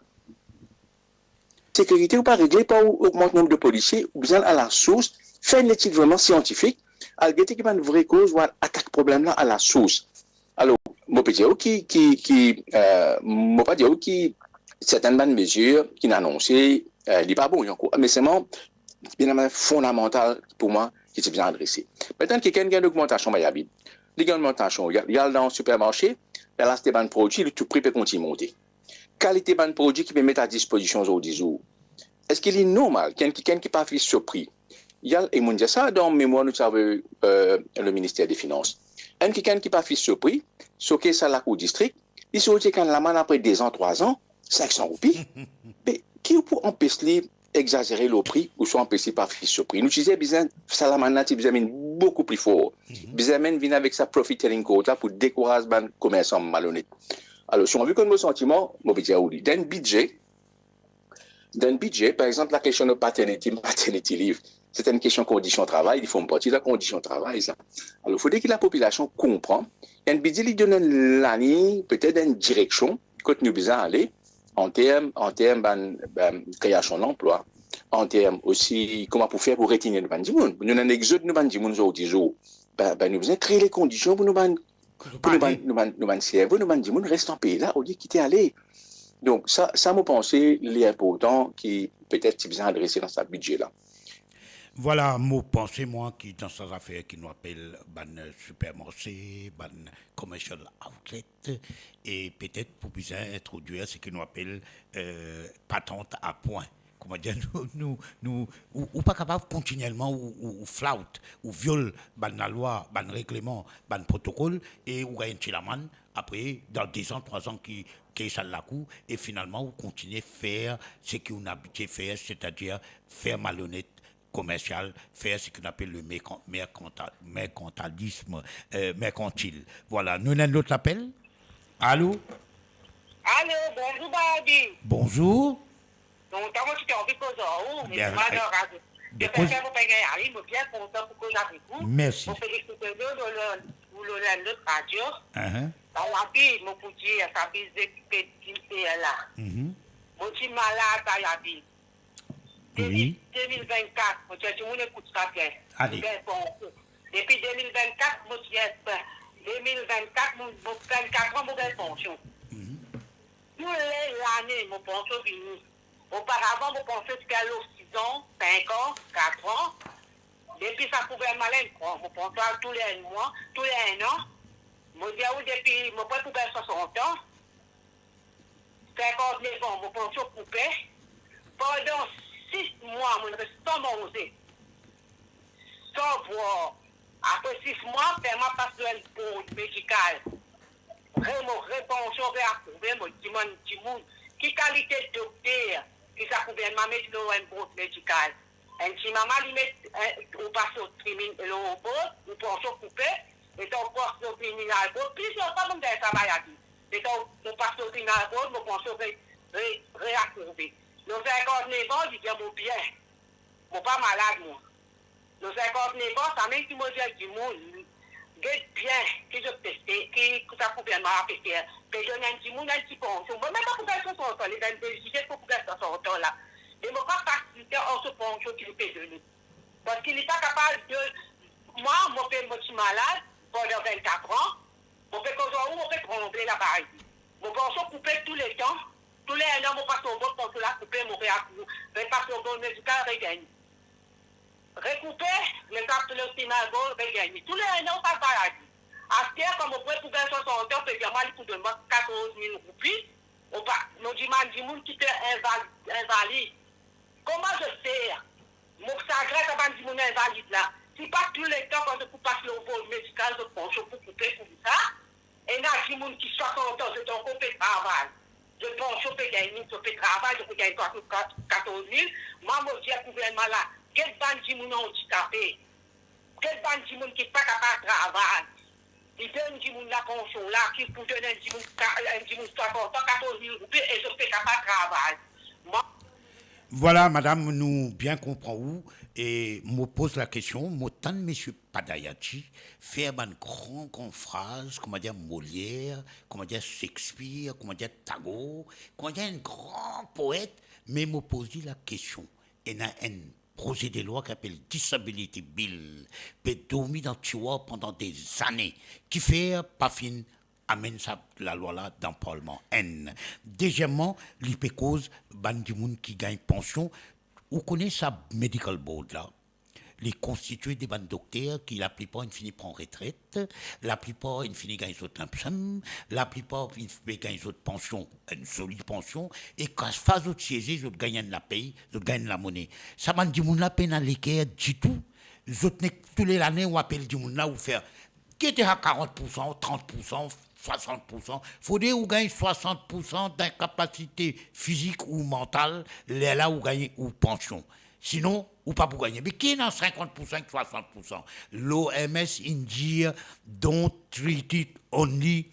Sekirite, ou pa regle par ou ogmant nonb de polisie, ou bizin al a lasours, fer enn letid vreman siantifik, al gete ki bann vre koz, ou al atak problem la a lasours. Alor, mo pe dir ou ki, ki, ki, eh, mo pa dir ou ki sertin bann mezir ki'nn anonse, eh, li pa bon, li ankor. Me selman, li ena bann fondamantal pou mwa ki ti bizin adrese. Aster, kikenn gagn ogmantasion, Mayabid. Li gagn ogmantasion, li al, li al dan sipermarse, li al aste bann prodwi, li tou pri pe kontign monte. Kalite bann prodwi ki pe met a dispozision zordi zour. Eski li normal ki enn kikenn ki pa fix so pri? Li al, e mo'nn dir sa dan memwar nou ti avoy, eh, le Minister de Finans. Enn kikenn ki pa fix so pri, so kes al lakour distrik, li sorti ek enn lamann apre de zan, trwa zan, sink san roupi. Me ki pou anpes li egzazere lor pri, ouswa anpes li pa fix so pri? Nou ti dir bizin, sa lamann la ti bizin vinn boukou pli for. Bizin mem vinn avek sa profit sharing code la pou dekouraz bann komersan malonet. Alor, si ou anvi konn mo santiman, mo pe dir ou li. Dan bidze, dan bidze, par exanp, lakestion de paternity, maternity leave, se enn kestion kondision travay, li form parti de kondision travay, sa. Alor, fode ki lapopilasion konpran, enn bidze, li donn enn laliny, petet enn direksion, kot nou bizin ale, an term, an term bann, bann kreasion lanplwa, an term osi kouma pou fer pou retenir nou bann dimoun. Nou ena enn exod nou bann dimoun zordi zour. Be, be, nou bizin kree lekondision pou nou bann, pou nou bann, nou bann, nou bann servo, nou bann dimoun res dan pei la, olie kite ale. Donk, sa, sa mo panse li inportan ki petet ti bizin adrese dan sa bidze la. Vwala, mo panse, mwa, ki dan sa zafer ki nou apel bann sipermarse, bann commercial outlet, e petet pou bizin introdwir seki nou apel, eh, patant a pwin. Kouma dir, nou, nou, nou, ou, ou pa kapav kontinielman ou, ou, ou flout, ou viol bann lalwa, bann regleman, bann protokol, e ou gagn enn ti lamann, apre, dan de zan, trwa zan ki, ki sa lakour, e finalman, ou kontinie fer seki ou abitie fer, setadir fer malonet komersial, fer seki nou apel le merkan-, merkanta-, merkantalism, eh, merkantil. Vwala, nou ena enn lot lapel. Alo? Alo, bonzour, Babi. Bonzour. Lontan mo ti anvi koz ar ou, me bien, mo pa eh, dan radio. Bien, mo koz. Mo pe gagn ali, mo bien kontan pou koz avek ou. Mersi. Mo felisite ou lor, lor, lor, lor lot radio. Ahan. Bayabi, mo pou dir, sa biznes ki pe dir la. Mhm. Mo ti malad, Bayabi. Wi. Depi de mil vennkat, mo ti dir dimoun ekout sa bien. Ale. Mo gagn pansion. Depi de mil vennkat, mo ti gagn, de mil vennkat, mo, mo vennkat an, mo gagn pansion. Mhm. Tou le lane, mo pansion vini. Oparavan, mo pansion ti pe al lor sizan, sink an, kat an. Depi sa gouvernman la inn pran, mo pansion al tou le enn mwa, tou le enn an. Mo dir ou depi mo pre pou gagn swasant an, sinkant-nef an, mo pansion koupe. Pandan sis mwa, mo res san manze, san bwar. Apre sis mwa, fer mwa pas lor enn bord medikal. Re-, mo repansion reaprouve, mo dimann dimoun, ki kalite dokter ki sa gouvernman met lor enn bord medikal? Enn ti mama li met, eh, ou pas lor krimin-, lor bord, ou pansion koupe, letan ou pas lor kriminal bord, plizier fwa mo'nn gagn sa, Bayabi. Letan ou, ou pas lor kriminal bord, mo pansion re-, re-, reaprouve. Lor sinkant-nef an, li dir mo bien. Mo pa malad, mwa. Lor sinkant-nef an, samem ki mo dir dimoun, get bien ki zot pe fer, ki, ki sa gouvernman la pe fer, pe donn enn dimoun enn ti pansion. Mo mem pa pou gagn swasant an, li gagn deziz, mo pou gagn swasant an la. E mo pa fasilite ar so pansion ki li pe done. Parski li pa kapav donn, mwa, mo pe, mo ti malad pandan vennkat an, mo pe koz ar ou, mo pe tranble laba. Mo pansion koupe touletan, tou le enn an, mo pas lor bord, pansion la koupe, mo reaprouve, repas lor bord medikal, regagn. Rekoupe, me sa tou le final gol, pe gagne. Tou le enn an, ou pa valid. Aster, kan mo pare pou gagn swasant an, pe dir mwa, li pou donn mwa katorz mil roupi. Ou pa, mo dimann dimoun ki pe inval-, invalid. Kouma zot fer? Mo sagrin sa bann dimoun invalid la. Si pa tou letan, kan zot pou pas lor bord medikal, zot pansion pou koupe koumsa. Ena dimoun ki swasant an, zot ankor pe travay. Zot pansion pe gagn, zot pe travay, zot pe gagn katorz mil. Mwa, mo dir gouvernman la, get bann dimoun andikape, get bann dimoun ki pa kapav travay. Li donn dimoun la pansion la, ki pou donn enn dimoun ka-, enn dimoun swasant an, katorz mil roupi, e zot pe kapav travay. Mwa, Vwala, madam, nou bien konpran ou, e mo poz lakestion, mo tann misie Padayati fer bann gran, gran fraz, koumadir Molière, koumadir Shakespeare, koumadir Tagore, koumadir enn gran poet, me mo poz li lakestion, ena enn proze de lwa ki apel Disability Bill, pe dormi dan tiwar pandan dezane, kifer pa finn amenn sa lalwa la dan parlman? Enn. Dezieman, li pe koz bann dimoun ki gagn pansion. Ou kone sa medical board la? Li konstitie de bann dokter ki laplipar inn fini pran retret, laplipar inn fini gagn zot lump sum, laplipar inn pe gagn zot pansion, enn zoli pansion, e kan fwa zot sieze, zot gagn enn lapey, zot gagn enn lamone. Sa bann dimoun la pena leker ditou. Zot nek tou le lane ou apel dimoun la, ou fer, ki ete a karant poursan, trant poursan, swasant poursan. Fode ou gagn swasant poursan dinkapasite fizik ou mantal, lerla ou gagn ou pansion. Sinon, ou pa pou gagne. Me ki ena sinkant poursan ek swasant poursan? L'O M S inn dir, "Don't treat it only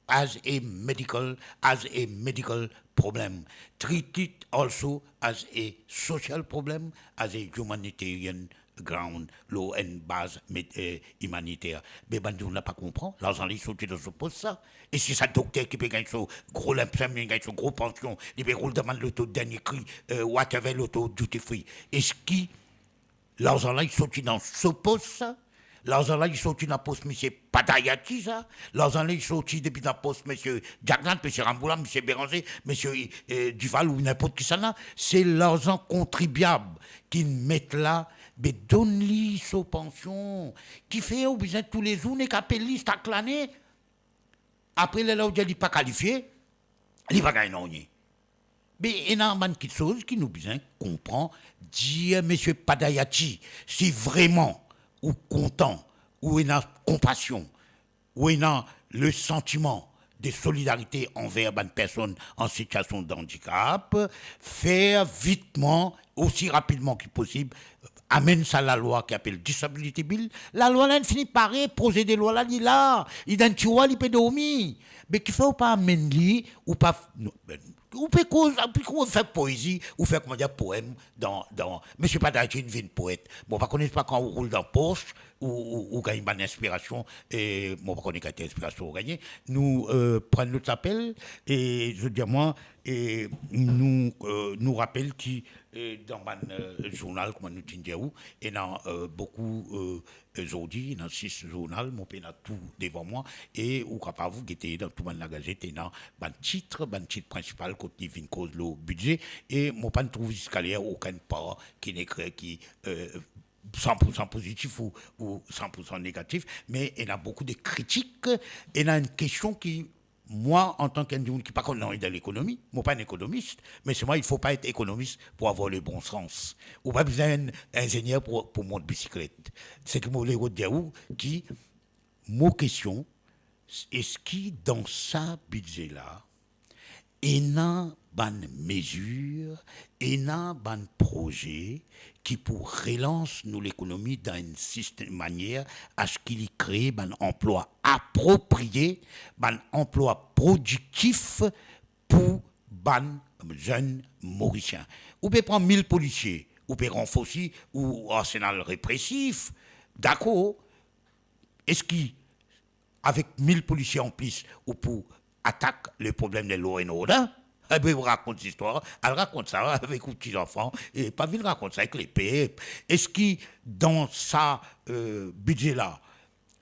as a medical, as a medical problem. Treat it also as a social problem, as a humanitarian ground," lor enn baz med-, eh, imaniter. Me bann dimoun la pa konpran, larzan la inn sorti dan so pos sa. E si sa dokter ki pe gagn so gro lump sum, li gagn so gro pansion, li pe roul dan bann loto dernie kri, eh, whatever, loto duty free, eski larzan la inn sorti dan so pos sa? Larzan la inn sorti dan pos misie Padayati sa? Larzan la inn sorti depi dan pos misie Jackson, misie Rambourg la, misie Béranger, misie, eh, Duval ou ninport kisannla? Se larzan kontribiab ki met la, be donn li so pansion. Kifer ou bizin toulezour nek apel li sak lane? Apre lerla ou dir li pa kalifie, li pa gagn nanye. Be ena bann kiksoz ki nou bizin konpran, dir misie Padayati, si vreman ou kontan, ou ena konpasion, ou ena le santiman de solidarite anver bann personn an sitiasion dandikap, fer vitman, osi rapidman ki posib, amenn sa lalwa ki apel Disability Bill. Lalwa la inn fini pare, proze de lwa la, li la, li dan tiwar, li pe dormi. Be kifer ou pa amenn li, ou pa, non, be, ou pe koz, ou pe koz, fer poezi, ou fer, koumadir, poem dan, dan, misie Padayati inn vinn poet. Mo pa kone, se pa kan ou roul dan pos, ou, ou, ou gagn bann inspirasion, e mo pa kone kalite inspirasion ou gagne. Nou, eh, pran lot lapel, e zot dir mwa, e nou, eh, nou rapel ki, eh, dan bann, eh, zournal, kouma nou ti dir ou, ena, eh, boukou, eh, zordi, ena sis zournal, mo pena tou devan mwa, e ou kapav gete dan tou bann lagazet, ena bann tit, bann tit prinsipal kot li vinn koz lor bidze, e mo pa'nn trouv ziska ler okenn par ki inn ekrir ki, eh, san poursan pozitif ou, ou san poursan negatif, me ena boukou de kritik, ena enn kestion ki, mwa, antan ki enn dimoun ki pa konn nanye dan lekonomi, mo pa enn ekonomis, me selman il faut pas être économiste pour avoir le bon sens. Ou pa bizin enn inzenier pou, pou mont bisiklet. Seki mo le dir ou ki, mo kestion, eski dan sa bidze la, ena bann mezir, ena bann proze ki pou relans nou lekonomi dan enn sistem, manier aski li kree bann anplwa apropriye, bann anplwa prodiktif pou bann zenn Morisien. Ou pe pran mil polisie, ou pe ranforsi ou arsenal represif, dakor, eski avek mil polisie anplis, ou pou atak le problem de law and order? Ebe, ou rakont zistwar, al rakont sa avek ou ti zanfan, e pa vinn rakont sa avek lepep. Eski dan sa, eh, bidze la,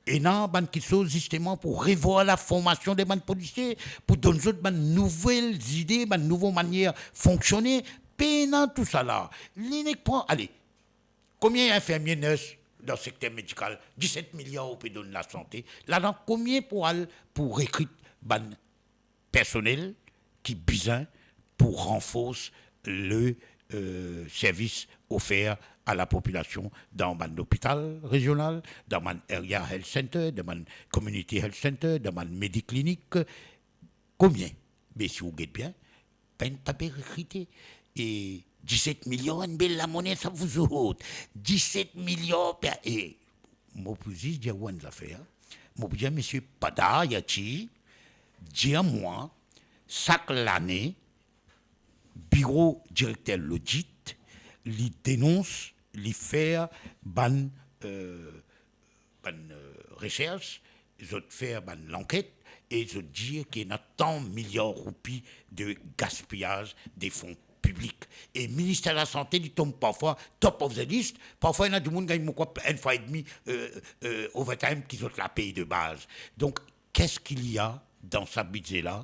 ena bann kiksoz zisteman pou revwar laformasion de bann polisie, pou donn zot bann nouvel zide, bann nouvo manier fonksione? Pena tousala. Li nek pran, ale, Konbien infirmie, nurse dan sekter medikal? Diset miliar ou pe donn lasante. Ladan konbien pou al pou rekrit bann personel ki bizin pou ranfors le, euh, servis ofer a lapopilasion dan bann lopital rezional, dan bann area health center, dan bann community health center, dan bann mediklinik? Konbien? Me si ou get bien, pa'nn, pa pe rekrite. E diset miliar, enn bel lamone sa vouzot. Diset miliar pe, e mo pou zis dir ou enn zafer. Mo pou dir misie Padar Yati, dir mwa, sak lane, biro direkter lodit, li denons, li fer bann, euh, bann, euh, resers, zot fer bann lanket e zot dir ki ena tan miliar roupi de gaspiyaz de fon piblik. E Minister Lasante, li tom parfwa top of the list. Parfwa, ena dimoun gagn, mo krwar, enn fwa edmi, euh, euh, overtime ki zot lapey de baz. Donk, qu'est-ce qu'il y a dans sa bidze la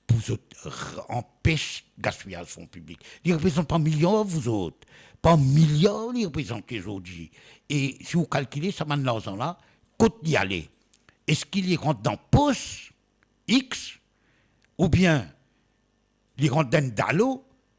pou zot r-, anpes gaspiyaz fon piblik? Li reprezant par miliar, vouzot. Par miliar li reprezant ozordi. E si ou kalkile sa bann larzan la, kot li ale? Eski li rant dan pos X, oubien li rant dan enn dalo,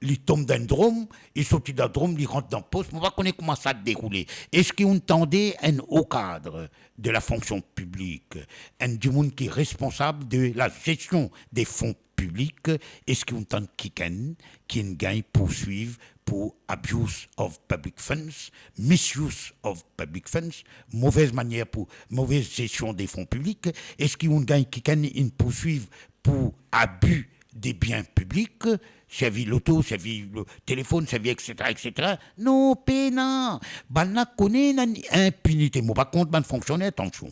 li tom dan enn drom, li sorti dan drom, li rant dan pos? Mo pa kone kouma sa deroule. Eski ou tande enn o kadr de la fonksion piblik, enn dimoun ki responsab de la zestion de fon piblik, eski ou tann kikenn ki inn gagn pourswiv pou abuse of public funds, misuse of public funds, move manier pou, move zestion de fon piblik? Eski ou gagn kikenn inn pourswiv pou abi de bien piblik, servi loto, servi, euh, telefonn, servi et cetera, et cetera? Non, pena. Bannla kone ena enn inpinite. Mo pa kont bann fonksioner, atansion.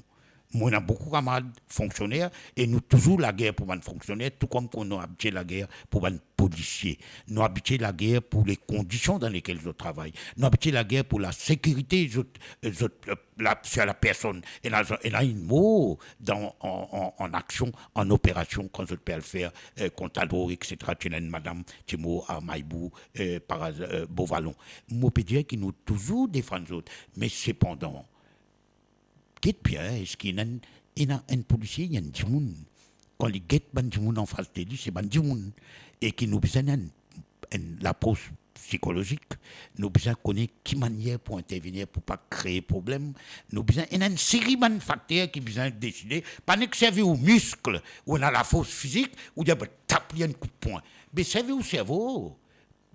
Mo ena boukou kamarad fonksioner e nou touzour lager pou bann fonksioner, tou kom nou abitie lager pou bann polisie. Nou abitie lager pou le kondision dan lekel zot travay. Nou abitie lager pou lasekirite zot, zot, euh, la, sir la personn. Ena, ena enn mor dan, an, an, an aksion, an operasion, kan zot pe al fer, euh, kont ladrog, et cetera. Ti ena enn madam ti mor a Maybou, euh, par az-, euh, Beau Vallon. Mo pe dir ki nou touzour defann zot, me sepandan, get bien, eski ena enn, ena enn polisie, ena enn dimoun, kan li get bann dimoun anfas de li, se bann dimoun, e ki nou bizin enn, enn lapros psikolozik, nou bizin kone ki manier pou intervenir pou pa kree problem, nou bizin, ena enn seri bann fakter ki bizin deside, pa nek servi ou misk, ou ena lafors fizik, ou dir, "Be, tap li enn kout pwin." Be servi ou servo,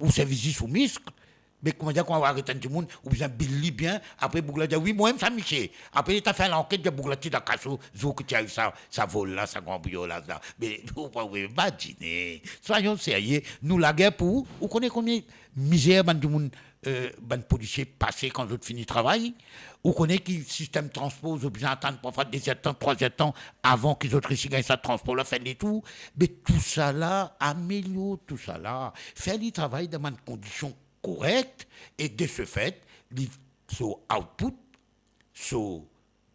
ou servi zis ou misk. Be koumadir, kouma ou aret enn dimoun, ou bizin bil li bien, apre boug la dir, "Wi, mo enn sa misie." Apre li ta fer lanket, dir, "Boug la ti dan kaso, zour ki ti ariv sa, sa vol la, sa kanbriolaz la." Me ou pa, ou pa imazine. Soyons sérieux, nou lager pou, ou kone konbien mizer bann dimoun, euh, bann polisie pase kan zot fini travay? Ou kone ki sistem transpor, zot bizin atann parfwa de-z-er-d-tan, trwa-z-er-d-tan avan ki zot resi gagn sa transpor la, fer letour? Be tousala, amelior tousala, fer li travay dan bann kondision korek, e de ce fait, li, so output, so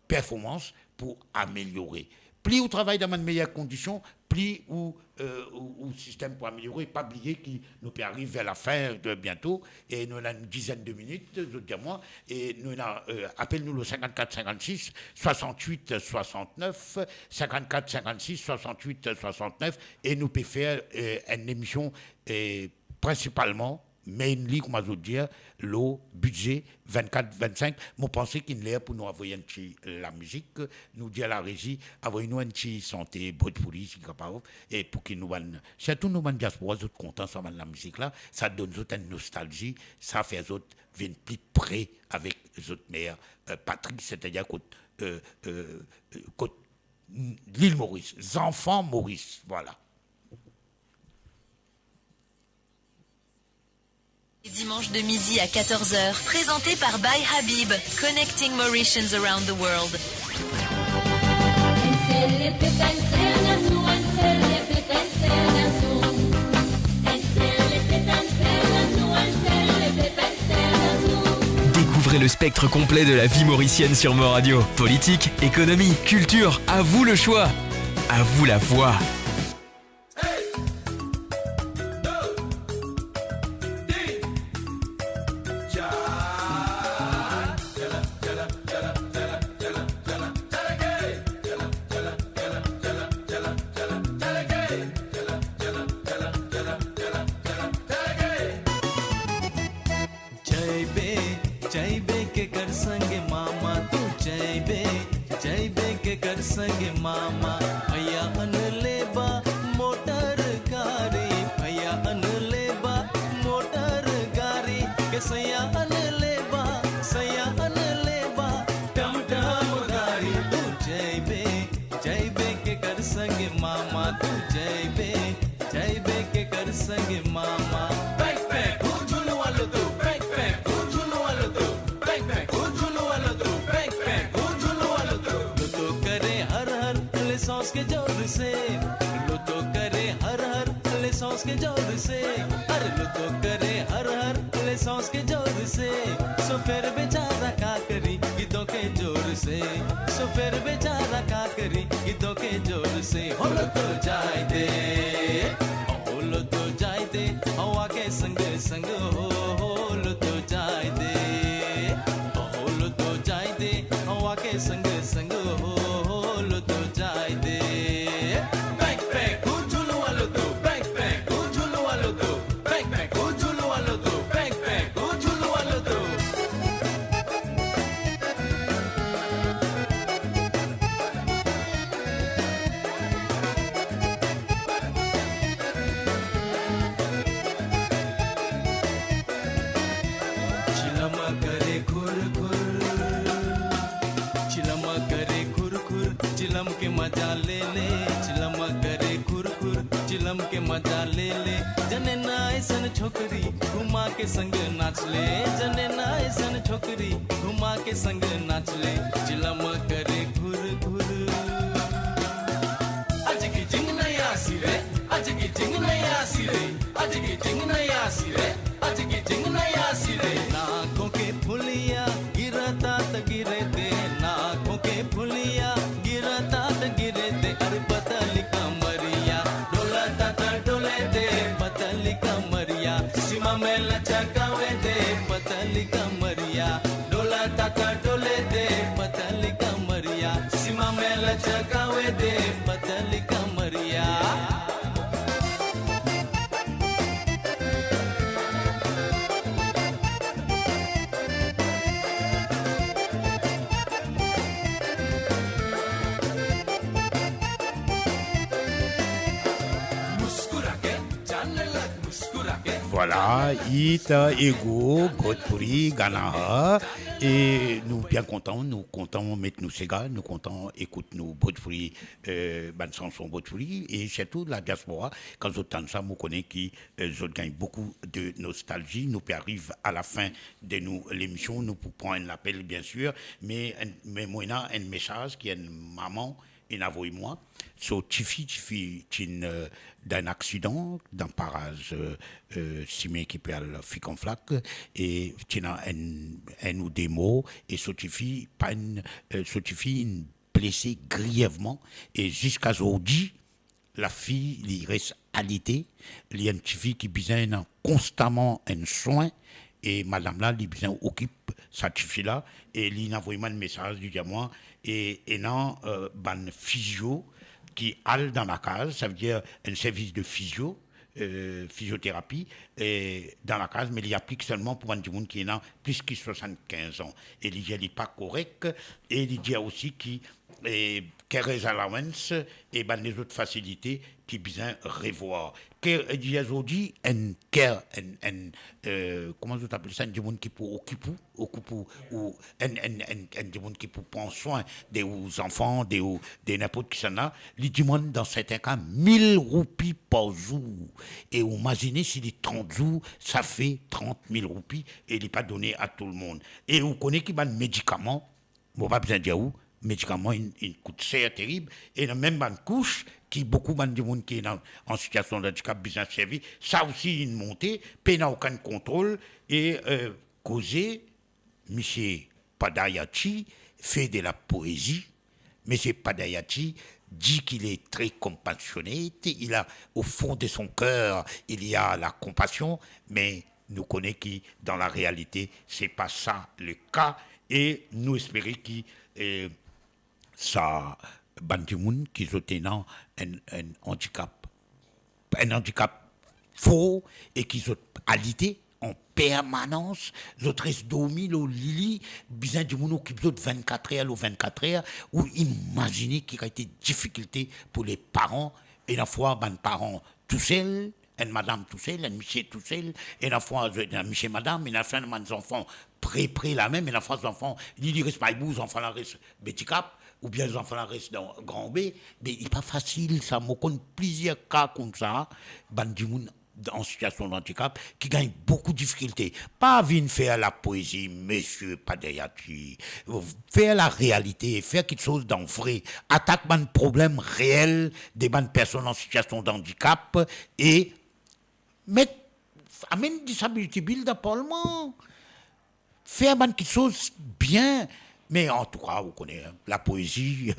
performans pou ameliore. Pli ou travay dan bann meyer kondision, pli ou, euh, ou, ou sistem pou ameliore. Pa bliye ki nou pe ariv ver lafin de biento, e nou ena enn dizenn de minit, zot dir mwa, e nou ena, euh, apel nou le cinquante-quatre cinquante-six soixante-huit soixante-neuf, cinquante-quatre cinquante-six soixante-huit soixante-neuf, e nou pe fer, euh, enn emision, euh, prinsipalman, mainly, kouma zot dir, lor bidze vinn-kat vinn-sink. Mo panse ki inn ler pou nou avoy enn ti lamizik. Nou dir larezi, avoy nou enn ti sante Bhojpuri, si kapav, e pou ki nou bann, sirtou nou bann diaspora, zot kontan sa bann lamizik la, sa donn zot enn nostalzi, sa fer zot vinn pli pre avek zot mer, euh, patri, setadir kot, euh, euh, euh, kot Lil Moris, zanfan Moris, vwala. Dimanche de midi à quatorze heures, présenté par By Habib, connecting Mauritians around the world. Découvrez le spectre complet de la vie mauricienne sur Mo Radio. Politique, économie, culture, à vous le choix. À vous la voix. Jaibe ke kar sange mama, bhaiya ann leba motor gari, bhaiya ann leba motor gari, ke saiya ann leba, saiya ann leba tam tam gari. Tu jaibe, jaibe ke kar sange mama, tu jaibe, jaibe ke kar sange mama. Peng peng, ou djounou aloto, peng peng, ou djounou aloto, peng peng, ou djounou aloto, peng peng, ou djounou aloto. Loto kare har har, lesans ke zor se. Loto kare har har, lesans ke zor se. Are loto kare har har, lesans ke zor se. Sofer bechara ka kari, gidon ke zor se. Sofer bechara ka kari, gidon ke zor se. Ho loto jai de, ho loto jai de, hawa ke sang sang ho, ho loto jai de, ho loto jai de, hawa ke sang sang ho, ho loto jai de. Peng peng, ou djounou aloto, peng peng, ou djounou aloto, peng peng, ou djounou aloto, peng peng, ou djounou aloto. Ti lama kare khur khur, ti lama kare khur khur, chilam ke maza le le, chilam kare khur khur, chilam ke maza le le. Zane na esan chokri, ghuma ke sang nach le. Zane na esan chokri, ghuma ke sang nach le. Chilam kare khur khur. Ajiki jing naya sire, ajiki jing naya sire, ajiki jing naya sire, ajiki jing naya sire. Naakhon ke phuliya girata ta gire de, naakhon ke phuliya girata ta gire de. Are patali kamariya, dola ta ta dole de, patali kamariya. Sima mela chakawe de, patali kamariya, dola ta ta dole de, patali kamariya. Sima mela chakawe de, patali kamariya. Vwala, It Ego, Bhojpuri Gana. E nou bien kontan, nou kontan met nou sega, nou kontan ekout nou Bhojpuri, eh, bann sanson Bhojpuri, e sirtou ladiaspora, kan zot tann sa, mo kone ki, eh, zot gagn boukou de nostalzi. Nou pe ariv a lafin de nou lemision, nou pou pran enn lapel, biensir, me enn, me mo ena enn mesaz ki enn mama inn avoy mwa. So tifi, tifi tinn, eh, dan enn aksidan, dan paraz, eh, eh, sime ki pe al Fikanflak, e ti ena enn, enn ou de mor, e so tifi pa enn, eh, so tifi inn blese grievman, e ziska zordi, lafi, li res alite, li enn tifi ki bizin ena konstaman enn swin, e madam la, li bizin okip sa tifi la, e li inn avoy mwa enn mesaz, li dir mwa, e, ena, eh, bann fizio ki al dan lakaz, savedir enn servis de fizio, eh, fizioterapi, eh, dan lakaz, me li aplik selman pou bann dimoun ki ena plis ki swasannkinz an. E li dir li pa korek, e li dir osi ki, eh, carers allowance e bann lezot fasilite ki bizin revwar. Ke, eh, li dir zordi, enn care, enn, enn, eh, kouma zot apel sa, enn dimoun ki pou okip ou, okip ou, ou enn, enn, enn, enn dimoun ki pou pran swin de ou zanfan, de ou, de ninport kisannla, li dimann dan sertin ka mil roupi par zour. E ou mazine si li trant zour, sa fer trant mil roupi, e li pa done a tou lemonn. E ou kone ki bann medikaman, mo pa bizin dir ou, medikaman inn, inn kout ser terib, e ena mem bann kous ki boukou bann dimoun ki ena an sitiasion dandikap bizin servi, sa osi inn monte, pena okenn kontrol, e, eh, koze, Misie Padayati fait de la poésie. Misie Padayati dit qu'il est très compassionné. Il a, au fond de son cœur, il y a la compassion, mais nous connaît qui, dans la réalité, c'est pas ça le cas. Et nous espérons que, euh, sa bann dimoun ki zot ena enn, enn andikap, enn andikap for e ki zot alite an, permanans, zot res dormi lor lili, bizin dimoun okip zot vennkat er lor vennkat er, ou imazine ki kalite difikilte pou le paran, ena fwa bann paran tousel, enn madam tousel, enn misie tousel, ena fwa enn misie madam, ena fwa bann zanfan pre pre lamem, ena fwa zanfan, li, li res Maybou, zanfan la res Betikap, oubien zanfan la res dan Gran Be, me li pa fasil sa. Mo konn plizier ka koumsa, bann dimoun an sitiasion dandikap ki gagn boukou difikilte. Pa vinn fer lapoezi, mesie, pa deryer ti. Fer larealite, fer kiksoz dan vre. Atak bann problem reel de bann personn an sitiasion dandikap e met, amenn Disability Bill dan parlman. Fer bann kiksoz bien. Me antouka, ou kone, lapoezi,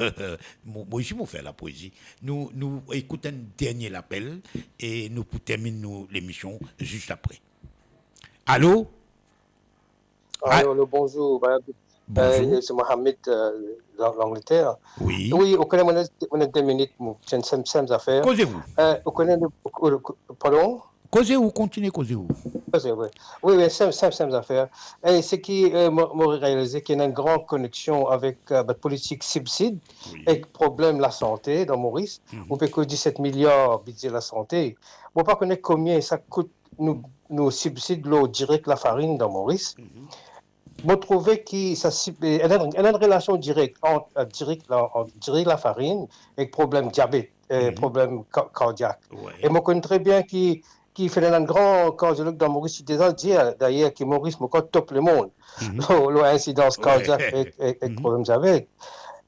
mo, mo osi mo fer lapoezi. Nou, nou ekout enn dernie lapel e nou pou terminn nou lemision zis apre. Alo? Alo, alo, bonzour, madam. Bonzour. Euh, c'est Mohamed, euh, l'Ang-, l'Angleterre. Wi. Wi, ou kone, mo ena, mo ena de minit, mo, ti enn sem, sem zafer. Koze ou. Euh, ou kone, ou, ou, pardon? Koze ou, kontinie koze ou. Koze, wi. Wi, wi, sem, sem, sem zafer. E se ki, euh, mo, mo realize ki ena enn gran koneksion avek, euh, bann politik sibsid, wi, ek problem lasante dan Moris. Mhm. Ou pe koz diset miliar bidze lasante. Mo pa kone konbien sa kout nou, nou sibsid lor direk lafarinn dan Moris. Mhm. Mo trouve ki sa sib-, eh, ena, ena enn relasion direk ant, eh, direk la, ant direk lafarinn ek problem diabet, eh, mhm, problem ka-, kardiak. Wi. E mo konn tre bien ki, ki finn ena enn gran kardiolog dan Moris, ki deza dir, dayer, ki Moris mo krwar top lemond, mhm, lor, lor insidans, wi, kardiak ek, ek, ek, mhm, problem diabet.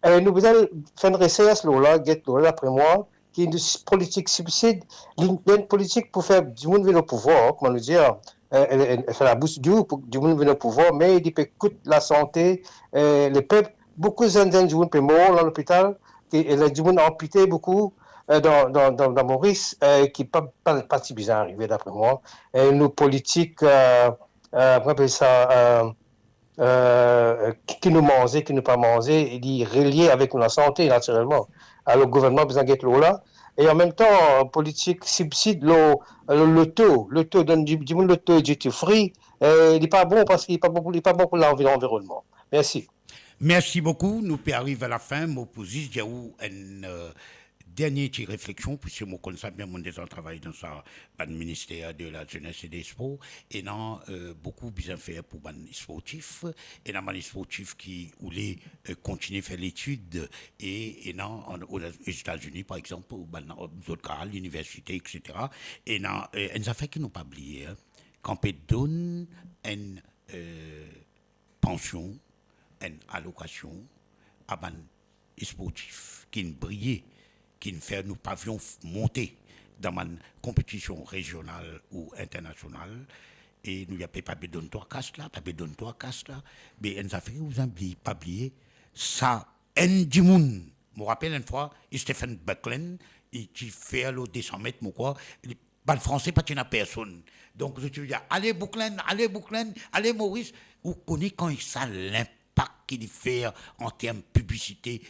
E nou bizin fer enn resers lor la, get lor la, dapre mwa, ki enn politik sibsid, li, li enn politik pou fer dimoun vinn o pouvwar, kouma nou dir, eh, eh, eh, fer labous dou pou dimoun vinn o pouvwar, me li pe kout lasante, eh, lepep. Boukou zenn, zenn dimoun pe mor dan lopital, ki, eh, dimoun anpite boukou, eh, dan, dan, dan, dan Moris, eh, ki pa, pa, pa ti bizin arive, dapre mwa. E nou politik, eh, eh, kouma apel sa, eh, eh, ki, ki nou manze, ki nou pa manze, li relie avek nou lasante, natirelman. Alor, gouvernman bizin get lor la. E anmemtan, politik sibsid lor, lor loto, loto, donn di-, dimoun loto duty free, eh, li pa bon parski li pa bon pou, li pa bon pou lanvi-, lanvironnman. Mersi. Mersi boukou. Nou pe ariv a lafin. Mo pou zis dir ou enn, eh, dernie ti refleksion, piski mo konn sa bien, mo deza travay dan sa, bann minister de la Jeunesse et des Sports, ena, eh, boukou bizin fer pou bann sportif, ena bann sportif ki oule, eh, kontinie fer letid, e ena an, o, Ozetazini, par exanp, ou bann, zot ka al liniversite, et cetera. Ena, eh, enn zafer ki nou pa bliye, hein, kan pe donn enn, eh, pansion, enn alokasion a bann sportif ki'nn briye, ki'nn fer nou pavion f-, monte dan bann konpetision rezional ou internasional, e nou dir, pe pa pe donn twa kas la, pa pe donn twa kas la, me enn zafer ki ou bizin bli-, pa bliye, sa enn dimoun, mo rapel enn fwa, Stephen Buckland, li ti fer lor de san met, mo krwar, li, bann Franse pa ti ena personn. Donk, zot ti dir, "Ale Buckland, ale Buckland, ale Moris." Ou kone kan sa linpak ki li fer an term piblisite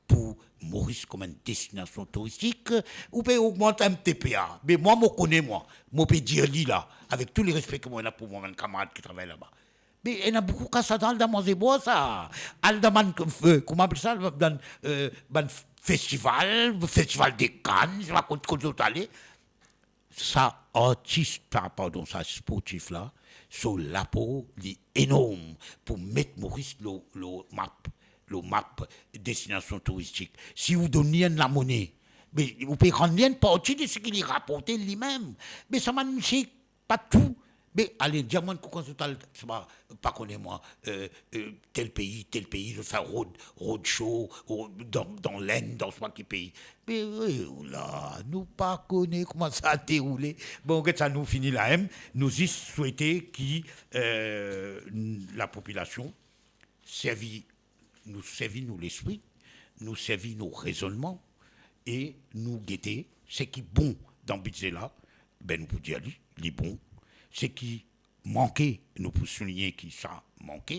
pou Moris kouma enn destinasion touristik, ou pe ogmant enn T P A. Me mwa, mo kone mwa, mo pe dir li la, avek tou lerespe ki mo ena pou mwa, bann kamarad ki travay laba. Me ena boukou kas, al dan manze bwar sa. Al dan bann, eh, kouma apel sa, dan, eh, bann festival, festival de Cannes, se pa kot, kot zot ale. Sa artis la, pardon, sa sportif la, so lapor li enorm pou met Moris lor, lor map, lor map destinasion touristik. Si ou donn li enn lamone, me ou pe rann li enn parti de seki li raporte limem. Me sa bann misie pa tou. Me ale, dir mwa, kan zot al, sepa, pa kone mwa, eh, eh, tel pei, tel pei, zot fer road, road show, ou dan, dan Lenn, dan sepa ki pei. Me, eh, oula, nou pa kone kouma sa deroule. Bon, get sa, nou fini la, hein. Nou zis swete ki, eh, lapopilasion servi, nou servi nou lespri, nou servi nou rezonnman e nou gete seki bon dan bidze la, be nou pou dir li, li bon. Seki manke, nou pou souligne ki sa manke.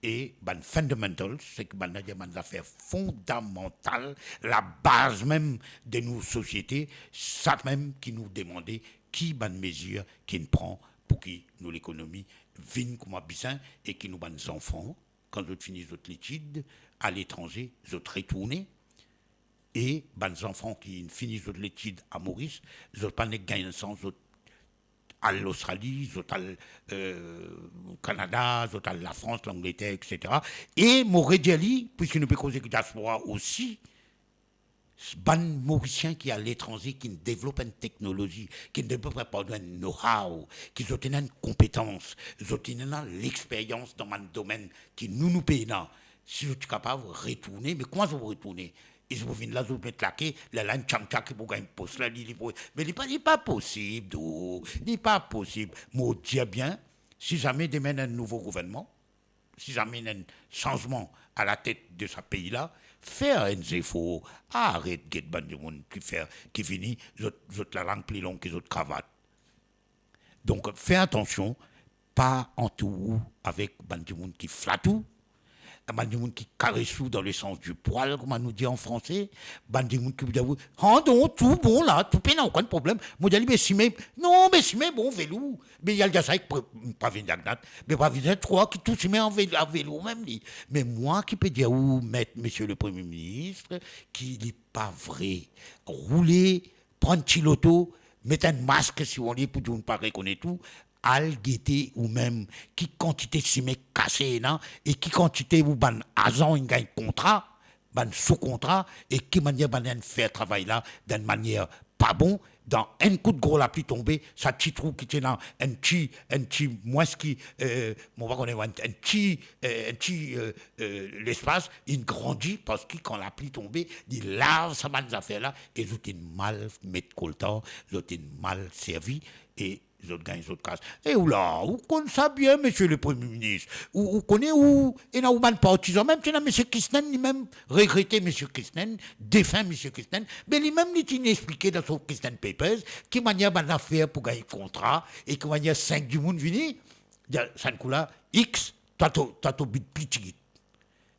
E bann fundamentals, seki bann la dir bann zafer fondamantal, labaz mem de nou sosiete, sa mem ki nou demande ki bann mezir ki'nn pran pou ki nou lekonomi vinn kouma bizin e ki nou bann zanfan, kan zot fini zot letid aletranze, zot retourne, e bann zanfan ki fini zot letid a Moris, zot pa nek gagn sans zot al Lostrali, zot al, eh, Kanada, zot al Lafrans, Langleter, et cetera. E mo redir li, piski nou pe koze ki diaspora osi, bann Morisien ki aletranze, ki devlop enn teknolozi, ki devlop, pardon, enn know-how, ki zot ena enn konpetans, zot ena lexperyans dan bann domenn ki nou, nou pena, si zot ti kapav retourne, me kouma zot retourne? E zot pou vinn la, zot met lake, lerla enn tchamtcha ki pou gagn pos la, li, li pou, me li pa, li pa posib, do, li pa posib. Mo dir bien, si zame demin ena enn nouvo gouvernman, si zame ena enn sanzman alatet de sa pei la, fer enn zefor, aret get bann dimoun ki fer, ki vini, zot, zot lalang pli long ki zot kravat. Donk, fer atansion, pa antour ou avek bann dimoun ki flat ou, bann dimoun ki kares ou dans le sens du poil, kouma nou dir an franse, bann dimoun ki dir ou, "Ah non, tou bon la, tou pena okenn problem." Mo dir li, "Me sime, non, me sime bon velo." Me li al dir sa ek pre-, pa vinn Dagnat, me pa vinn Trwa ki tou sime an vel-, a velo mem li. Me mwa ki pe dir ou, met, Monsieur le Premier Ministre, ki li pa vre. Roule, pran ti loto, met enn mask si ou anvi pou dimoun pa rekonet ou, al gete ou mem ki kantite sime kase ena e ki kantite ou bann azan inn gagn kontra, bann sou kontra, e ki manier bann inn fer travay la dan enn manier pa bon, dan enn kout gro lapli tonbe, sa ti trou ki ti ena enn ti, enn ti mwins ki, eh, mo pa kone, enn, enn ti, eh, enn ti, eh, eh, lespas, inn grandi, parski kan lapli tonbe, li lav sa bann zafer la, e zot inn mal met koltar, zot inn mal servi, e zot gagn zot kas. E ou la, ou konn sa bien, Monsieur le Premier Ministre. Ou, ou kone ou, ena ou bann partizan, mem ti ena Monsieur Christine, limem regrete Monsieur Christine, defin Monsieur Christine, me limem li ti explike dan so Christine Papers ki manier bann la fer pou gagn kontra e ki manier sink dimoun vini, dir, sann kou la, X, twa to, twa to bit pli tigit.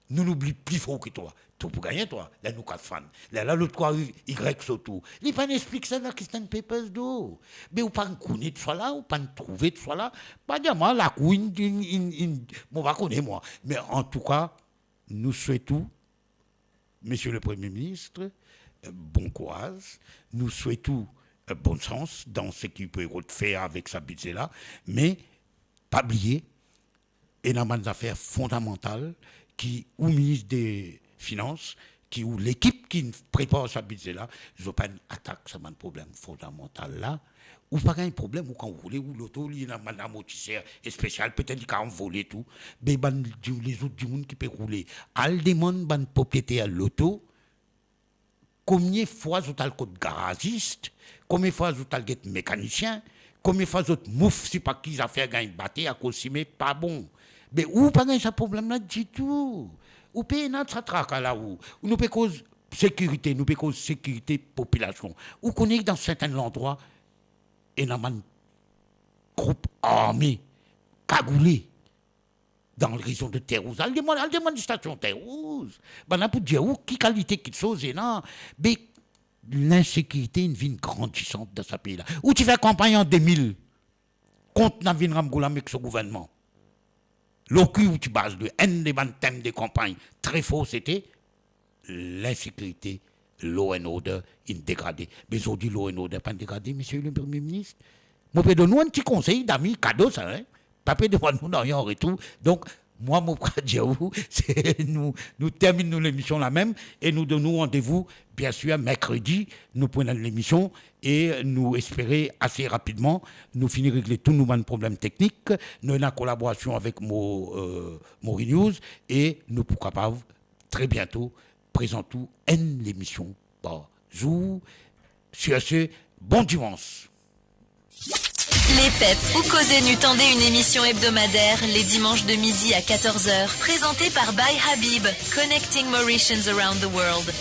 Nou, nou bit pli for ki twa. Tou pou gagne twa. La nou kat fann. Lerla lot kou ariv, Y sot ou. Li pa'nn explik sa dan Christine Papers do. Me ou pa'nn kone tousala, ou pa'nn trouve tousala. Pa dir mwa lakour inn, inn, inn, inn, mo pa kone mwa. Me antouka, nou swet ou, Monsieur le Premier Ministre, eh, bon kouraz. Nou swet ou, eh, bonn sans dan seki ou pe fer avek sa bidze la. Me pa bliye, ena bann zafer fondamantal ki ou minis de finans, ki ou lekip ki prepar sa bidze la, zot pa'nn atak sa bann problem fondamantal la. Ou pa gagn problem, ou kan ou roule, ou loto, li ena bann amortiser espesial, petet li kapav vole tou. Me bann di-, lezot dimoun ki pe roule, al demann bann propriyeter loto, komie fwa zot al kot garazis, komie fwa zot al get mekanisien, komie fwa zot mouf sipa ki zafer gagn bate akoz sime pa bon. Me ou pa gagn sa problem la ditou. Ou pena sa traka la ou. Nou pe koz sekirite, nou pe koz sekirite popilasion. Ou kone dan sertin landrwa, ena bann group arme, kagoule, dan rezion de Terre Rouge. Al demann, al demann stasion Terre Rouge. Bann la pou dir ou ki kalite kiksoz ena. Me linsekirite inn vinn grandisan dan sa pei la. Ou ti fer kanpagn an de mil kont Navin Ramgoolam ek so gouvernman. Lor ki ou ti baz li, enn de bann tem de kanpagn tre for, sete linsekirite, law and order inn degrade. Me zordi law and order pa'nn degrade, Monsieur le Premier Ministre. Mo pe donn ou enn ti konsey, dami, kado sa, hein. Pa pe demann ou nanye an retour. Donk, mwa, mo pou dir ou, se nou, nou terminn nou lemision la mem e nou donn ou randevou, biensir, merkredi, nou pou ena lemision e nou espere ase rapidman nou fini regle tou nou bann problem teknik. Nou ena kolaborasion avek Mo, eh, Mori News e nou pou kapav tre biento prezant ou enn lemision par zour. Sur ce, bon dimanche. Lepep, ou koze nou, tande, une émission hebdomadaire les dimanches de midi à quatorze heures, présentée par By Habib, connecting Mauritians around the world.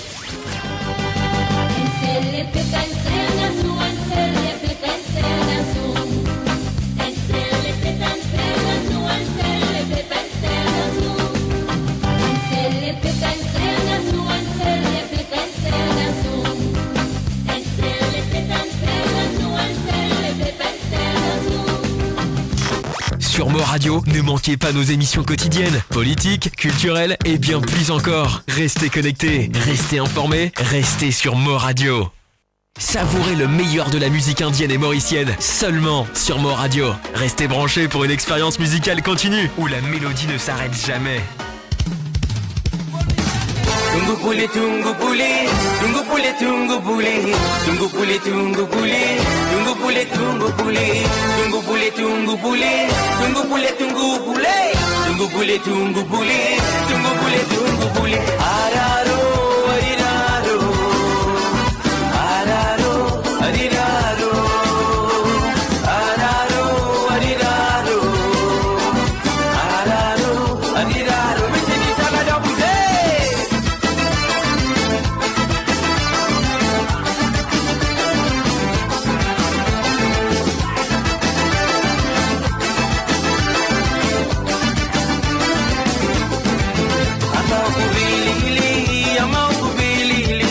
Radio, ne manquez pas nos émissions quotidiennes, politiques, culturelles et bien plus encore. Restez connectés, restez informés, restez sur Mo Radio. Savourez le meilleur de la musique indienne et mauricienne seulement sur Mo Radio. Restez branchés pour une expérience musicale continue où la mélodie ne s'arrête jamais. Tungu pule, tungu pule, tungu pule, tungu pule, tungu pule, tungu pule, tungu pule, tungu pule, tungu pule, tungu pule, tungu pule, tungu pule, tungu pule, tungu pule, tungu pule, tungu pule. Araro, ariraro. Araro, ariraro. Araro, ariraro. Araro, ariraro. Mete li sa ladan bouze. Ama okuvilili, ama okuvilili,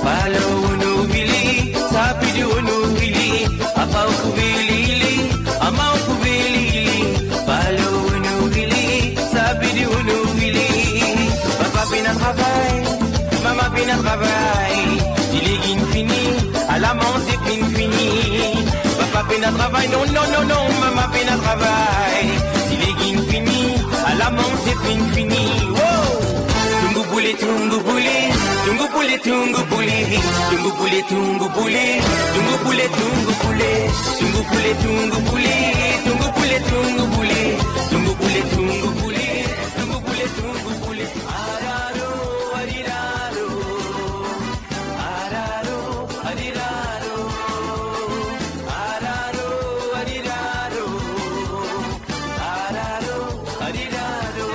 palo onubili, sapidi onubili, apa okuvilili, ama okuvilili, palo onubili, sapidi onubili. Papa pena travay, mama pena travay, ti legim fini, ala manze finn fini. Papa pena travay, non, non, non, non, mama pena travay, ti legim fini, ala manze finn fini. Wo! Tungu pule, tungu pule, tungu pule, tungu pule, tungu pule, tungu pule, tungu pule, tungu pule, tungu pule, tungu pule, tungu pule, tungu pule, tungu pule, tungu pule, tungu pule, tungu pule. Araro, ariraro. Araro, ariraro. Araro, ariraro. Araro, ariraro.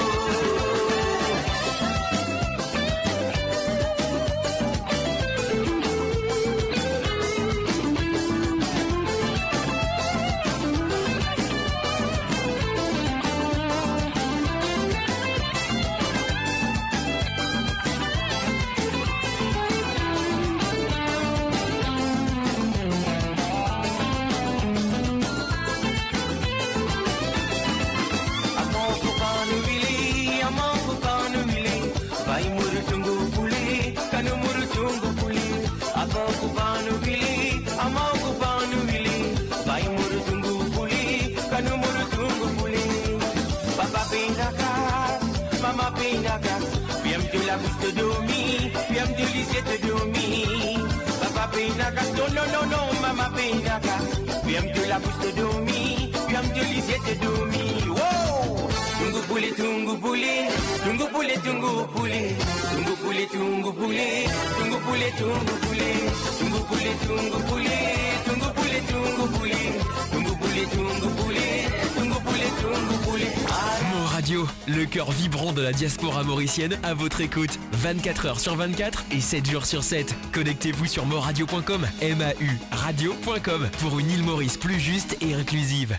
Ama okupa nou vili, ama okupa nou vili, vai muru tungu pule, kanu muru tungu pule. Apa okupa nou vili, ama okupa nou vili, vai muru tungu pule, kanu muru tungu pule. Papa pena kas, mama pena kas, ferme la bouche, to dormi, ferme lizye, to dormi. Papa pena kas, non, non, non, non, mama pena kas, ferme la bouche, to dormi, ferme lizye, to dormi. Wo! Tungu pule, tungu pule, tungu pule, tungu pule, tungu pule, tungu pule, tungu pule, tungu pule, tungu pule, tungu pule, tungu pule, tungu pule, tungu pule, tungu pule, tungu pule, tungu pule. Mo Radio, le cœur vibrant de la diaspora mauricienne, à votre écoute vingt-quatre heures sur vingt-quatre et sept jours sur sept. Connectez-vous sur moradio point com, M A U radio point com, pour une île Maurice plus juste et inclusive.